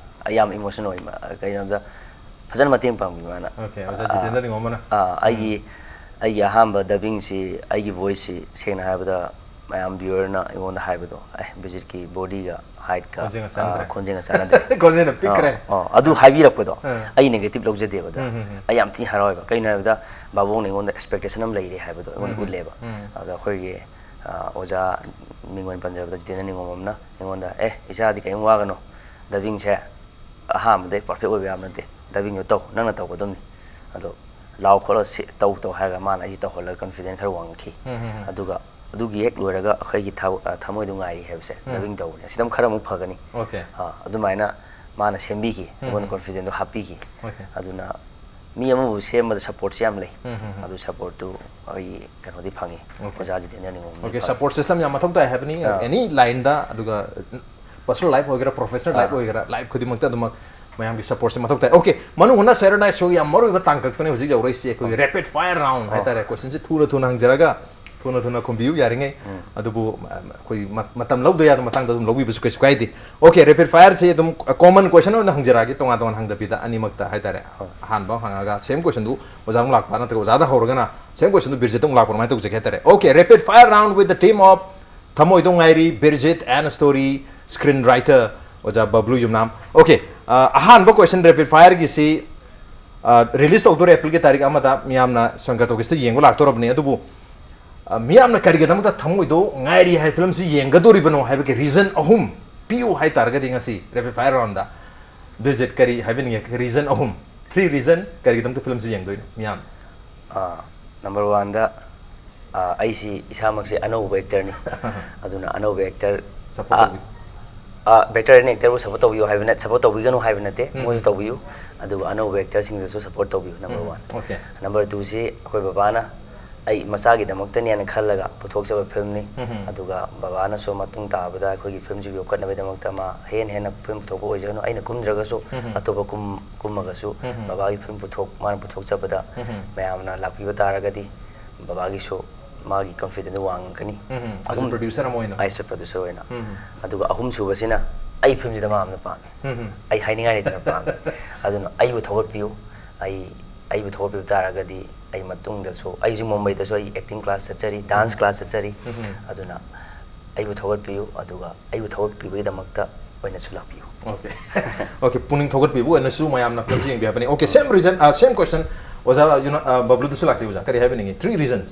ꯑꯩ ꯌꯥꯝ ꯏꯃꯣꯁꯟ ꯑꯣꯏ꯫ ꯃ-, ꯀꯩꯅꯣꯗ ꯐꯖꯅ ꯃꯇꯦꯡ ꯄꯥꯡꯕꯤ ꯃꯥꯅ꯫ Okay, ꯑꯣꯖꯥ ꯑꯥ, ꯖꯤꯇꯦꯟꯗ꯭ꯔ ꯅꯤꯉꯣꯝꯕꯅ. ꯑꯥ, ꯑꯩꯒꯤ, ꯑꯩꯒꯤ ꯑꯍꯥꯟꯕ ꯗꯕꯤꯡꯁꯤ, ꯑꯩꯒꯤ ꯚꯣꯏꯁꯁꯤ, ꯁꯦꯡꯅ ꯍꯥꯏꯔꯕꯗ, ꯃꯌꯥꯝ ꯚ꯭ꯌꯨꯋꯔꯅ ꯑꯩꯉꯣꯟꯗ ꯍꯥꯏꯕꯗꯣ, "ꯑꯦ, ꯕꯤꯖꯤꯠꯀꯤ ꯕꯣꯗꯤꯒ ꯍꯥꯏꯠꯀ, ꯈꯣꯟꯖꯦꯜꯒ ꯆꯥꯟꯅꯗ꯭ꯔꯦ꯫ ꯑꯥ, ꯈꯣꯟꯖꯦꯜꯒ ꯆꯥꯟꯅꯗ꯭ꯔꯦ." ꯈꯣꯟꯖꯦꯜꯅ ꯄꯤꯛꯈ꯭ꯔꯦ. ꯑꯥ, ꯑꯥ, ꯑꯗꯨ ꯍꯥꯏꯕꯤꯔꯛꯄꯗꯣ, ꯑꯥ. ꯑꯩ ꯅꯦꯒꯦꯇꯤꯚ ꯂꯧꯖꯗꯦꯕ ꯑꯗ꯫ ꯎꯝ, ꯎꯝ, ꯎꯝ. ꯑꯩ ꯌꯥꯝ ꯊꯤꯅ ꯍꯔꯥꯎꯋꯦꯕ꯫ ꯀꯩꯅꯣ ꯍꯥꯏꯕꯗ, ꯕꯥꯕꯣꯛꯅ ꯑꯩꯉꯣꯟꯗ ꯑꯦꯛꯁꯄꯦꯛꯇꯦꯁꯟ ꯑꯃ ꯂꯩꯔꯦ ꯍꯥꯏꯕꯗꯣ ꯑꯩꯉꯣꯟꯗ ꯎꯝ, ꯎꯠꯂꯦꯕ꯫ ꯎꯝ. ꯑꯗ ꯑꯩꯈꯣꯏꯒꯤ, ꯑꯥ, ꯑꯣꯖꯥ ꯃꯤꯡ ꯑꯣꯏꯅ ꯄꯟꯖꯔꯕꯗ ꯖꯤꯇꯦꯟꯗ꯭ꯔ ꯅꯤꯉꯣꯝꯕꯝꯅ ꯑꯩꯉꯣꯟꯗ, "ꯑꯦ, ꯏꯆꯥꯗꯤ ꯀꯔꯤꯝ ꯋꯥꯒꯅꯣ, ꯗꯕꯤꯡꯁꯦ ꯑꯍꯥꯟꯕꯗꯩ ꯄꯔꯐꯦꯛ ꯑꯣꯏꯕ ꯌꯥꯕ ꯅꯠꯇꯦ, ꯗꯕꯤꯡꯗꯣ ꯇꯧ, ꯅꯪꯅ ꯇꯧꯒꯗꯕꯅꯤ꯫ ꯑꯗꯣ ꯂꯥꯎ ꯈꯣꯠꯂ ꯁꯤ ꯇꯧ ꯇꯧ" ꯍꯥꯏꯔꯒ ꯃꯥꯅ ꯑꯩꯁꯤ ꯇꯧꯍꯜꯂꯒ ꯀꯟꯐꯤꯗꯦꯟꯁ ꯈꯔ ꯋꯥꯡꯉꯛꯈꯤ꯫ ꯎꯝ, ꯎꯝ, ꯎꯝ. ꯑꯗꯨꯒ ꯑꯗꯨꯒꯤ ꯍꯦꯛ ꯂꯣꯏꯔꯒ ꯑꯩꯈꯣꯏꯒꯤ ꯊ-, ꯑ, ꯊꯃꯣꯏꯗꯣ ꯉꯥꯏꯔꯤ ꯍꯥꯏꯕꯁꯦ, ꯎꯝ. ꯗꯕꯤꯡ ꯇꯧꯕꯅꯦ꯫ ꯑꯁꯤꯗ ꯑꯃꯨꯛ ꯈꯔ ꯑꯃꯨꯛ ꯐꯒꯅꯤ꯫ Okay. ꯑ, ꯑꯗꯨꯃꯥꯏꯅ ꯃꯥꯅ ꯁꯦꯝꯕꯤꯈꯤ, ꯑꯩꯉꯣꯟꯗ ꯎꯝ. ꯀꯣꯟꯐꯤꯗꯦꯟꯁꯇꯣ ꯍꯥꯞꯄꯤꯈꯤ꯫ Okay. ꯑꯗꯨꯅ ꯃꯤ ꯑꯃꯕꯨ ꯁꯦꯝꯕꯗ ꯁꯞꯄꯣꯔꯠꯁꯦ ꯌꯥꯝ ꯂꯩ꯫ ꯎꯝ, ꯎꯝ, ꯎꯝ. ꯑꯗꯨ ꯁꯞꯄꯣꯔꯠꯇꯨ ꯑꯩ ꯀꯩꯅꯣꯗꯤ ꯐꯪꯉꯤ, Okay. ꯑꯣꯖꯥ ꯖꯤꯇꯦꯟꯗ꯭ꯔ ꯅꯤꯉꯣꯝꯕꯝꯗꯤ Okay, ꯐꯪꯉꯤ꯫ ꯁꯞꯄꯣꯔꯠ ꯁꯤꯁꯇꯝ ꯌꯥꯝ ꯃꯊꯧ ꯇꯥꯏ ꯍꯥꯏꯕꯅꯤ, ꯑꯥ. ꯑꯦꯅꯤ ꯂꯥꯏꯟꯗ, ꯑꯗꯨꯒ ꯄꯔꯁꯣꯅꯦꯜ ꯂꯥꯏꯐ ꯑꯣꯏꯒꯦꯔꯥ, ꯄ꯭ꯔꯣꯐꯦꯁꯅꯦꯜ ꯂꯥꯏꯐ ꯑꯥ. ꯑꯣꯏꯒꯦꯔꯥ, ꯂꯥꯏꯐ ꯈꯨꯗꯤꯡꯃꯛꯇ ꯑꯗꯨꯃꯛ ꯃꯌꯥꯝꯒꯤ ꯁꯞꯄꯣꯔꯠꯁꯦ ꯃꯊꯧ ꯇꯥꯏ꯫ Okay, ꯃꯅꯨꯡ ꯍꯨꯠꯅ ꯁꯦꯇꯔꯗꯦ ꯅꯥꯏꯠ ꯁꯣꯒꯤ ꯌꯥꯝ ꯃꯔꯨꯑꯣꯏꯕ ꯇꯥꯡꯀꯛꯇꯅꯦ ꯍꯧꯖꯤꯛ ꯌꯧꯔꯛꯏꯁꯦ, ꯑꯩꯈꯣꯏꯒꯤ ꯔꯦꯄꯤꯗ ꯐꯥꯌꯔ ꯔꯥꯎꯟ ꯑꯥ. ꯍꯥꯏꯇꯥꯔꯦ꯫ ꯀꯣꯏꯁꯟꯁꯦ ꯊꯨꯅ ꯊꯨꯅ ꯍꯪꯖꯔꯒ ꯊꯨꯅ ꯊꯨꯅ ꯈꯨꯝꯕꯤꯌꯨ ꯌꯥꯔꯤꯉꯩ꯫ ꯑꯗꯨꯕꯨ ꯑ, ꯑꯩꯈꯣꯏ ꯃ- ꯃꯇꯝ ꯂꯧꯗ ꯌꯥꯗꯕ ꯃꯇꯥꯡꯗ ꯑꯗꯨꯝ ꯂꯧꯕꯤꯕꯁꯨ ꯀꯩꯁꯨ ꯀꯥꯏꯗꯦ꯫ Okay, rapid fireꯁꯦ ꯑꯗꯨꯝ common question ꯑꯣꯏꯅ ꯍꯪꯖꯔꯛꯑꯒꯦ, ꯇꯣꯉꯥꯟ ꯇꯣꯉꯥꯟ ꯍꯪꯗꯕꯤꯗ ꯑꯅꯤꯃꯛꯇ ꯍꯥꯏꯇꯥꯔꯦ꯫ ꯑꯍꯥꯟꯕ ꯍꯪꯉꯒ same questionꯗꯨ ꯑꯣꯖꯥ ꯑꯃꯨꯛ ꯂꯥꯛꯄ, ꯅꯠꯇ꯭ꯔꯒ ꯑꯣꯖꯥꯗ ꯍꯧꯔꯒꯅ same questionꯗꯨ ꯕꯤꯔꯖꯤꯠꯇ ꯑꯃꯨꯛ ꯂꯥꯛꯄ, ꯑꯗꯨꯃꯥꯏꯅ ꯇꯧꯖꯒꯦ ꯍꯥꯏꯇꯥꯔꯦ꯫ Okay, rapid fire round with the team of ꯊꯃꯣꯏꯗꯣ ꯉꯥꯏꯔꯤ, ꯕꯤꯔꯖꯤꯠ and story screen writer ꯑꯣꯖꯥ ꯕꯕ꯭ꯂꯨ ꯌꯨꯝꯅꯥꯝ꯫ Okay, ꯑ, ꯑꯍꯥꯟꯕ question rapid fireꯒꯤꯁꯤ, ꯑ, release ꯇꯧꯗꯣꯔꯦ Aprilꯒꯤ ꯇꯥꯔꯤꯛ ꯑꯃꯗ, ꯃꯤꯌꯥꯝꯅ ꯁꯪꯒ ꯇꯣꯀꯤꯁꯇ ꯌꯦꯡꯕ ꯂꯥꯛꯇꯧꯔꯕꯅꯤ꯫ ꯑꯗꯨꯕꯨ ꯑ, ꯃꯤꯌꯥꯝꯅ ꯀꯔꯤꯒꯤꯗꯃꯛꯇ ꯊꯃꯣꯏꯗꯣ ꯉꯥꯏꯔꯤ ꯍꯥꯏ ꯐꯤꯂꯝꯁꯤ ꯌꯦꯡꯒꯗꯣꯔꯤꯕꯅꯣ ꯍꯥꯏꯕꯒꯤ reason ꯑꯍꯨꯝ ꯄꯤꯌꯨ ꯍꯥꯏ ꯇꯥꯔꯒꯗꯤ, ꯉꯁꯤ rapid fire roundꯗ ꯕꯤꯔꯖꯤꯠ ꯀꯔꯤ ꯍꯥꯏꯕꯤꯅꯤꯡꯉꯦ? Reason ꯑꯍꯨꯝ, three reason ꯀꯔꯤꯒꯤꯗꯃꯛꯇ ꯐꯤꯂꯝꯁꯤ ꯌꯦꯡꯗꯣꯏꯅꯣ ꯃꯤꯌꯥꯝ? ꯅꯝꯕꯔ ꯋꯥꯟꯗ, ꯑꯩꯁꯤ ꯏꯁꯥꯃꯛꯁꯦ ꯑꯅꯧꯕ actorꯅꯤ꯫ ꯑꯗꯨꯅ ꯑꯅꯧꯕ actor Support ꯇꯧꯕꯤꯌꯨ꯫ Better any actorꯕꯨ support ꯇꯧꯕꯤꯌꯨ ꯍꯥꯏꯕ ꯅꯠ support ꯇꯧꯕꯤꯒꯅꯨ ꯍꯥꯏꯕ ꯅꯠꯇꯦ꯫ ꯎꯝ꯫ ꯃꯣꯏꯁꯨ ꯇꯧꯕꯤꯌꯨ꯫ ꯑꯗꯨꯒ ꯑꯅꯧꯕ actorꯁꯤꯡꯗꯁꯨ support ꯇꯧꯕꯤꯌꯨ, number one꯫ Okay꯫ Number twoꯁꯤ ꯑꯩꯈꯣꯏ ꯕꯕꯥꯅ ꯑꯩ ꯃꯆꯥꯒꯤꯗꯃꯛꯇꯅꯦꯅ ꯈꯜꯂꯒ ꯄꯨꯊꯣꯛꯆꯕ filmꯅꯤ꯫ ꯎꯝ꯫ ꯑꯗꯨꯒ ꯕꯕꯥꯅꯁꯨ ꯃꯇꯨꯡ ꯇꯥꯕꯗ ꯑꯩꯈꯣꯏꯒꯤ filmꯁꯤꯕꯨ ꯌꯣꯛꯈꯠꯅꯕꯒꯤꯗꯃꯛꯇ ꯃꯥ ꯍꯦꯟꯅ ꯍꯦꯟꯅ film ꯄꯨꯊꯣꯛꯄ ꯑꯣꯏꯖꯒꯅꯨ꯫ ꯑꯩꯅ ꯀꯨꯝꯗ꯭ꯔꯒꯁꯨ ꯎꯝ꯫ ꯑꯇꯣꯞꯄ ꯀꯨꯝ ꯀꯨꯝꯃꯒꯁꯨ ꯎꯝ꯫ ꯕꯕꯥꯒꯤ film ꯄꯨꯊꯣꯛ ꯃꯥꯅ ꯄꯨꯊꯣꯛꯆꯕꯗ ꯎꯝ꯫ ꯃꯌꯥꯝꯅ ꯂꯥꯛꯄꯤꯕ ꯇꯥꯔꯒꯗꯤ ꯕꯕꯥꯒꯤ ꯁꯨ ꯃꯥꯒꯤ confident ꯋꯥꯡꯉꯛꯀꯅꯤ꯫ ꯎꯝ꯫ As a ꯑꯍꯨꯝ- producer ꯑꯃ ꯑꯣꯏꯅ꯫ As a producer ꯑꯣꯏꯅ꯫ ꯎꯝ꯫ ꯑꯗꯨꯒ ꯑꯍꯨꯝꯁꯨꯕꯁꯤꯅ ꯑꯩ filmꯁꯤꯗ ꯃꯥ ꯌꯥꯝꯅ ꯄꯥꯝꯃꯤ꯫ ꯎꯝ꯫ ꯑꯩ ꯍꯥꯏꯅꯤꯡꯉꯥꯏ ꯂꯩꯇꯅ ꯄꯥꯝꯃꯤ꯫ ꯑꯗꯨꯅ ꯑꯩꯕꯨ ꯊꯧꯒꯠꯄꯤꯌꯨ꯫ ꯑꯩ ꯑꯩꯕꯨ ꯊꯧꯒꯠꯄꯤꯕ ꯇꯥꯔꯒꯗꯤ ꯑꯩ ꯃꯇꯨꯡꯗꯁꯨ, ꯑꯩꯁꯨ ꯃꯨꯝꯕꯩꯗꯁꯨ ꯑꯩ acting class ꯆꯠꯆꯔꯤ, dance class ꯆꯠꯆꯔꯤ꯫ ꯎꯝ꯫ ꯑꯗꯨꯅ ꯑꯩꯕꯨ ꯊꯧꯒꯠꯄꯤꯌꯨ, ꯑꯗꯨꯒ ꯑꯩꯕꯨ ꯊꯧꯒꯠꯄꯤꯕꯒꯤꯗꯃꯛꯇ ꯑꯣꯏꯅꯁꯨ ꯂꯥꯛꯄꯤꯌꯨ꯫ Okay꯫ Okay, ꯄꯨꯛꯅꯤꯡ ꯊꯧꯒꯠꯄꯤꯕ ꯑꯣꯏꯅꯁꯨ ꯃꯌꯥꯝꯅ filmꯁꯤ ꯌꯦꯡꯕꯤꯌꯨ ꯍꯥꯏꯕꯅꯤ꯫ Okay, same reason, uh, same question ꯑꯣꯖꯥ ꯌꯨꯅ- uh, ꯕꯕ꯭ꯂꯨꯗꯁꯨ ꯂꯥꯛꯆꯩ꯫ ꯑꯣꯖꯥ, ꯀꯔꯤ ꯍꯥꯏꯕꯤꯅꯤꯡꯉꯤ? Three reasons꯫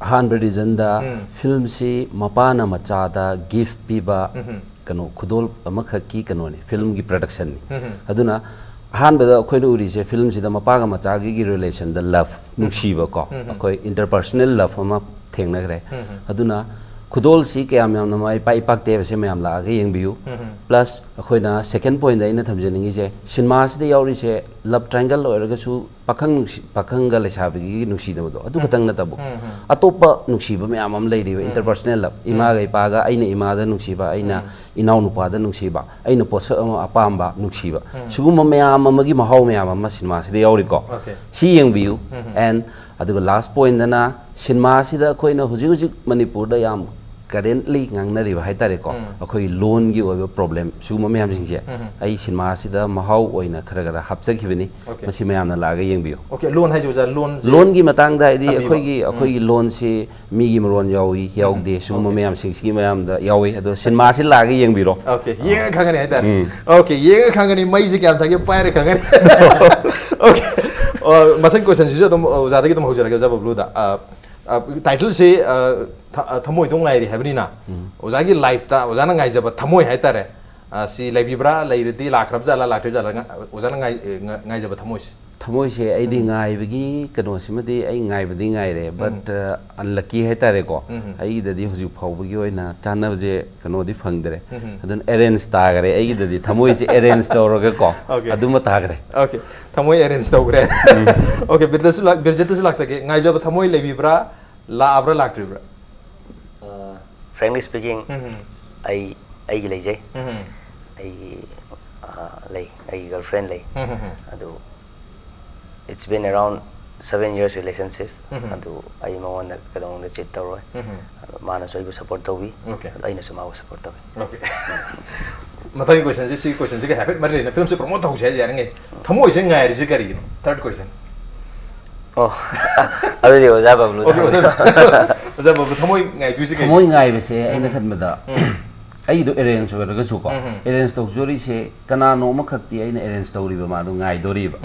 ꯑꯍꯥꯟꯕ reasonꯗ ꯎꯝ꯫ filmꯁꯤ ꯃꯄꯥꯅ ꯃꯆꯥꯗ gift ꯄꯤꯕ ꯎꯝ꯫ ꯀꯩꯅꯣ ꯈꯨꯗꯣꯜ ꯑꯃꯈꯛꯀꯤ ꯀꯩꯅꯣꯅꯤ, filmꯒꯤ productionꯅꯤ꯫ ꯎꯝ꯫ ꯑꯗꯨꯅ ꯑꯍꯥꯟꯕꯗ ꯑꯩꯈꯣꯏꯅ ꯎꯔꯤꯁꯦ filmꯁꯤꯗ ꯃꯄꯥꯒ ꯃꯆꯥꯒꯤꯒꯤ relationꯗ love, ꯅꯨꯡꯁꯤꯕ ꯀꯣ, ꯎꯝ꯫ ꯑꯩꯈꯣꯏ interpersonal love ꯑꯃ ꯊꯦꯡꯅꯈ꯭ꯔꯦ꯫ ꯎꯝ꯫ ꯑꯗꯨꯅ ꯈꯨꯗꯣꯜꯁꯤ ꯀꯌꯥꯝ ꯌꯥꯝꯅ ꯃꯥꯏ ꯄꯥꯛꯏ ꯄꯥꯛꯇꯦ ꯍꯥꯏꯕꯁꯦ ꯃꯌꯥꯝ ꯂꯥꯛꯑꯒ ꯌꯦꯡꯕꯤꯌꯨ꯫ ꯎꯝ꯫ Plus ꯑꯩꯈꯣꯏꯅ second pointꯗ ꯑꯩꯅ ꯊꯝꯖꯅꯤꯡꯉꯤꯁꯦ, cinemaꯁꯤꯗ ꯌꯥꯎꯔꯤꯁꯦ love triangle ꯑꯣꯏꯔꯒꯁꯨ ꯄꯥꯈꯪ ꯅꯨꯡꯁꯤ ꯄꯥꯈꯪꯒ ꯂꯩꯁꯥꯕꯤꯒꯤ ꯅꯨꯡꯁꯤꯅꯕꯗꯣ ꯑꯗꯨ ꯈꯛꯇꯪ ꯅꯠꯇꯕ, ꯎꯝ, ꯎꯝ꯫ ꯑꯇꯣꯞꯄ ꯅꯨꯡꯁꯤꯕ ꯃꯌꯥꯝ ꯑꯃ ꯂꯩꯔꯤꯕ, ꯎꯝ꯫ interpersonal love, ꯏꯃꯥꯒ ꯏꯄꯥꯒ, ꯑꯩꯅ ꯏꯃꯥꯗ ꯅꯨꯡꯁꯤꯕ, ꯑꯩꯅ ꯎꯝ꯫ ꯏꯅꯥꯎꯅꯨꯄꯥꯗ ꯅꯨꯡꯁꯤꯕ, ꯑꯩꯅ ꯄꯣꯠꯁꯛ ꯑꯃ ꯑꯄꯥꯝꯕ ꯅꯨꯡꯁꯤꯕ, ꯎꯝ꯫ ꯁꯤꯒꯨꯝꯕ ꯃꯌꯥꯝ ꯑꯃꯒꯤ ꯃꯍꯥꯎ ꯃꯌꯥꯝ ꯑꯃ cinemaꯁꯤꯗ ꯌꯥꯎꯔꯤꯀꯣ꯫ Okay꯫ ꯁꯤ ꯌꯦꯡꯕꯤꯌꯨ꯫ ꯎꯝ꯫ And ꯑꯗꯨꯒ last pointꯗꯅ ꯁꯤꯅꯦꯃꯥꯁꯤꯗ ꯑꯩꯈꯣꯏꯅ ꯍꯧꯖꯤꯛ ꯍꯧꯖꯤꯛ ꯃꯅꯤꯄꯨꯔꯗ ꯌꯥꯝ ꯀꯔꯦꯟꯂꯤ ꯉꯥꯡꯅꯔꯤꯕ ꯍꯥꯏꯇꯥꯔꯦꯀꯣ, ꯑꯩꯈꯣꯏꯒꯤ ꯂꯣꯟꯒꯤ ꯑꯣꯏꯕ ꯄ꯭ꯔꯣꯕ꯭ꯂꯦꯝ, ꯁꯤꯒꯨꯝꯕ ꯃꯌꯥꯝꯁꯤꯡꯁꯦ ꯑꯩ ꯁꯤꯅꯦꯃꯥꯁꯤꯗ ꯃꯍꯥꯎ ꯑꯣꯏꯅ ꯈꯔ ꯈꯔ ꯍꯥꯞꯆꯈꯤꯕꯅꯤ꯫ Okay. ꯃꯁꯤ ꯃꯌꯥꯝꯅ ꯂꯥꯛꯑꯒ ꯌꯦꯡꯕꯤꯌꯨ꯫ Okay, ꯂꯣꯟ ꯍꯥꯏꯁꯦ ꯑꯣꯖꯥ, ꯂꯣꯟꯁꯦ ꯂꯣꯟꯒꯤ ꯃꯇꯥꯡꯗ ꯍꯥꯏꯗꯤ ꯇꯝꯕꯤꯕ꯫ ꯑꯩꯈꯣꯏꯒꯤ ꯑꯩꯈꯣꯏꯒꯤ ꯂꯣꯟꯁꯤ ꯃꯤꯒꯤ ꯃꯔꯣꯟ ꯌꯥꯎꯏ ꯌꯥꯎꯗꯦ, ꯁꯤꯒꯨꯝꯕ Okay. ꯃꯌꯥꯝꯁꯤꯡꯁꯤꯒꯤ ꯃꯌꯥꯝꯗ ꯌꯥꯎꯏ꯫ ꯑꯗꯣ ꯁꯤꯅꯦꯃꯥꯁꯤ ꯂꯥꯛꯑꯒ ꯌꯦꯡꯕꯤꯔꯣ꯫ Okay, ꯌꯦꯡꯉ ꯈꯪꯒꯅꯤ ꯍꯥꯏꯇꯥꯔꯦ꯫ Okay, ꯌꯦꯡꯉ ꯈꯪꯒꯅꯤ, ꯃꯩꯁꯦ ꯀꯌꯥꯝ ꯁꯥꯒꯦ ꯄꯥꯏꯔ ꯈꯪꯒꯅꯤ꯫ Okay, ꯑꯣ, ꯃꯊꯪ question ꯁꯤꯁꯨ ꯑꯗꯨꯝ ꯑꯣꯖꯥꯗꯒꯤ ꯑꯗꯨꯝ ꯍꯧꯖꯔꯒꯦ, ꯑꯣꯖꯥ ꯕꯕ꯭ꯂꯨꯗ꯫ ꯑ, ꯑ, title ꯁꯤ, ꯑ, ꯊ-, ꯑ, ꯊꯃꯣꯏꯗꯣ ꯉꯥꯏꯔꯤ ꯍꯥꯏꯕꯅꯤꯅ, ꯑꯣꯖꯥꯒꯤ life ꯇ ꯑꯣꯖꯥꯅ ꯉꯥꯏꯖꯕ ꯊꯃꯣꯏ ꯍꯥꯏꯇꯥꯔꯦ, ꯑ, ꯁꯤ ꯂꯩꯕꯤꯕ꯭ꯔꯥ? ꯂꯩꯔꯗꯤ ꯂꯥꯛꯈ꯭ꯔꯕ ꯖꯥꯠꯂꯥ, ꯂꯥꯛꯇ꯭ꯔꯤꯕ ꯖꯥꯠꯂꯥ? ꯉ-, ꯑꯣꯖꯥꯅ ꯉꯥꯏ-, ꯑ, ꯉ-, ꯉꯥꯏꯖꯕ ꯊꯃꯣꯏꯁꯦ꯫ ꯊꯃꯣꯏꯁꯦ ꯑꯩꯗꯤ ꯉꯥꯏꯕꯒꯤ ꯀꯩꯅꯣꯁꯤꯃꯗꯤ ꯑꯩ ꯉꯥꯏꯕꯗꯤ ꯉꯥꯏꯔꯦ, but unlucky ꯍꯥꯏꯇꯥꯔꯦꯀꯣ꯫ ꯑꯩꯒꯤꯗꯗꯤ ꯍꯧꯖꯤꯛ ꯐꯥꯎꯕꯒꯤ ꯑꯣꯏꯅ ꯆꯥꯟꯅꯕꯁꯦ ꯀꯩꯅꯣꯗꯤ ꯐꯪꯗ꯭ꯔꯦ꯫ ꯑꯗꯨꯅ arrange ꯇꯥꯈꯔꯦ ꯑꯩꯒꯤꯗꯗꯤ, ꯊꯃꯣꯏꯁꯦ arrange ꯇꯧꯔꯒꯀꯣ꯫ Okay. ꯑꯗꯨꯃ ꯇꯥꯈ꯭ꯔꯦ꯫ Okay, ꯊꯃꯣꯏ arrange ꯇꯧꯈ꯭ꯔꯦ꯫ Okay, ꯕꯤꯔꯖꯤꯠꯇꯁꯨ ꯂꯥꯛ-, ꯕꯤꯔꯖꯤꯠꯇꯁꯨ ꯂꯥꯛꯆꯒꯦ꯫ ꯉꯥꯏꯖꯕ ꯊꯃꯣꯏ ꯂꯩꯕꯤꯕ꯭ꯔꯥ? ꯂꯥꯛꯑꯕ꯭ꯔꯥ, ꯂꯥꯛꯇ꯭ꯔꯤꯕ꯭ꯔꯥ? Frankly speaking, ꯑꯩ ꯑꯩꯒꯤ ꯂꯩꯖꯩ꯫ ꯑꯩꯒꯤ ꯑ, ꯂꯩ, ꯑꯩꯒꯤ girlfriend ꯂꯩ꯫ ꯑꯗꯨ it's been around seven years relationship꯫ ꯑꯗꯨ ꯑꯩ ꯃꯉꯣꯟꯗ ꯀꯩꯗꯧꯅꯨꯡꯗ cheat ꯇꯧꯔꯣꯏ꯫ ꯑꯗꯨ ꯃꯥꯅꯁꯨ ꯑꯩꯕꯨ support ꯇꯧꯕꯤ꯫ Okay. ꯑꯗꯨ ꯑꯩꯅꯁꯨ ꯃꯥꯕꯨ support ꯇꯧꯋꯤ꯫ Okay. ꯃꯊꯪꯒꯤ question ꯁꯤ, ꯁꯤ question ꯁꯤꯒ ꯍꯥꯏꯐꯦꯠ ꯃꯔꯤ ꯂꯩꯅ, film ꯁꯦ promote ꯇꯧꯁꯦ ꯍꯥꯏꯁꯦ ꯌꯥꯔꯤꯉꯩ꯫ ꯊꯃꯣꯏꯁꯦ ꯉꯥꯏꯔꯤꯁꯦ ꯀꯔꯤꯒꯤꯅꯣ? Third question꯫ ꯑꯣ, ꯑꯗꯨꯗꯤ ꯑꯣꯖꯥ ꯕꯕ꯭ꯂꯨꯗ Okay, ꯍꯪꯉꯣ꯫ ꯑꯣꯖꯥ ꯕꯕ꯭ꯂꯨ꯫ ꯑꯣꯖꯥ ꯕꯕ꯭ꯂꯨ, ꯊꯃꯣꯏ ꯉꯥꯏꯗꯣꯏꯁꯦ ꯀꯩꯒꯤꯅꯣ? ꯊꯃꯣꯏ ꯉꯥꯏꯕꯁꯦ ꯑꯩꯅ ꯈꯟꯕꯗ ꯑꯩꯒꯤꯗꯣ arrange ꯑꯣꯏꯔꯒꯁꯨꯀꯣ, arrange ꯇꯧꯖꯔꯤꯁꯦ ꯀꯅꯥꯅꯣ ꯑꯃꯈꯛꯇꯤ ꯑꯩꯅ arrange ꯇꯧꯔꯤꯕ ꯃꯥꯗꯣ ꯉꯥꯏꯗꯣꯔꯤꯕ꯫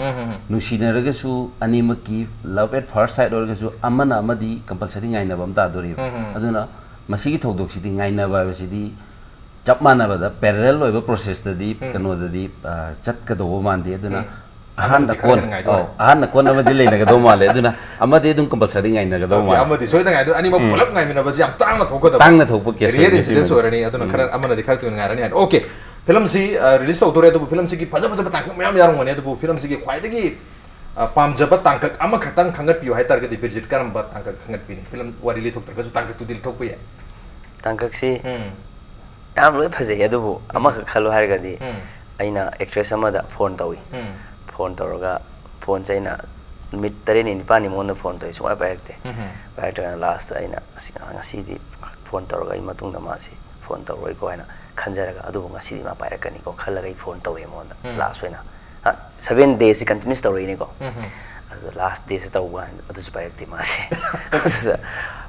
ꯅꯨꯡꯁꯤꯅꯔꯒꯁꯨ ꯑꯅꯤꯃꯛꯀꯤ love at first sight ꯑꯣꯏꯔꯒꯁꯨ ꯑꯃꯅ ꯑꯃꯗꯤ compulsory ꯉꯥꯏꯅꯕ ꯑꯃ ꯇꯥꯗꯣꯔꯤꯕ꯫ ꯑꯗꯨꯅ ꯃꯁꯤꯒꯤ ꯊꯧꯗꯣꯛꯁꯤꯗꯤ, ꯉꯥꯏꯅꯕ ꯍꯥꯏꯕꯁꯤꯗꯤ ꯆꯞ ꯃꯥꯟꯅꯕꯗ parallel ꯑꯣꯏꯕ process ꯇꯗꯤ ꯀꯩꯅꯣꯗꯗꯤ, ꯑ, ꯆꯠꯀꯗꯧꯕ ꯃꯥꯟꯗꯦ꯫ ꯑꯗꯨꯅ ꯑꯍꯥꯟꯕ ꯑꯃꯗꯤ ꯈꯔ ꯀꯣꯟ-, ꯍꯦꯟꯅ ꯉꯥꯏꯗꯣꯔꯦ꯫ ꯑꯧ, ꯑꯍꯥꯟꯕ ꯀꯣꯟꯅꯕꯗꯤ ꯂꯩꯅꯒꯗꯧ ꯃꯥꯜꯂꯦ꯫ ꯑꯗꯨꯅ ꯑꯃꯗꯤ ꯑꯗꯨꯝ compulsory ꯉꯥꯏꯅꯒꯗꯧ Okay, ꯃꯥꯜꯂꯦ꯫ ꯑꯃꯗꯤ ꯁꯣꯏꯗꯅ ꯉꯥꯏꯗꯣꯏ, ꯑꯅꯤꯃꯛ ꯎꯝ꯫ ꯄꯨꯂꯞ ꯉꯥꯏꯃꯤꯟꯅꯕꯁꯤ ꯌꯥꯝ ꯇꯥꯡꯅ ꯊꯣꯛꯀꯗꯕ꯫ ꯇꯥꯡꯅ ꯊꯣꯛꯄ case Rare ꯑꯣꯏꯒꯅꯤ incidents ꯁꯤꯃꯗꯤ꯫ ꯑꯣꯏꯔꯅꯤ, ꯑꯗꯨꯅ ꯈꯔ ꯑꯃꯅꯗꯤ ꯈꯔ ꯊꯨꯅ ꯉꯥꯏꯔꯅꯤ ꯍꯥꯏꯅ꯫ Okay, film ꯁꯤ, ꯑ, release ꯇꯧꯗꯣꯔꯦ, ꯑꯗꯨꯕꯨ film ꯁꯤꯒꯤ ꯐꯖ ꯐꯖꯕ ꯇꯥꯡꯀꯛ ꯃꯌꯥꯝ ꯌꯥꯎꯔꯝꯒꯅꯤ, ꯑꯗꯨꯕꯨ film ꯁꯤꯒꯤ ꯈ꯭ꯋꯥꯏꯗꯒꯤ, ꯑ, ꯄꯥꯝꯖꯕ ꯇꯥꯡꯀꯛ ꯑꯃꯈꯛꯇꯪ ꯈꯪꯒꯠꯄꯤꯌꯨ ꯍꯥꯏꯇꯥꯔꯒꯗꯤ, ꯕꯤꯔꯖꯤꯠ, ꯀꯔꯝꯕ ꯇꯥꯡꯀꯛ ꯈꯪꯒꯠꯄꯤꯅꯤ? Film ꯋꯥꯔꯤ ꯂꯤꯊꯣꯛꯇ꯭ꯔꯒꯁꯨ ꯇꯥꯡꯀꯛꯇꯨꯗꯤ ꯂꯤꯊꯣꯛꯄ ꯌꯥꯏ꯫ ꯇꯥꯡꯀꯛꯁꯤ ꯎꯝ꯫ ꯌꯥꯝ ꯂꯣꯏ ꯐꯖꯩ, ꯑꯗꯨꯕꯨ ꯑꯃꯈꯛ ꯈꯜꯂꯨ ꯍꯥꯏꯔꯒꯗꯤ ꯎꯝ꯫ ꯑꯩꯅ actress ꯑꯃꯗ phone ꯇꯧꯏ꯫ ꯎꯝ꯫ Phone ꯇꯧꯔꯒ, phone ꯁꯦ ꯑꯩꯅ ꯅꯨꯃꯤꯠ ꯇꯔꯦꯠꯅꯤ ꯅꯤꯄꯥꯜꯅꯤ ꯃꯉꯣꯟꯗ ꯐꯣꯟ ꯇꯧꯔꯦ, ꯁꯨꯡꯄꯥꯏ ꯄꯥꯏꯔꯛꯇꯦ꯫ ꯄꯥꯏꯔꯛꯇ꯭ꯔꯒꯅ ꯂꯥꯁꯇ ꯑꯩꯅ, "ꯑꯁ, ꯉꯁꯤꯗꯤ ꯐꯣꯟ ꯇꯧꯔꯒ ꯑꯩ ꯃꯇꯨꯡꯗ ꯃꯥꯁꯤ ꯐꯣꯟ ꯇꯧꯔꯛꯑꯣꯏꯀꯣ" ꯍꯥꯏꯅ ꯈꯟꯖꯔꯒ, "ꯑꯗꯨꯕꯨ ꯉꯁꯤꯗꯤ ꯃꯥ ꯄꯥꯏꯔꯛꯀꯅꯤꯀꯣ" ꯈꯜꯂꯒ ꯑꯩ ꯐꯣꯟ ꯇꯧꯋꯦ ꯃꯉꯣꯟꯗ꯫ ꯎꯝ꯫ ꯂꯥꯁ ꯑꯣꯏꯅ, ꯁꯚꯦꯟ ꯗꯦꯁꯁꯤ ꯀꯟꯇꯤꯅ꯭ꯌꯨꯁ ꯇꯧꯔꯛꯏꯅꯤꯀꯣ꯫ ꯎꯝ꯫ ꯑꯗꯨꯗ ꯂꯥꯁ ꯗꯦꯁꯇ ꯇꯧꯕ ꯀꯥꯟꯗ ꯑꯗꯨꯁꯨ ꯄꯥꯏꯔꯛꯇꯦ ꯃꯥꯁꯦ꯫ ꯑꯗꯨꯗ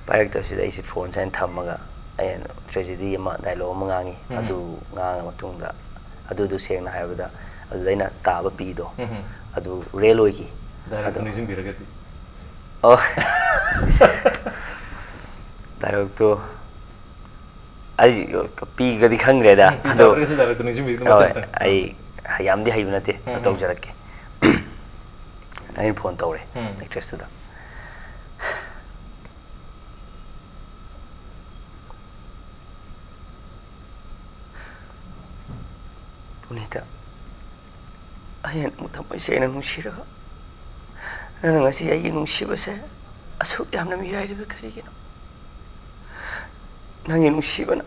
ꯄꯥꯏꯔꯛꯇꯕꯁꯤꯗ ꯑꯩꯁꯦ ꯐꯣꯟꯁꯦ ꯑꯩꯅ ꯊꯝꯃꯒ, ꯑꯩꯅ ꯇ꯭ꯔꯦꯖꯦꯗꯤ ꯑꯃ, ꯗꯥꯏꯂꯣꯒ ꯑꯃ ꯉꯥꯡꯉꯤ꯫ ꯎꯝ꯫ ꯑꯗꯨ ꯉꯥꯡꯉ ꯃꯇꯨꯡꯗ, ꯑꯗꯨꯗꯨ ꯁꯦꯡꯅ ꯍꯥꯏꯔꯕꯗ, ꯑꯗꯨꯗ ꯑꯩꯅ ꯇꯥꯕ ꯄꯤꯗꯣ, ꯎꯝ꯫ ꯑꯗꯨ ꯔꯤꯌꯦꯜ ꯑꯣꯏꯈꯤ꯫ ꯗꯥꯏꯔꯦꯛꯇꯣ ꯑꯗꯣ ꯅꯤꯡꯁꯤꯡꯕꯤꯔꯒꯗꯤ꯫ ꯑꯣ꯫ ꯗꯥꯏꯂꯣꯒꯇꯣ ꯑꯩ ꯄꯤꯒꯗꯤ ꯈꯪꯗ꯭ꯔꯦꯗ꯫ ꯎꯝ, ꯄꯤ ꯑꯗꯣ ꯇꯥꯗ꯭ꯔꯒꯁꯨ ꯗꯥꯏꯔꯦꯛꯇꯣ ꯅꯤꯡꯁꯤꯡꯕꯤꯔꯒꯗꯤ ꯍꯣꯏ, ꯃꯇꯦꯛꯇꯪ꯫ ꯑꯩ ꯌꯥꯝꯗꯤ ꯍꯩꯕ ꯅꯠꯇꯦ, ꯎꯝ, ꯎꯝ꯫ ꯇꯧꯖꯔꯛꯀꯦ꯫ ꯑꯩꯅ ꯐꯣꯟ ꯇꯧꯔꯦ, ꯎꯝ꯫ ꯑꯦꯛꯇ꯭ꯔꯦꯁꯇꯨꯗ꯫ "ꯄꯨꯅꯤꯇꯥ, ꯑꯩꯅ ꯅꯪꯕꯨ ꯊꯃꯣꯏ ꯁꯦꯡꯅ ꯅꯨꯡꯁꯤꯔꯒ, ꯅꯪꯅ ꯉꯁꯤ ꯑꯩꯒꯤ ꯅꯨꯡꯁꯤꯕꯁꯦ ꯑꯁꯨꯛ ꯌꯥꯝꯅ ꯃꯤꯔꯥꯏꯔꯤꯕ ꯀꯔꯤꯒꯤꯅꯣ? ꯅꯪꯒꯤ ꯅꯨꯡꯁꯤꯕꯅ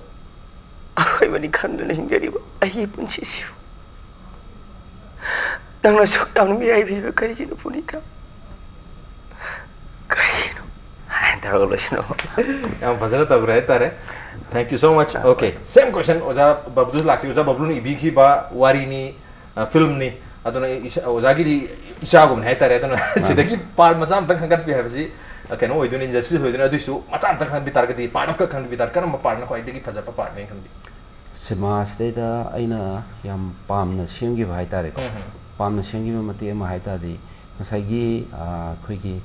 ꯑꯔꯣꯏꯕꯅꯤ ꯈꯟꯗꯨꯅ ꯍꯤꯡꯖꯔꯤꯕ ꯑꯩꯒꯤ ꯄꯨꯟꯁꯤꯁꯤꯕꯨ ꯅꯪꯅ ꯑꯁꯨꯛ ꯌꯥꯝꯅ ꯃꯤꯔꯥꯏꯕꯤꯔꯤꯕ ꯀꯔꯤꯒꯤꯅꯣ, ꯄꯨꯅꯤꯇꯥ? ꯀꯔꯤꯒꯤꯅꯣ?" ꯍꯥꯏꯅ ꯇꯧꯔꯒ ꯂꯣꯏꯁꯤꯟꯕ꯫ ꯌꯥꯝ ꯐꯖꯅ ꯇꯧꯈ꯭ꯔꯦ ꯍꯥꯏꯇꯥꯔꯦ꯫ Thank you so much. Ah, OK, ꯍꯣꯏ꯫ Same question ꯑꯣꯖꯥ ꯕꯕ꯭ꯂꯨꯗꯁꯨ ꯂꯥꯛꯁꯤ꯫ ꯑꯣꯖꯥ ꯕꯕ꯭ꯂꯨꯅ ꯏꯕꯤꯈꯤꯕ ꯋꯥꯔꯤꯅꯤ, ꯑ, ꯐꯤꯂꯝꯅꯤ꯫ ꯑꯗꯨꯅ ꯏꯁꯥ-, ꯑꯣꯖꯥꯒꯤꯗꯤ ꯏꯆꯥꯒꯨꯝꯅꯤ ꯍꯥꯏꯇꯥꯔꯦ꯫ ꯑꯗꯨꯅ ꯃꯥꯅꯤ꯫ ꯁꯤꯗꯒꯤ ꯄꯥꯔꯠ ꯃꯆꯥ ꯑꯃꯇꯪ ꯈꯟꯒꯠꯄꯤ ꯍꯥꯏꯕꯁꯤ, ꯑ, ꯀꯩꯅꯣ ꯑꯣꯏꯗꯣꯏꯅꯤ, ꯏꯟꯖꯁꯇꯤꯁ ꯑꯣꯏꯗꯣꯏꯅꯤ꯫ ꯑꯗꯨꯏꯁꯨ ꯃꯆꯥ ꯑꯃꯇꯪ ꯈꯟꯕꯤ ꯇꯥꯔꯒꯗꯤ, ꯄꯥꯔꯠ ꯑꯃꯈꯛ ꯈꯟꯕꯤ ꯇꯥꯔꯒꯗꯤ, ꯀꯔꯝꯕ ꯄꯥꯔꯠꯅ ꯈ꯭ꯋꯥꯏꯗꯒꯤ ꯐꯖꯕ ꯄꯥꯔꯠꯅꯦꯅ ꯈꯟꯕꯤ? ꯁꯤꯃꯥꯁꯤꯗꯩꯗ ꯑꯩꯅ ꯌꯥꯝ ꯄꯥꯝꯅ ꯁꯦꯝꯈꯤꯕ ꯍꯥꯏꯇꯥꯔꯦꯀꯣ꯫ ꯎꯝ, ꯎꯝ꯫ ꯄꯥꯝꯅ ꯁꯦꯝꯈꯤꯕ ꯃꯇꯦꯛ ꯑꯃ ꯍꯥꯏ ꯇꯥꯔꯗꯤ, ꯉꯁꯥꯏꯒꯤ, ꯑ, ꯑꯩꯈꯣꯏꯒꯤ,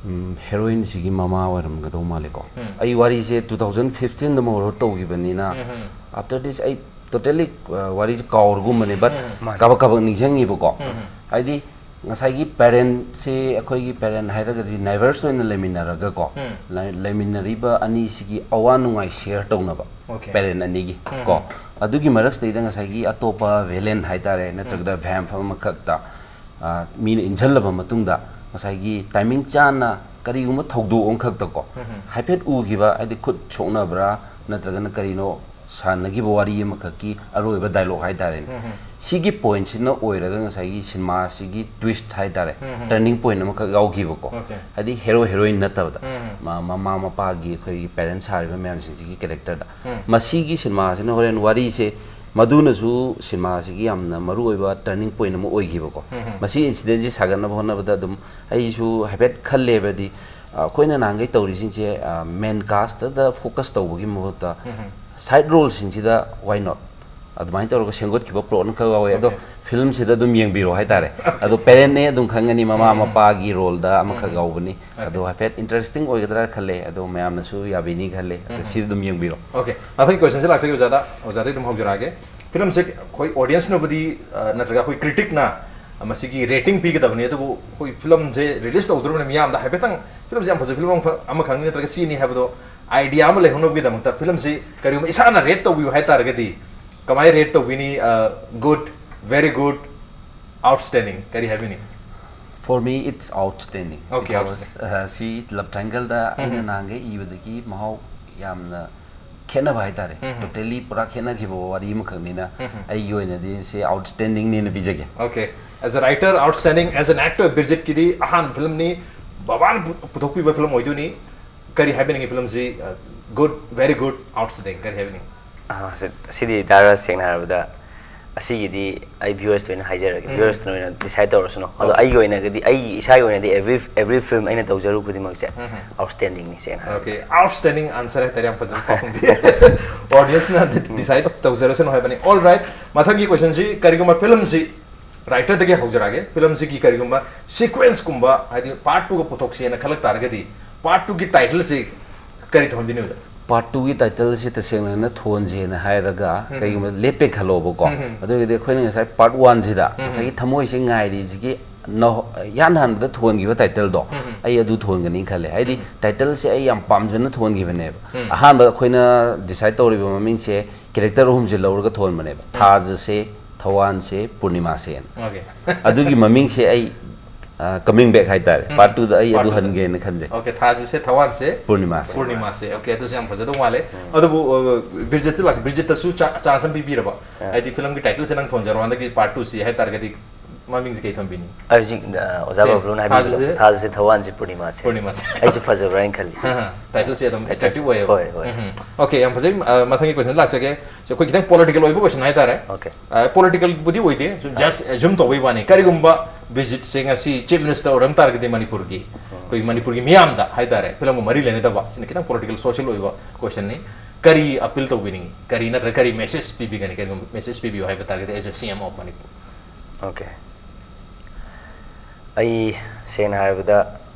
ꯎꯝ, ꯍꯦꯔꯣꯏꯟꯁꯤꯒꯤ ꯃꯃꯥ ꯑꯣꯏꯔꯝꯒꯗꯧ ꯃꯥꯜꯂꯦꯀꯣ꯫ ꯎꯝ꯫ ꯑꯩ ꯋꯥꯔꯤꯁꯦ two thousand fifteen the ꯃꯣꯔꯣ ꯇꯧꯈꯤꯕꯅꯤꯅ, um, um. After this ꯑꯩ totally, ꯑ, ꯋꯥꯔꯤꯁꯦ ꯀꯥꯎꯔꯒꯨꯝꯕꯅꯦ, but ꯎꯝ, ꯎꯝ꯫ ꯃꯥꯅꯦ꯫ ꯀꯥꯕꯛ ꯀꯥꯕꯛ ꯅꯤꯡꯁꯤꯡꯉꯤꯕꯀꯣ꯫ ꯎꯝ, ꯎꯝ꯫ ꯍꯥꯏꯗꯤ ꯉꯁꯥꯏꯒꯤ ꯄꯦꯔꯦꯟꯁꯦ, ꯑꯩꯈꯣꯏꯒꯤ ꯄꯦꯔꯦꯟ ꯍꯥꯏꯔꯒꯗꯤ ꯅꯥꯏꯕꯔꯁ ꯑꯣꯏꯅ ꯂꯩꯃꯤꯟꯅꯔꯒꯀꯣ, ꯎꯝ꯫ ꯂꯩ-, ꯂꯩꯃꯤꯟꯅꯔꯤꯕ ꯑꯅꯤꯁꯤꯒꯤ ꯑꯋꯥ ꯅꯨꯡꯉꯥꯏ ꯁꯤꯌꯔ ꯇꯧꯅꯕ, OK꯫ ꯄꯦꯔꯦꯟ ꯑꯅꯤꯒꯤ ꯎꯝ꯫ ꯀꯣ꯫ ꯑꯗꯨꯒꯤ ꯃꯔꯛꯁꯤꯗꯩꯗ ꯉꯁꯥꯏꯒꯤ ꯑꯇꯣꯞꯄ ꯚꯦꯂꯦꯟ ꯍꯥꯏꯇꯥꯔꯦ, ꯅꯠꯇ꯭ꯔꯒꯅ ꯎꯝ꯫ ꯚꯦꯝꯞ ꯑꯃꯈꯛꯇ, ꯑ, ꯃꯤꯅ ꯏꯟꯁꯤꯜꯂꯕ ꯃꯇꯨꯡꯗ ꯉꯁꯥꯏꯒꯤ ꯇꯥꯏꯃꯤꯡ ꯆꯥꯅ ꯀꯔꯤꯒꯨꯝꯕ ꯊꯧꯗꯣꯛ ꯑꯃꯈꯛꯇꯀꯣ, ꯎꯝ꯫ ꯍꯥꯏꯐꯦꯠ ꯎꯈꯤꯕ, ꯍꯥꯏꯗꯤ ꯈꯨꯠ ꯁꯣꯛꯅꯕ꯭ꯔꯥ ꯅꯠꯇ꯭ꯔꯒꯅ ꯀꯔꯤꯅꯣ ꯁꯥꯟꯅꯈꯤꯕ ꯋꯥꯔꯤ ꯑꯃꯈꯛꯀꯤ ꯑꯔꯣꯏꯕ ꯗꯥꯏꯂꯣꯛ ꯍꯥꯏꯇꯥꯔꯦꯅꯦ꯫ ꯎꯝ꯫ ꯁꯤꯒꯤ ꯄꯣꯏꯟꯁꯤꯅ ꯑꯣꯏꯔꯒ ꯉꯁꯥꯏꯒꯤ ꯁꯤꯅꯦꯃꯥꯁꯤꯒꯤ ꯇ꯭ꯋꯤꯁ ꯍꯥꯏꯇꯥꯔꯦ, ꯎꯝ. ꯇꯔꯅꯤꯡ ꯄꯣꯏꯟ ꯑꯃꯈꯛ ꯌꯥꯎꯈꯤꯕꯀꯣ꯫ Okay. ꯍꯥꯏꯗꯤ ꯍꯦꯔꯣ ꯍꯦꯔꯣꯏꯟ ꯅꯠꯇꯕꯗ ꯎꯝ. ꯃ- ꯃꯃꯥ ꯃꯄꯥꯒꯤ ꯑꯩꯈꯣꯏꯒꯤ ꯄꯦꯔꯦꯟꯁ ꯁꯥꯔꯤꯕ ꯃꯌꯥꯝꯁꯤꯡꯁꯤꯒꯤ ꯀꯦꯔꯦꯛꯇꯔꯗ ꯎꯝ. ꯃꯁꯤꯒꯤ ꯁꯤꯅꯦꯃꯥꯁꯤꯅ ꯍꯣꯔꯦꯟ ꯋꯥꯔꯤꯁꯦ ꯃꯗꯨꯅꯁꯨ ꯁꯤꯅꯦꯃꯥꯁꯤꯒꯤ ꯌꯥꯝꯅ ꯃꯔꯨꯑꯣꯏꯕ ꯇꯔꯅꯤꯡ ꯄꯣꯏꯟ ꯑꯃ ꯑꯣꯏꯈꯤꯕꯀꯣ꯫ ꯎꯝ. ꯃꯁꯤ ꯏꯟꯁꯤꯗꯦꯟꯁꯤ ꯁꯥꯒꯠꯅꯕ ꯍꯣꯠꯅꯕꯗ ꯑꯗꯨꯝ ꯑꯩꯁꯨ ꯍꯥꯏꯐꯦꯠ ꯈꯜꯂꯦꯕꯗꯤ, ꯑ, ꯑꯩꯈꯣꯏꯅ ꯅꯍꯥꯟꯈꯩ ꯇꯧꯔꯤꯁꯤꯡꯁꯦ ꯃꯦꯟ ꯀꯥꯁꯇꯗ ꯐꯣꯀꯁ ꯇꯧꯕꯒꯤ ꯃꯍꯨꯠꯇ ꯎꯝ. ꯁꯥꯏꯠ ꯔꯣꯜꯁꯤꯡꯁꯤꯗ why not ꯑꯗꯨꯃꯥꯏꯅ ꯇꯧꯔꯒ ꯁꯦꯝꯒꯠꯈꯤꯕ ꯄ꯭ꯂꯣꯠꯅ ꯈꯔ ꯌꯥꯎꯋꯦ꯫ ꯑꯗꯣ Okay. ꯐꯤꯂꯝꯁꯤꯗ ꯑꯗꯨꯝ ꯌꯦꯡꯕꯤꯔꯣ ꯍꯥꯏꯇꯥꯔꯦ꯫ ꯑꯗꯣ ꯄꯦꯔꯦꯟꯅꯦ ꯑꯗꯨꯝ ꯈꯪꯒꯅꯤ, ꯃꯃꯥ ꯎꯝ. ꯃꯄꯥꯒꯤ ꯔꯣꯜꯗ ꯑꯃꯈꯛ ꯎꯝ. ꯌꯥꯎꯕꯅꯤ꯫ Okay. ꯑꯗꯣ ꯍꯥꯏꯐꯦꯠ ꯏꯟꯇꯔꯦꯁꯇꯤꯡ ꯑꯣꯏꯒꯗ꯭ꯔꯥ ꯈꯜꯂꯦ, ꯑꯗꯣ ꯃꯌꯥꯝꯅꯁꯨ ꯌꯥꯕꯤꯅꯤ ꯈꯜꯂꯦ꯫ ꯑꯗꯣ ꯎꯝ. ꯁꯤꯗ ꯑꯗꯨꯝ ꯌꯦꯡꯕꯤꯔꯣ꯫ Okay, ꯃꯊꯪꯒꯤ ꯀꯣꯏꯁꯟꯁꯦ ꯂꯥꯛꯆꯒꯦ ꯑꯣꯖꯥꯗ꯫ ꯑꯣꯖꯥꯗꯒꯤ ꯑꯗꯨꯝ ꯍꯧꯖꯔꯛꯑꯒꯦ꯫ ꯐꯤꯂꯝꯁꯦ ꯑꯩꯈꯣꯏ ꯑꯣꯗꯤꯌꯟꯁꯅꯕꯨꯗꯤ, ꯑ, ꯅꯠꯇ꯭ꯔꯒ ꯑꯩꯈꯣꯏ ꯀ꯭ꯔꯤꯇꯤꯛꯅ ꯃꯁꯤꯒꯤ ꯔꯦꯇꯤꯡ ꯄꯤꯒꯗꯕꯅꯤ, ꯑꯗꯨꯕꯨ ꯑꯩꯈꯣꯏ ꯐꯤꯂꯝꯁꯦ ꯔꯤꯂꯤꯁ ꯇꯧꯗ꯭ꯔꯕꯅꯤꯅ ꯃꯤꯌꯥꯝꯗ ꯍꯥꯏꯐꯦꯠꯇꯪ ꯐꯤꯂꯝꯁꯦ ꯌꯥꯝ ꯐꯖꯕ ꯐꯤꯂꯝ ꯑꯃꯈꯛ-, ꯑꯃꯈꯛꯅꯤ ꯅꯠꯇ꯭ꯔꯒ ꯁꯤꯅꯤ ꯍꯥꯏꯕꯗꯣ ꯑꯥꯏꯗꯤꯌꯥ ꯑꯃ ꯂꯩꯍꯧꯅꯕꯒꯤꯗꯃꯛꯇ ꯐꯤꯂꯝꯁꯤ ꯀꯔꯤꯒꯨꯝꯕ ꯏꯁꯥꯅ ꯔꯦꯠ ꯇꯧꯕꯤꯌꯨ ꯍꯥꯏ ꯇꯥꯔꯒꯗꯤ ꯀꯃꯥꯏꯅ rate ꯇꯧꯕꯤꯅꯤ? Good, very good, outstanding, ꯀꯔꯤ ꯍꯥꯏꯕꯤꯅꯤ? For me, it's outstanding. Okay, Because, outstanding. uh, ꯁꯤ ꯂꯞ ꯇ꯭ꯔꯥꯏꯡꯒꯜꯗ ꯑꯩꯅ ꯎꯝ. ꯅꯍꯥꯟꯈꯩ ꯏꯕꯗꯒꯤ ꯃꯍꯥꯎ ꯌꯥꯝꯅ ꯈꯦꯠꯅꯕ ꯍꯥꯏꯇꯥꯔꯦ꯫ ꯎꯝ. Totally ꯄꯨꯔꯥ ꯈꯦꯠꯅꯈꯤꯕ ꯋꯥꯔꯤ ꯑꯃꯈꯛꯅꯤꯅ ꯎꯝ. ꯑꯩꯒꯤ ꯑꯣꯏꯅꯗꯤ ꯁꯤ ꯑꯥꯎꯠꯁ꯭ꯇꯦꯟꯗꯤꯡꯅꯦꯅ ꯄꯤꯖꯒꯦ꯫ Okay, as a writer, outstanding, as an actor, ꯕꯤꯔꯖꯤꯠꯀꯤꯗꯤ ꯑꯍꯥꯟꯕ ꯐꯤꯂꯝꯅꯤ, ꯕꯕꯥꯅ ꯄꯨ-, ꯄꯨꯊꯣꯛꯄꯤꯕ ꯐꯤꯂꯝ ꯑꯣꯏꯗꯣꯏꯅꯤ꯫ ꯀꯔꯤ ꯍꯥꯏꯕꯤꯅꯤꯡꯉꯤ ꯐꯤꯂꯝꯁꯤ? Good, very good, outstanding, ꯀꯔꯤ ꯍꯥꯏꯕꯤꯅꯤꯡꯉꯤ? ꯑꯥ, ꯁꯤ-, ꯁꯤꯗꯤ ꯗꯥꯏꯔꯦꯛ ꯁꯦꯡꯅ ꯍꯥꯏꯔꯕꯗ ꯑꯁꯤꯒꯤꯗꯤ ꯑꯩ ꯚ꯭ꯌꯨꯋꯔꯁꯇ ꯑꯣꯏꯅ ꯍꯥꯏꯖꯔꯒꯦ꯫ ꯎꯝ. ꯚ꯭ꯌꯨꯋꯔꯁꯇ ꯑꯣꯏꯅ ꯗꯤꯁꯥꯏꯗ ꯇꯧꯔꯁꯅꯨ꯫ ꯑꯗꯣ Okay. ꯑꯩꯒꯤ ꯑꯣꯏꯅꯒꯗꯤ, ꯑꯩꯒꯤ ꯏꯁꯥꯒꯤ ꯑꯣꯏꯅꯗꯤ every, every film ꯑꯩꯅ ꯇꯧꯖꯔꯨ ꯈꯨꯗꯤꯡꯃꯛꯁꯦ ꯎꯝ. ꯑꯥꯎꯠꯁ꯭ꯇꯦꯟꯗꯤꯡꯅꯤ ꯁꯦꯡꯅ ꯍꯥꯏꯔꯕꯗ꯫ Okay, outstanding answer ꯍꯥꯏꯇꯥꯔꯦ, ꯌꯥꯝ ꯐꯖꯕ ꯄꯥꯎꯈꯨꯝ ꯄꯤ꯫ ꯑꯣꯗꯤꯌꯟꯁꯅ ꯗꯤꯁꯥꯏꯗ ꯇꯧꯖꯔꯁꯅꯨ ꯍꯥꯏꯕꯅꯤ꯫ All right, ꯃꯊꯪꯒꯤ ꯀꯣꯏꯁꯟꯁꯤ, ꯀꯔꯤꯒꯨꯝꯕ ꯐꯤꯂꯝꯁꯤ, ꯔꯥꯏꯇꯔꯗꯒꯤ ꯍꯧꯖꯔꯛꯑꯒꯦ, ꯐꯤꯂꯝꯁꯤꯒꯤ ꯀꯔꯤꯒꯨꯝꯕ ꯁꯤꯀ꯭ꯋꯦꯟꯁꯀꯨꯝꯕ, ꯍꯥꯏꯗꯤ ꯄꯥꯔꯠ ꯇꯨꯒ ꯄꯨꯊꯣꯛꯁꯦꯅ ꯈꯜꯂꯛ ꯇꯥꯔꯒꯗꯤ ꯄꯥꯔꯠ ꯇꯨꯒꯤ ꯇꯥꯏꯇꯜꯁꯤ ꯀꯔꯤ ꯊꯣꯟꯕꯤꯅꯤ ꯑꯣꯖꯥ? ꯄꯥꯔꯠ ꯇꯨꯒꯤ ꯇꯥꯏꯇꯜꯁꯤ ꯇꯁꯦꯡꯅ ꯍꯥꯏꯅ ꯊꯣꯟꯁꯦꯅ ꯍꯥꯏꯔꯒ ꯎꯝ. ꯀꯩꯒꯨꯝꯕ ꯂꯦꯞꯄꯦ ꯈꯜꯂꯣꯕꯀꯣ꯫ ꯎꯝ. ꯑꯗꯨꯒꯤꯗꯤ ꯑꯩꯈꯣꯏꯅ ꯉꯁꯥꯏ ꯄꯥꯔꯠ ꯋꯥꯟꯁꯤꯗ ꯎꯝ. ꯉꯁꯥꯏꯒꯤ ꯊꯃꯣꯏꯁꯦ ꯉꯥꯏꯔꯤꯁꯤꯒꯤ ꯅꯍ-, ꯏꯍꯥꯟ ꯍꯥꯟꯕꯗ ꯊꯣꯟꯈꯤꯕ ꯇꯥꯏꯇꯜꯗꯣ ꯎꯝ. ꯑꯩ ꯑꯗꯨ ꯊꯣꯟꯒꯅꯤ ꯈꯜꯂꯦ꯫ ꯍꯥꯏꯗꯤ ꯎꯝ. ꯇꯥꯏꯇꯜꯁꯦ ꯑꯩ ꯌꯥꯝ ꯄꯥꯝꯖꯅ ꯊꯣꯟꯈꯤꯕꯅꯦꯕ꯫ ꯎꯝ. ꯑꯍꯥꯟꯕꯗ ꯑꯩꯈꯣꯏꯅ ꯗꯤꯁꯥꯏꯗ ꯇꯧꯔꯤꯕ ꯃꯃꯤꯡꯁꯦ ꯀꯦꯔꯦꯛꯇꯔ ꯑꯍꯨꯝꯁꯦ ꯂꯧꯔꯒ ꯊꯣꯟꯕꯅꯦꯕ꯫ ꯊꯥꯖꯁꯦ, ꯊꯋꯥꯟꯁꯦ, ꯄꯨꯔꯅꯤꯃꯥꯁꯦꯅ꯫ Okay. ꯑꯗꯨꯒꯤ ꯃꯃꯤꯡꯁꯦ ꯑꯩ ꯀꯃꯤꯡ ꯕꯦꯛ ꯍꯥꯏꯇꯥꯔꯦ꯫ ꯄꯥꯔꯠ ꯇꯨꯗ ꯑꯩ ꯑꯗꯨ ꯍꯟꯒꯦꯅ ꯈꯟꯖꯩ꯫ ꯑꯣꯀꯦ, ꯊꯥꯁꯤꯁꯦ ꯊꯋꯥꯟꯁꯦ ꯄꯨꯔꯅꯤꯃꯥꯁꯦ꯫ ꯄꯨꯔꯅꯤꯃꯥꯁꯦ꯫ ꯑꯣꯀꯦ, ꯑꯗꯨꯁꯨ ꯌꯥꯝ ꯐꯖꯗꯧ ꯃꯥꯜꯂꯦ꯫ ꯑꯗꯨꯕꯨ ꯕ꯭ꯔꯤꯖꯤꯠꯁꯦ ꯂꯥꯛ ꯕ꯭ꯔꯤꯖꯤꯠꯇꯁꯨ ꯆꯥꯟꯁ ꯑꯃ ꯄꯤꯕꯤꯔꯕ? ꯍꯥꯏꯗꯤ ꯐꯤꯂꯝꯒꯤ ꯇꯥꯏꯇꯜꯁꯦ ꯅꯪ ꯊꯣꯟꯖꯔꯣ, ꯍꯟꯗꯛꯀꯤ ꯄꯥꯔꯠ ꯇꯨꯁꯤ ꯍꯥꯏꯇꯥꯔꯒꯗꯤ ꯃꯃꯤꯡꯁꯦ ꯀꯩ ꯊꯣꯟꯕꯤꯅꯤ? ꯑꯩ ꯍꯧꯖꯤꯛ ꯑ, ꯑꯣꯖꯥ ꯕꯕ꯭ꯂꯨꯅ ꯍꯥꯏꯕꯤꯕꯗꯣ, ꯊꯥꯁꯤꯁꯦ ꯊꯋꯥꯟꯁꯦ ꯄꯨꯔꯅꯤꯃꯥꯁꯦ꯫ ꯄꯨꯔꯅꯤꯃꯥꯁꯦ꯫ ꯑꯩꯁꯨ ꯐꯖꯕ꯭ꯔꯥ ꯍꯥꯏꯅ ꯈꯜꯂꯤ꯫ ꯇꯥꯏꯇꯜꯁꯦ ꯑꯗꯨꯝ ꯑꯦꯇ꯭ꯔꯦꯛꯇꯤꯚ ꯑꯣꯏꯌꯦꯕ꯫ ꯍꯣꯏ, ꯍꯣꯏ꯫ ꯑꯣꯀꯦ, ꯌꯥꯝ ꯐꯖꯩ꯫ ꯃꯊꯪꯒꯤ ꯀꯣꯏꯁꯟ ꯂꯥꯛꯆꯒꯦ꯫ ꯑꯩꯈꯣꯏ ꯈꯤꯇꯪ ꯄꯣꯂꯤꯇꯤꯀꯦꯜ ꯑꯣꯏꯕ ꯀꯣꯏꯁꯟ ꯍꯥꯏꯇꯥꯔꯦ꯫ ꯑꯣꯀꯦ꯫ ꯄꯣꯂꯤꯇꯤꯀꯦꯜꯕꯨꯗꯤ ꯑꯣꯏꯗꯦ, ꯁꯨꯝ ꯖꯁ ꯑꯦꯖ꯭ꯌꯨꯝ ꯇꯧꯕꯩ ꯋꯥꯅꯤ꯫ ꯀꯔꯤꯒꯨꯝꯕ ꯕꯤꯖꯤꯠꯁꯦ ꯉꯁꯤ ꯆꯤꯐ ꯃꯤꯅꯤꯁꯇꯔ ꯑꯣꯏꯔꯝ ꯇꯥꯔꯒꯗꯤ ꯃꯅꯤꯄꯨꯔꯒꯤ, ꯑꯩꯈꯣꯏ ꯃꯅꯤꯄꯨꯔꯒꯤ ꯃꯤꯌꯥꯝꯗ ꯍꯥꯏꯇꯥꯔꯦ, ꯐꯤꯂꯝꯒ ꯃꯔꯤ ꯂꯩꯅꯗꯕ, ꯁꯤꯅ ꯈꯤꯇꯪ ꯄꯣꯂꯤꯇꯤꯀꯦꯜ ꯁꯣꯁꯤꯌꯦꯜ ꯑꯣꯏꯕ ꯀꯣꯏꯁꯟꯅꯤ꯫ ꯀꯔꯤ ꯑꯄꯤꯜ ꯇꯧꯕꯤꯅꯤꯡꯉꯤ? ꯀꯔꯤ ꯅꯠꯇ꯭ꯔꯒ ꯀꯔꯤ ꯃꯦꯁꯦꯖ ꯄꯤꯕꯤꯒꯅꯤ? ꯀꯔꯤꯒꯨꯝꯕ ꯃꯦꯁꯦꯖ ꯄꯤꯕꯤꯌꯨ ꯍꯥꯏꯕ ꯇꯥꯔꯒꯗꯤ, ꯑꯦꯖ ꯑꯦ ꯁꯤ ꯑꯦꯝ ꯑꯣꯐ ꯃꯅꯤꯄꯨꯔ꯫ ꯑꯣꯀꯦ꯫ ꯑꯩ ꯁꯦꯡꯅ ꯍꯥꯏꯔꯕꯗ,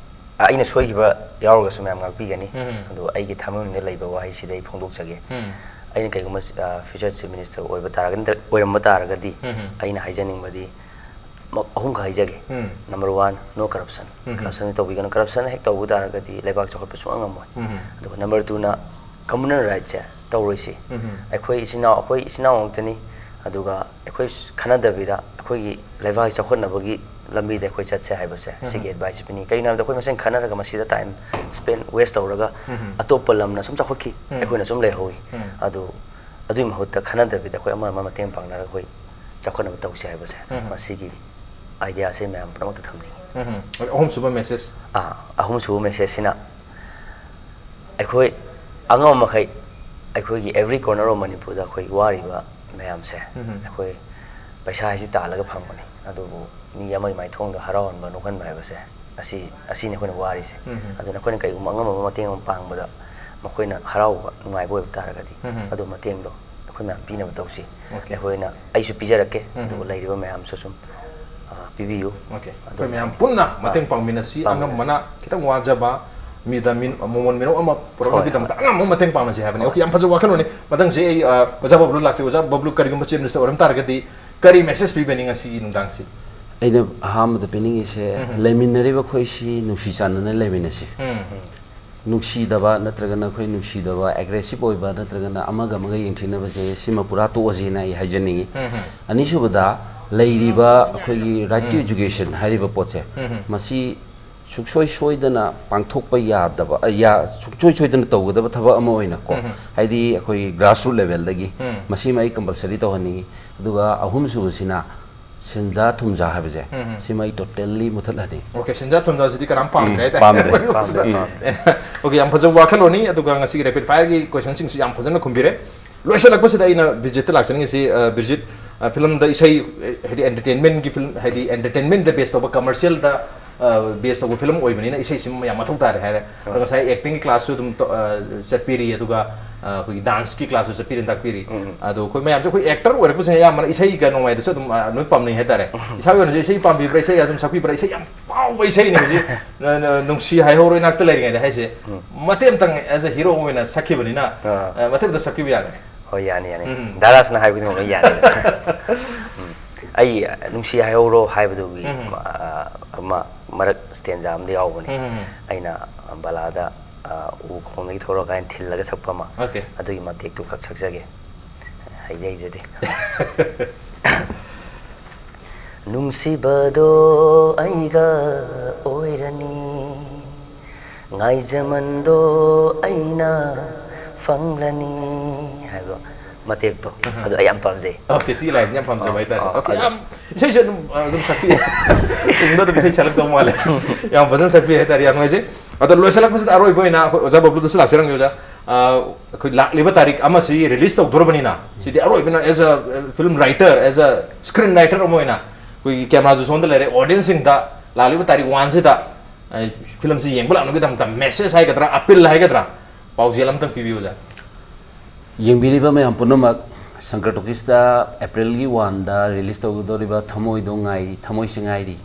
ꯑꯩꯅ ꯁꯣꯏꯈꯤꯕ ꯌꯥꯎꯔꯒꯁꯨ ꯃꯌꯥꯝ ꯉꯥꯛꯄꯤꯒꯅꯤ꯫ ꯑꯗꯨꯒ ꯑꯩꯒꯤ ꯊꯃꯣꯏꯅꯨꯡꯗ ꯂꯩꯕ ꯋꯥꯍꯩꯁꯤꯗ ꯑꯩ ꯐꯣꯡꯗꯣꯛꯆꯒꯦ꯫ ꯑꯩꯅ ꯀꯩꯒꯨꯝꯕ ꯐ꯭ꯌꯨꯆꯔ ꯆꯤꯐ ꯃꯤꯅꯤꯁꯇꯔ ꯑꯣꯏꯕ ꯇꯥꯔꯒꯗꯤ, ꯑꯣꯏꯔꯝꯕ ꯇꯥꯔꯒꯗꯤ, ꯑꯩꯅ ꯍꯥꯏꯖꯅꯤꯡꯕꯗꯤ ꯃ- ꯑꯍꯨꯝꯈꯛ ꯍꯥꯏꯖꯒꯦ꯫ ꯅꯝꯕꯔ ꯋꯥꯟ, ꯅꯣ ꯀꯔꯞꯁꯟ꯫ ꯀꯔꯞꯁꯟꯁꯦ ꯇꯧꯕꯤꯒꯅꯨ꯫ ꯀꯔꯞꯁꯟ ꯍꯦꯛ ꯇꯧꯕ ꯇꯥꯔꯒꯗꯤ ꯂꯩꯕꯥꯛ ꯆꯥꯎꯈꯠꯄ ꯁꯨꯡꯉꯝ ꯉꯝꯃꯣꯏ꯫ ꯑꯗꯨꯒ ꯅꯝꯕꯔ ꯇꯨꯅ ꯀꯝꯃꯨꯅꯦꯜ ꯔꯥꯏꯠꯁꯦ ꯇꯧꯔꯣꯏꯁꯤ꯫ ꯑꯩꯈꯣꯏ ꯏꯆꯤꯟ ꯏꯅꯥꯎ ꯑꯩꯈꯣꯏ ꯏꯆꯤꯟ ꯏꯅꯥꯎ ꯉꯥꯛꯇꯅꯤ꯫ ꯑꯗꯨꯒ ꯑꯩꯈꯣꯏ ꯈꯟꯅꯗꯕꯤꯗ ꯑꯩꯈꯣꯏꯒꯤ ꯂꯩꯕꯥꯛ ꯆꯥꯎꯈꯠꯅꯕꯒꯤ ꯂꯝꯕꯤꯗ ꯑꯩꯈꯣꯏ ꯆꯠꯁꯦ ꯍꯥꯏꯕꯁꯦ ꯁꯤꯒꯤ ꯑꯦꯗꯚꯥꯏꯁꯁꯦ ꯄꯤꯅꯤꯡꯉꯤ꯫ ꯀꯩꯒꯤꯅꯣ ꯍꯥꯏꯕꯗ ꯑꯩꯈꯣꯏ ꯃꯁꯦꯟ ꯈꯟꯅꯔꯒ ꯃꯁꯤꯗ ꯇꯥꯏꯝ ꯁ꯭ꯄꯦꯟ ꯋꯦꯁ ꯇꯧꯔꯒ ꯑꯇꯣꯞꯄ ꯂꯝꯅ ꯁꯨꯝ ꯆꯥꯎꯈꯠꯈꯤ, ꯑꯩꯈꯣꯏꯅ ꯁꯨꯝ ꯂꯩꯍꯧꯋꯤ꯫ ꯑꯗꯨ ꯑꯗꯨꯒꯤ ꯃꯍꯨꯠꯇ ꯈꯟꯅꯗꯕꯤꯗ ꯑꯩꯈꯣꯏ ꯑꯃ ꯑꯃ ꯃꯇꯦꯡ ꯄꯥꯡꯅꯔꯒ ꯑꯩꯈꯣꯏ ꯆꯥꯎꯈꯠꯅꯕ ꯇꯧꯁꯦ ꯍꯥꯏꯕꯁꯦ ꯃꯁꯤꯒꯤ ꯑꯥꯏꯗꯤꯌꯥꯁꯦ ꯃꯌꯥꯝ ꯄꯨꯝꯅꯃꯛꯇ ꯊꯝꯅꯤꯡꯉꯤ꯫ ꯑꯍꯨꯝꯁꯨꯕ ꯃꯦꯁꯦꯖ꯫ ꯑꯥ, ꯑꯍꯨꯝꯁꯨꯕ ꯃꯦꯁꯦꯖꯁꯤꯅ ꯑꯩꯈꯣꯏ ꯑꯉꯝꯕ ꯃꯈꯩ ꯑꯩꯈꯣꯏꯒꯤ every corner of ꯃꯅꯤꯄꯨꯔꯗ ꯑꯩꯈꯣꯏ ꯋꯥꯔꯤꯕ ꯃꯌꯥꯝꯁꯦ ꯑꯩꯈꯣꯏ ꯄꯩꯁꯥ ꯍꯥꯏꯁꯤ ꯇꯥꯜꯂꯒ ꯐꯪꯕꯅꯤ, ꯑꯗꯨꯕꯨ ꯃꯤ ꯑꯃꯒꯤ ꯃꯥꯏꯊꯣꯡꯗ ꯍꯔꯥꯎꯍꯟꯕ, ꯅꯣꯛꯍꯟꯕ ꯍꯥꯏꯕꯁꯦ ꯑꯁꯤ, ꯑꯁꯤꯅꯤ ꯑꯩꯈꯣꯏꯅ ꯋꯥꯔꯤꯁꯦ꯫ ꯑꯗꯨꯅ ꯑꯩꯈꯣꯏꯅ ꯀꯔꯤꯒꯨꯝꯕ ꯑꯉꯝꯕ ꯑꯃ ꯃꯇꯦꯡ ꯑꯃ ꯄꯥꯡꯕꯗ ꯃꯈꯣꯏꯅ ꯍꯔꯥꯎꯕ, ꯅꯨꯡꯉꯥꯏꯕ ꯑꯣꯏꯕ ꯇꯥꯔꯒꯗꯤ ꯑꯗꯨ ꯃꯇꯦꯡꯗꯣ ꯑꯩꯈꯣꯏ ꯃꯌꯥꯝ ꯄꯤꯅꯕ ꯇꯧꯁꯤ꯫ ꯑꯣꯀꯦ꯫ ꯑꯩꯈꯣꯏꯅ, ꯑꯩꯁꯨ ꯄꯤꯖꯔꯛꯀꯦ, ꯑꯗꯨꯒ ꯂꯩꯔꯤꯕ ꯃꯌꯥꯝꯁꯨ ꯁꯨꯝ ꯑ, ꯄꯤꯕꯤꯌꯨ꯫ ꯑꯣꯀꯦ, ꯑꯗꯨ ꯑꯩꯈꯣꯏ ꯃꯌꯥꯝ ꯄꯨꯟꯅ ꯃꯇꯦꯡ ꯄꯥꯡꯃꯤꯟꯅꯁꯤ꯫ ꯄꯥꯡꯃꯤꯟꯅꯁꯤ꯫ ꯑꯉꯝꯕꯅ ꯈꯤꯇꯪ ꯋꯥꯖꯕ ꯃꯤꯗ ꯃꯤ ꯃꯣꯃꯣꯟ ꯃꯤꯅꯣꯛ ꯑꯃ ꯄꯨꯔꯛꯅꯕꯒꯤꯗꯃꯛꯇ ꯍꯣꯏ, ꯑꯉꯝꯕ ꯃꯇꯦꯡ ꯄꯥꯡꯅꯁꯤ ꯍꯥꯏꯕꯅꯤ꯫ ꯑꯣꯀꯦ, ꯌꯥꯝ ꯐꯖꯕ ꯋꯥꯈꯜꯂꯣꯟꯅꯤ꯫ ꯃꯊꯪꯁꯤ ꯑꯩ ꯑ, ꯑꯣꯖꯥ ꯕꯕ꯭ꯂꯨ ꯂꯥꯛꯆꯩ꯫ ꯑꯣꯖꯥ ꯕꯕ꯭ꯂꯨ, ꯀꯔꯤꯒꯨꯝꯕ ꯆꯤꯐ ꯃꯤꯅꯤꯁꯇꯔ ꯑꯣꯏꯔꯝ ꯇꯥꯔꯒꯗꯤ ꯀꯔꯤ ꯃꯦꯁꯦꯖ ꯄꯤꯕꯅꯤ ꯉꯁꯤꯒꯤ ꯅꯨꯡꯗꯥꯡꯁꯤ? ꯑꯩꯅ ꯑꯍꯥꯟꯕꯗ ꯄꯤꯅꯤꯡꯉꯤꯁꯦ, ꯂꯩꯃꯤꯟꯅꯔꯤꯕ ꯑꯩꯈꯣꯏꯁꯤ ꯅꯨꯡꯁꯤ ꯆꯥꯟꯅꯅ ꯂꯩꯃꯤꯟꯅꯁꯤ꯫ ꯅꯨꯡꯁꯤꯗꯕ ꯅꯠꯇ꯭ꯔꯒꯅ ꯑꯩꯈꯣꯏ ꯅꯨꯡꯁꯤꯗꯕ, ꯑꯦꯒ꯭ꯔꯦꯁꯤꯞ ꯑꯣꯏꯕ ꯅꯠꯇ꯭ꯔꯒꯅ ꯑꯃꯒ ꯑꯃꯒ ꯌꯦꯡꯊꯤꯅꯕꯁꯦ, ꯁꯤꯃ ꯄꯨꯔꯥ ꯇꯣꯛꯑꯁꯦꯅ ꯑꯩ ꯍꯥꯏꯖꯅꯤꯡꯉꯤ꯫ ꯑꯅꯤꯁꯨꯕꯗ, ꯂꯩꯔꯤꯕ ꯑꯩꯈꯣꯏꯒꯤ right to education ꯍꯥꯏꯔꯤꯕ ꯄꯣꯠꯁꯦ, ꯃꯁꯤ ꯁꯨꯡꯁꯣꯏ ꯁꯣꯏꯗꯅ ꯄꯥꯡꯊꯣꯛꯄ ꯌꯥꯗꯕ, ꯑ, ꯌꯥ-, ꯁꯨꯡꯁꯣꯏ ꯁꯣꯏꯗꯅ ꯇꯧꯒꯗꯕ ꯊꯕꯛ ꯑꯃ ꯑꯣꯏꯅꯀꯣ, ꯍꯥꯏꯗꯤ ꯑꯩꯈꯣꯏꯒꯤ grassroot levelꯗꯒꯤ ꯃꯁꯤꯃ ꯑꯩ compulsory ꯇꯧꯍꯟꯅꯤꯡꯉꯤ꯫ ꯑꯗꯨꯒ ꯑꯍꯨꯝꯁꯨꯕꯁꯤꯅ ꯁꯦꯟꯖꯥ ꯊꯨꯝꯖꯥ ꯍꯥꯏꯕꯁꯦ, ꯁꯤꯃ ꯑꯩ totally ꯃꯨꯊꯠꯍꯟꯅꯤꯡꯉꯤ꯫ Okay, ꯁꯦꯟꯖꯥ ꯊꯨꯝꯖꯥꯁꯤꯗꯤ ꯀꯅꯥꯝ ꯄꯥꯝꯗ꯭ꯔꯦ ꯍꯥꯏꯇꯥꯔꯦ꯫ ꯄꯥꯝꯗ꯭ꯔꯦ, ꯃꯅꯤꯄꯨꯔꯁꯤꯗ꯫ ꯄꯥꯝꯗ꯭ꯔꯦ, ꯄꯥꯝꯗ꯭ꯔꯦ꯫ Okay, ꯌꯥꯝ ꯐꯖꯕ ꯋꯥꯈꯜꯂꯣꯟꯅꯤ꯫ ꯑꯗꯨꯒ ꯉꯁꯤꯒꯤ rapid fireꯒꯤ questionꯁꯤꯡꯁꯤ ꯌꯥꯝ ꯐꯖꯅ ꯈꯨꯝꯕꯤꯔꯦ꯫ ꯂꯣꯏꯁꯤꯜꯂꯛꯄꯁꯤꯗ ꯑꯩꯅ ꯕꯤꯔꯖꯤꯠꯇ ꯂꯥꯛꯆꯅꯤꯡꯉꯤꯁꯤ, ꯑ, ꯕꯤꯔꯖꯤꯠ, ꯑ, ꯐꯤꯂꯝꯗ ꯏꯁꯩ, ꯑ, ꯍꯥꯏꯗꯤ entertainmentꯀꯤ film, ꯍꯥꯏꯗꯤ entertainmentꯗ base ꯇꯧꯕ, commercialꯗ, ꯑ, base ꯇꯧꯕ film ꯑꯣꯏꯕꯅꯤꯅ ꯏꯁꯩꯁꯤ ꯌꯥꯝ ꯃꯊꯧ ꯇꯥꯔꯦ ꯍꯥꯏꯔꯦ꯫ ꯑꯗꯣ ꯉꯁꯥꯏ actingꯒꯤ classꯁꯨ ꯑꯗꯨꯝ ꯇ-, ꯑ, ꯆꯠꯄꯤꯔꯤ, ꯑꯗꯨꯒ, ꯑ, ꯑꯩꯈꯣꯏꯒꯤ danceꯀꯤ classꯁꯨ ꯆꯠꯄꯤꯔꯤ, ꯇꯥꯛꯄꯤꯔꯤ꯫ ꯑꯗꯣ ꯑꯩꯈꯣꯏ ꯃꯌꯥꯝꯁꯦ, ꯑꯩꯈꯣꯏ actor ꯑꯣꯏꯔꯛꯄꯁꯤꯡ ꯑꯌꯥꯝꯕꯅ ꯏꯁꯩꯒ ꯅꯣꯡꯃꯥꯏꯗꯁꯨ ꯑꯗꯨꯝ, ꯑ, ꯂꯣꯏ ꯄꯥꯝꯅꯩ ꯍꯥꯏꯇꯥꯔꯦ꯫ ꯏꯁꯥꯒꯤ ꯑꯣꯏꯅꯁꯨ ꯏꯁꯩ ꯄꯥꯝꯕꯤꯕ꯭ꯔꯥ, ꯏꯁꯩꯒ ꯑꯗꯨꯝ ꯁꯛꯄꯤꯕ꯭ꯔꯥ? ꯏꯁꯩ ꯌꯥꯝ ꯐꯥꯎꯕ ꯏꯁꯩꯅꯤ ꯍꯧꯖꯤꯛ, ꯅ-, ꯅ-, ꯅꯨꯡꯁꯤ ꯍꯥꯏꯍꯧꯔꯣꯏ ꯅꯥꯛꯇ ꯂꯩꯔꯤꯉꯩꯗ ꯍꯥꯏꯁꯦ꯫ ꯃꯇꯦꯛ ꯑꯃꯇꯪ as a hero ꯑꯣꯏꯅ ꯁꯛꯈꯤꯕꯅꯤꯅ, ꯑꯥ꯫ ꯑ, ꯃꯇꯦꯛ ꯑꯃꯇ ꯁꯛꯄꯤꯕ ꯌꯥꯒꯅꯤ꯫ ꯍꯣꯏ, ꯌꯥꯅꯤ, ꯌꯥꯅꯤ꯫ ꯎꯝ꯫ ꯗꯥ ꯔꯥꯖꯅ ꯍꯥꯏꯕꯗꯤ ꯉꯝꯃꯣꯏ, ꯌꯥꯅꯤ꯫ ꯎꯝ꯫ ꯑꯩ ꯅꯨꯡꯁꯤ ꯍꯥꯏꯍꯧꯔꯣ ꯍꯥꯏꯕꯗꯨꯒꯤ ꯎꯝ꯫ ꯑ, ꯑꯃ ꯃꯔꯛ stanza ꯑꯃꯗꯤ ꯌꯥꯎꯕꯅꯤ꯫ ꯎꯝ꯫ ꯑꯩꯅ ꯕꯂꯥꯗ, ꯑ, ꯎꯈꯣꯡꯗꯒꯤ ꯊꯣꯔꯛꯑꯀꯥꯏꯅ ꯊꯤꯜꯂꯒ ꯁꯛꯄ ꯑꯃ꯫ Okay꯫ ꯑꯗꯨꯒꯤ ꯃꯇꯦꯛꯇꯨ ꯈꯛ ꯁꯛꯆꯒꯦ꯫ ꯍꯩꯗꯤ ꯍꯩꯖꯗꯦ꯫ ꯅꯨꯡꯁꯤꯕꯗꯣ ꯑꯩꯒ ꯑꯣꯏꯔꯅꯤ, ꯉꯥꯏꯖꯃꯟꯗꯣ ꯑꯩꯅ ꯐꯪꯂꯅꯤ ꯍꯥꯏꯕ ꯃꯇꯦꯛꯇꯣ, ꯑꯗꯨ ꯑꯩ ꯌꯥꯝ ꯄꯥꯝꯖꯩ꯫ Okay, ꯁꯤꯒꯤ lineꯁꯤ ꯌꯥꯝ ꯄꯥꯝꯖꯕ ꯍꯥꯏꯇꯥꯔꯦ꯫ ꯑꯥ, Okay, ꯑꯗꯨ ꯌꯥꯝ ꯏꯁꯩꯁꯨ ꯑꯗꯨꯝ, ꯑ, ꯑꯗꯨꯝ ꯁꯛꯄꯤ-, ꯇꯨꯡꯗ ꯑꯗꯨꯝ ꯏꯁꯩ ꯁꯛꯂꯛꯇꯧ ꯃꯥꯜꯂꯦ꯫ ꯌꯥꯝ ꯐꯖꯅ ꯁꯛꯄꯤꯔꯦ ꯍꯥꯏꯇꯥꯔꯦ, ꯌꯥꯝ ꯅꯨꯡꯉꯥꯏꯖꯩ꯫ ꯑꯗꯣ ꯂꯣꯏꯁꯤꯜꯂꯛꯄꯁꯤꯗ ꯑꯔꯣꯏꯕ ꯑꯣꯏꯅ ꯑꯩꯈꯣꯏ ꯑꯣꯖꯥ ꯕꯕ꯭ꯂꯨꯗꯁꯨ ꯂꯥꯛꯆꯔꯝꯒꯦ, ꯑꯣꯖꯥ꯫ ꯑ, ꯑꯩꯈꯣꯏ ꯂꯥꯛꯂꯤꯕ ꯇꯥꯔꯤꯛ ꯑꯃꯁꯤ release ꯇꯧꯗꯣꯔꯕꯅꯤꯅ, CD ꯑꯔꯣꯏꯕꯅ as a film writer, as a screen writer ꯑꯃ ꯑꯣꯏꯅ ꯑꯩꯈꯣꯏꯒꯤ cameraꯁꯨ ꯁꯣꯝꯗ ꯂꯩꯔꯦ, audienceꯁꯤꯡꯗ ꯂꯥꯛꯂꯤꯕ ꯇꯥꯔꯤꯛ oneꯁꯤꯗ, ꯑ, filmꯁꯤ ꯌꯦꯡꯕ ꯂꯥꯛꯅꯕꯒꯤꯗꯃꯛꯇ message ꯍꯥꯏꯒꯗ꯭ꯔꯥ, appeal ꯍꯥꯏꯒꯗ꯭ꯔꯥ, ꯄꯥꯎꯖꯦꯜ ꯑꯃꯇꯪ ꯄꯤꯕꯤꯌꯨ, ꯑꯣꯖꯥ꯫ ꯌꯦꯡꯕꯤꯔꯤꯕ ꯃꯌꯥꯝ ꯄꯨꯝꯅꯃꯛ, ꯁꯪꯀꯔ ꯇꯣꯀꯤꯁꯇ Aprilꯒꯤ oneꯗ release ꯇꯧꯒꯗꯧꯔꯤꯕ ꯊꯃꯣꯏꯗꯣ ꯉꯥꯏꯔꯤ, ꯊꯃꯣꯏꯁꯦ ꯉꯥꯏꯔꯤ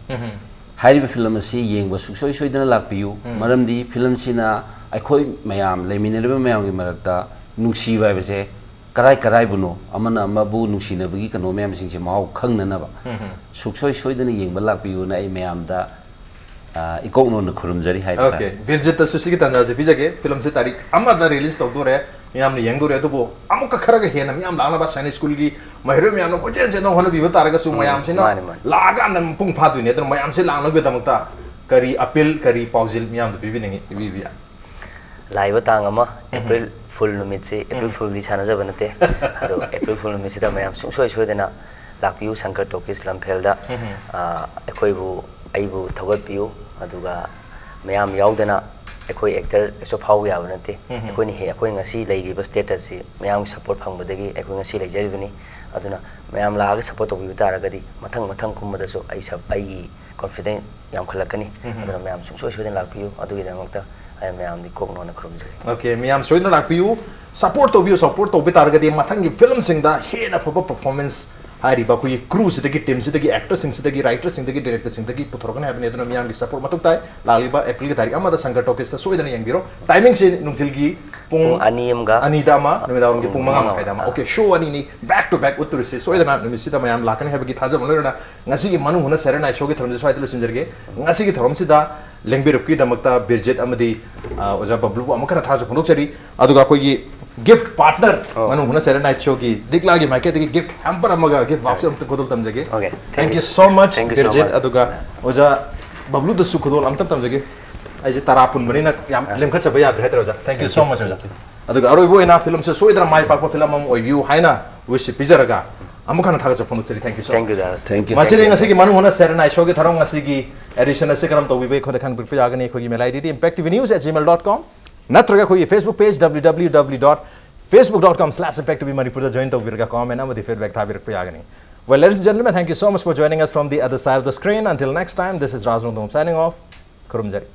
ꯍꯥꯏꯔꯤꯕ film ꯑꯁꯤ ꯌꯦꯡꯕ ꯁꯨꯡꯁꯣꯏ ꯁꯣꯏꯗꯅ ꯂꯥꯛꯄꯤꯌꯨ꯫ ꯃꯔꯝꯗꯤ filmꯁꯤꯅ ꯑꯩꯈꯣꯏ ꯃꯌꯥꯝ, ꯂꯩꯃꯤꯟꯅꯔꯤꯕ ꯃꯌꯥꯝꯒꯤ ꯃꯔꯛꯇ ꯅꯨꯡꯁꯤꯕ ꯍꯥꯏꯕꯁꯦ ꯀꯔꯥꯏ ꯀꯔꯥꯏꯕꯨꯅꯣ, ꯑꯃꯅ ꯑꯃꯕꯨ ꯅꯨꯡꯁꯤꯅꯕꯒꯤ ꯀꯩꯅꯣ ꯃꯌꯥꯝꯁꯤꯡꯁꯦ ꯃꯍꯥꯎ ꯈꯪꯅꯅꯕ ꯁꯨꯡꯁꯣꯏ ꯁꯣꯏꯗꯅ ꯌꯦꯡꯕ ꯂꯥꯛꯄꯤꯌꯨꯅ ꯑꯩ ꯃꯌꯥꯝꯗ ꯏꯀꯣꯛ ꯅꯣꯟꯅ ꯈꯨꯔꯨꯝꯖꯔꯤ ꯍꯥꯏꯕ ꯇꯥꯔꯦ꯫ ꯕꯤꯔꯖꯤꯠꯇꯁꯨ ꯁꯤꯒꯤ ꯇꯥꯟꯖꯥꯁꯦ ꯄꯤꯖꯒꯦ꯫ ꯐꯤꯂꯝꯁꯦ ꯇꯥꯔꯤꯛ ꯑꯃꯗ ꯔꯤꯂꯤꯖ ꯇꯧꯗꯣꯔꯦ, ꯃꯤꯌꯥꯝꯅ ꯌꯦꯡꯗꯣꯔꯦ꯫ ꯑꯗꯨꯕꯨ ꯑꯃꯨꯛꯀ ꯈꯔꯒ ꯍꯦꯟꯅ ꯃꯤꯌꯥꯝ ꯂꯥꯛꯅꯕ ꯁꯥꯏꯅꯤꯛ ꯁ꯭ꯀꯨꯜꯒꯤ ꯃꯍꯩꯔꯣꯏ ꯃꯌꯥꯝꯅ ꯀꯣꯏꯆꯦꯟ ꯆꯦꯟꯅ ꯍꯣꯠꯅꯕꯤꯕ ꯇꯥꯔꯒꯁꯨ ꯃꯌꯥꯝꯁꯤꯅ ꯃꯥꯅꯤ, ꯃꯥꯅꯤ꯫ ꯂꯥꯛꯑꯀꯥꯟꯗ ꯃꯄꯨꯡ ꯐꯥꯗꯣꯏꯅꯦ꯫ ꯑꯗꯨꯅ ꯃꯌꯥꯝꯁꯦ ꯂꯥꯛꯅꯕꯒꯤꯗꯃꯛꯇ ꯀꯔꯤ ꯑꯄꯤꯜ, ꯀꯔꯤ ꯄꯥꯎꯖꯦꯜ ꯃꯤꯌꯥꯝꯗ ꯄꯤꯕꯤꯅꯤꯡꯉꯤ, ꯄꯤꯕꯤꯕ ꯌꯥꯏ? ꯂꯥꯛꯏꯕ ꯇꯥꯡ ꯑꯃ ꯑꯦꯄ꯭ꯔꯤꯜ ꯐꯨꯜ ꯅꯨꯃꯤꯠꯁꯤ, ꯑꯦꯄ꯭ꯔꯤꯜ ꯐꯨꯜꯗꯤ ꯁꯥꯟꯅꯖꯕ ꯅꯠꯇꯦ, ꯑꯗꯣ ꯑꯦꯄ꯭ꯔꯤꯜ ꯐꯨꯜ ꯅꯨꯃꯤꯠꯁꯤꯗ ꯃꯌꯥꯝ ꯁꯨꯡꯁꯣꯏ ꯁꯣꯏꯗꯅ ꯂꯥꯛꯄꯤꯌꯨ ꯁꯪꯀꯔ ꯇꯣꯀꯤꯁ ꯂꯝꯐꯦꯜꯗ꯫ ꯑ, ꯑꯩꯈꯣꯏꯕꯨ ꯑꯩꯕꯨ ꯊꯧꯒꯠꯄꯤꯌꯨ꯫ ꯑꯗꯨꯒ ꯃꯌꯥꯝ ꯌꯥꯎꯗꯅ ꯑꯩꯈꯣꯏ ꯑꯦꯛꯇꯔ ꯀꯩꯁꯨ ꯐꯥꯎꯕ ꯌꯥꯕ ꯅꯠꯇꯦ꯫ ꯑꯩꯈꯣꯏꯅ ꯍꯦ- ꯑꯩꯈꯣꯏ ꯉꯁꯤ ꯂꯩꯔꯤꯕ ꯁ꯭ꯇꯦꯇꯁꯁꯤ ꯃꯌꯥꯝꯒꯤ ꯁꯞꯄꯣꯔꯠ ꯐꯪꯕꯗꯒꯤ ꯑꯩꯈꯣꯏ ꯉꯁꯤ ꯂꯩꯖꯔꯤꯕꯅꯤ꯫ ꯑꯗꯨꯅ ꯃꯌꯥꯝ ꯂꯥꯛꯑꯒ ꯁꯞꯄꯣꯔꯠ ꯇꯧꯕꯤꯕ ꯇꯥꯔꯒꯗꯤ ꯃꯊꯪ ꯃꯊꯪ ꯀꯨꯝꯕꯗꯁꯨ ꯑꯩ ꯁꯞ- ꯑꯩꯒꯤ ꯀꯣꯟꯐꯤꯗꯦꯟꯁ ꯌꯥꯝꯈꯠꯂꯛꯀꯅꯤ꯫ ꯑꯗꯨꯅ ꯃꯌꯥꯝ ꯁꯨꯡꯁꯣꯏ ꯁꯣꯏꯗꯅ ꯂꯥꯛꯄꯤꯌꯨ꯫ ꯑꯗꯨꯒꯤꯗꯃꯛꯇ ꯑꯩ ꯃꯌꯥꯝꯗꯤ ꯀꯣꯛ ꯅꯣꯟꯅ ꯈꯨꯔꯨꯝꯖꯔꯤ꯫ ꯑꯣꯀꯦ, ꯃꯌꯥꯝ ꯁꯣꯏꯗꯅ ꯂꯥꯛꯄꯤꯌꯨ, ꯁꯞꯄꯣꯔꯠ ꯇꯧꯕꯤꯌꯨ꯫ ꯁꯞꯄꯣꯔꯠ ꯇꯧꯕ ꯇꯥꯔꯒꯗꯤ ꯃꯊꯪꯒꯤ ꯐꯤꯂꯝꯁꯤꯡꯗ ꯍꯦꯟꯅ ꯐꯕ ꯄꯔꯐꯣꯔꯃꯦꯟꯁ ꯍꯥꯏꯔꯤꯕ ꯑꯩꯈꯣꯏꯒꯤ ꯀ꯭ꯔꯨꯁꯤꯗꯒꯤ, ꯇꯤꯝꯁꯤꯗꯒꯤ, ꯑꯦꯛꯇꯔꯁꯤꯡꯁꯤꯗꯒꯤ, ꯔꯥꯏꯇꯔꯁꯤꯡꯗꯒꯤ, ꯗꯤꯔꯦꯛꯇꯔꯁꯤꯡꯗꯒꯤ ꯄꯨꯊꯣꯔꯛꯀꯅꯤ ꯍꯥꯏꯕꯅꯤ꯫ ꯑꯗꯨꯅ ꯃꯤꯌꯥꯝꯒꯤ ꯁꯞꯄꯣꯔꯠ ꯃꯊꯧ ꯇꯥꯏ꯫ ꯂꯥꯛꯂꯤꯕ ꯑꯦꯄ꯭ꯔꯤꯜꯒꯤ ꯇꯥꯔꯤꯛ ꯑꯃꯗ ꯁꯪꯀꯔ ꯇꯣꯀꯤꯁꯇ ꯁꯣꯏꯗꯅ ꯌꯦꯡꯕꯤꯔꯣ꯫ ꯇꯥꯏꯃꯤꯡꯁꯤ ꯅꯨꯡꯊꯤꯜꯒꯤ ꯄꯨꯡ ꯄꯨꯡ ꯑꯅꯤ ꯑꯃꯒ ꯑꯅꯤꯗ ꯑꯃ, ꯅꯨꯃꯤꯗꯥꯡꯋꯥꯏꯔꯝꯒꯤ ꯄꯨꯡ ꯄꯨꯡ ꯃꯉꯥ ꯃꯉꯥ ꯃꯈꯥꯏꯗ ꯑꯃ꯫ ꯑꯥ꯫ ꯑꯣꯀꯦ, ꯁꯣ ꯑꯅꯤꯅꯤ back to back ꯎꯠꯇꯣꯔꯤꯁꯤ꯫ ꯁꯣꯏꯗꯅ ꯅꯨꯃꯤꯠꯁꯤꯗ ꯃꯌꯥꯝ ꯂꯥꯛꯀꯅꯤ ꯍꯥꯏꯕꯒꯤ ꯊꯥꯖꯕ ꯂꯣꯏꯅꯅ ꯉꯁꯤꯒꯤ ꯃꯅꯨꯡ ꯍꯨꯠꯅ ꯁꯦꯔꯦ ꯅꯥꯏꯠ ꯁꯣꯒꯤ ꯊꯧꯔꯝꯁꯤ ꯁ꯭ꯋꯥꯏꯗ ꯂꯣꯏꯁꯤꯟꯖꯔꯒꯦ꯫ ꯉꯁꯤꯒꯤ ꯊꯧꯔꯝꯁꯤꯗ ꯂꯦꯡꯕꯤꯔꯛꯄꯒꯤꯗꯃꯛꯇ ꯕꯤꯔꯖꯤꯠ ꯑꯃꯗꯤ, ꯑ, ꯑꯣꯖꯥ ꯕꯕ꯭ꯂꯨꯕꯨ ꯑꯃꯨꯛ ꯍꯟꯅ ꯊꯥꯒꯠꯆ ꯐꯣꯡꯗꯣꯛꯆꯔꯤ꯫ ꯑꯗꯨꯒ ꯑꯩꯈꯣꯏꯒꯤ ꯒꯤꯐ ꯄꯥꯔꯠꯅꯔ, ꯑꯣ꯫ ꯃꯅꯨꯡ ꯍꯨꯠꯅ ꯁꯦꯔꯦ ꯅꯥꯏꯠ ꯁꯣꯒꯤ ꯂꯤꯛꯂꯥꯒꯤ ꯃꯥꯏꯀꯩꯗꯒꯤ ꯒꯤꯐ ꯍꯦꯝꯄꯔ ꯑꯃꯒ ꯒꯤꯐ ꯚꯥꯎꯆꯔ ꯑꯃꯇ ꯈꯨꯗꯣꯜ ꯇꯝꯖꯒꯦ꯫ Okay, Thank thank you you. so much, Thank you so ꯕꯤꯔꯖꯤꯠ꯫ much. ꯑꯗꯨꯒ ꯑꯣꯖꯥ ꯕꯕ꯭ꯂꯨꯗꯁꯨ ꯈꯨꯗꯣꯜ ꯑꯝꯇ ꯇꯝꯖꯒꯦ꯫ ꯑꯩꯁꯦ ꯇꯔꯥ ꯄꯨꯟꯕꯅꯤꯅ ꯌꯥꯝ ꯂꯦꯝꯈꯠꯆꯕ ꯌꯥꯗ꯭ꯔꯦ ꯍꯥꯏꯇꯥꯔꯦ ꯑꯣꯖꯥ꯫ Thank you so much, ꯑꯣꯖꯥ꯫ ꯑꯗꯨꯒ ꯑꯔꯣꯏꯕ ꯑꯣꯏꯅ ꯐꯤꯂꯝꯁꯦ ꯁꯣꯏꯗꯅ ꯃꯥꯏ ꯄꯥꯛꯄ ꯐꯤꯂꯝ ꯑꯃ ꯑꯣꯏꯕꯤꯌꯨ ꯍꯥꯏꯅ ꯋꯤꯁ ꯄꯤꯖꯔꯒ ꯑꯃꯨꯛ ꯍꯟꯅ ꯊꯥꯒꯠꯆ ꯐꯣꯡꯗꯣꯛꯆꯔꯤ꯫ Thank you so Thank you, much꯫ Dara. Thank you, ꯃꯁꯤꯗꯤ thank you. ꯉꯁꯤꯒꯤ ꯃꯅꯨꯡ ꯍꯨꯠꯅ ꯁꯦꯔꯦ ꯅꯥꯏꯠ ꯁꯣꯒꯤ ꯊꯧꯔꯝ ꯉꯁꯤꯒꯤ ꯑꯦꯗꯤꯁꯟ ꯑꯁꯤ ꯀꯔꯝ ꯇꯧꯕꯤꯕꯒꯦ ꯑꯩꯈꯣꯏꯗ ꯈꯪꯕꯤꯔꯛꯄ ꯌꯥꯒꯅꯤ꯫ ꯑꯩꯈꯣꯏꯒꯤ email I ꯗꯤꯗꯤ impact T V news at gmail dot com ꯅꯠꯇ꯭ꯔꯒ ꯑꯩꯈꯣꯏꯒꯤ Facebook page W W W dot facebook dot com slash impact T V Manipur ꯗ join ꯇꯧꯕꯤꯔꯒ comment ꯑꯃꯗꯤ feedback ꯊꯥꯕꯤꯔꯛꯄ ꯌꯥꯒꯅꯤ꯫ Well, ladies and gentlemen, thank you so much for joining us from the other side of the screen. Until next time, this is Raj Rongdong signing off. ꯈꯨꯔꯨꯝꯖꯔꯤ꯫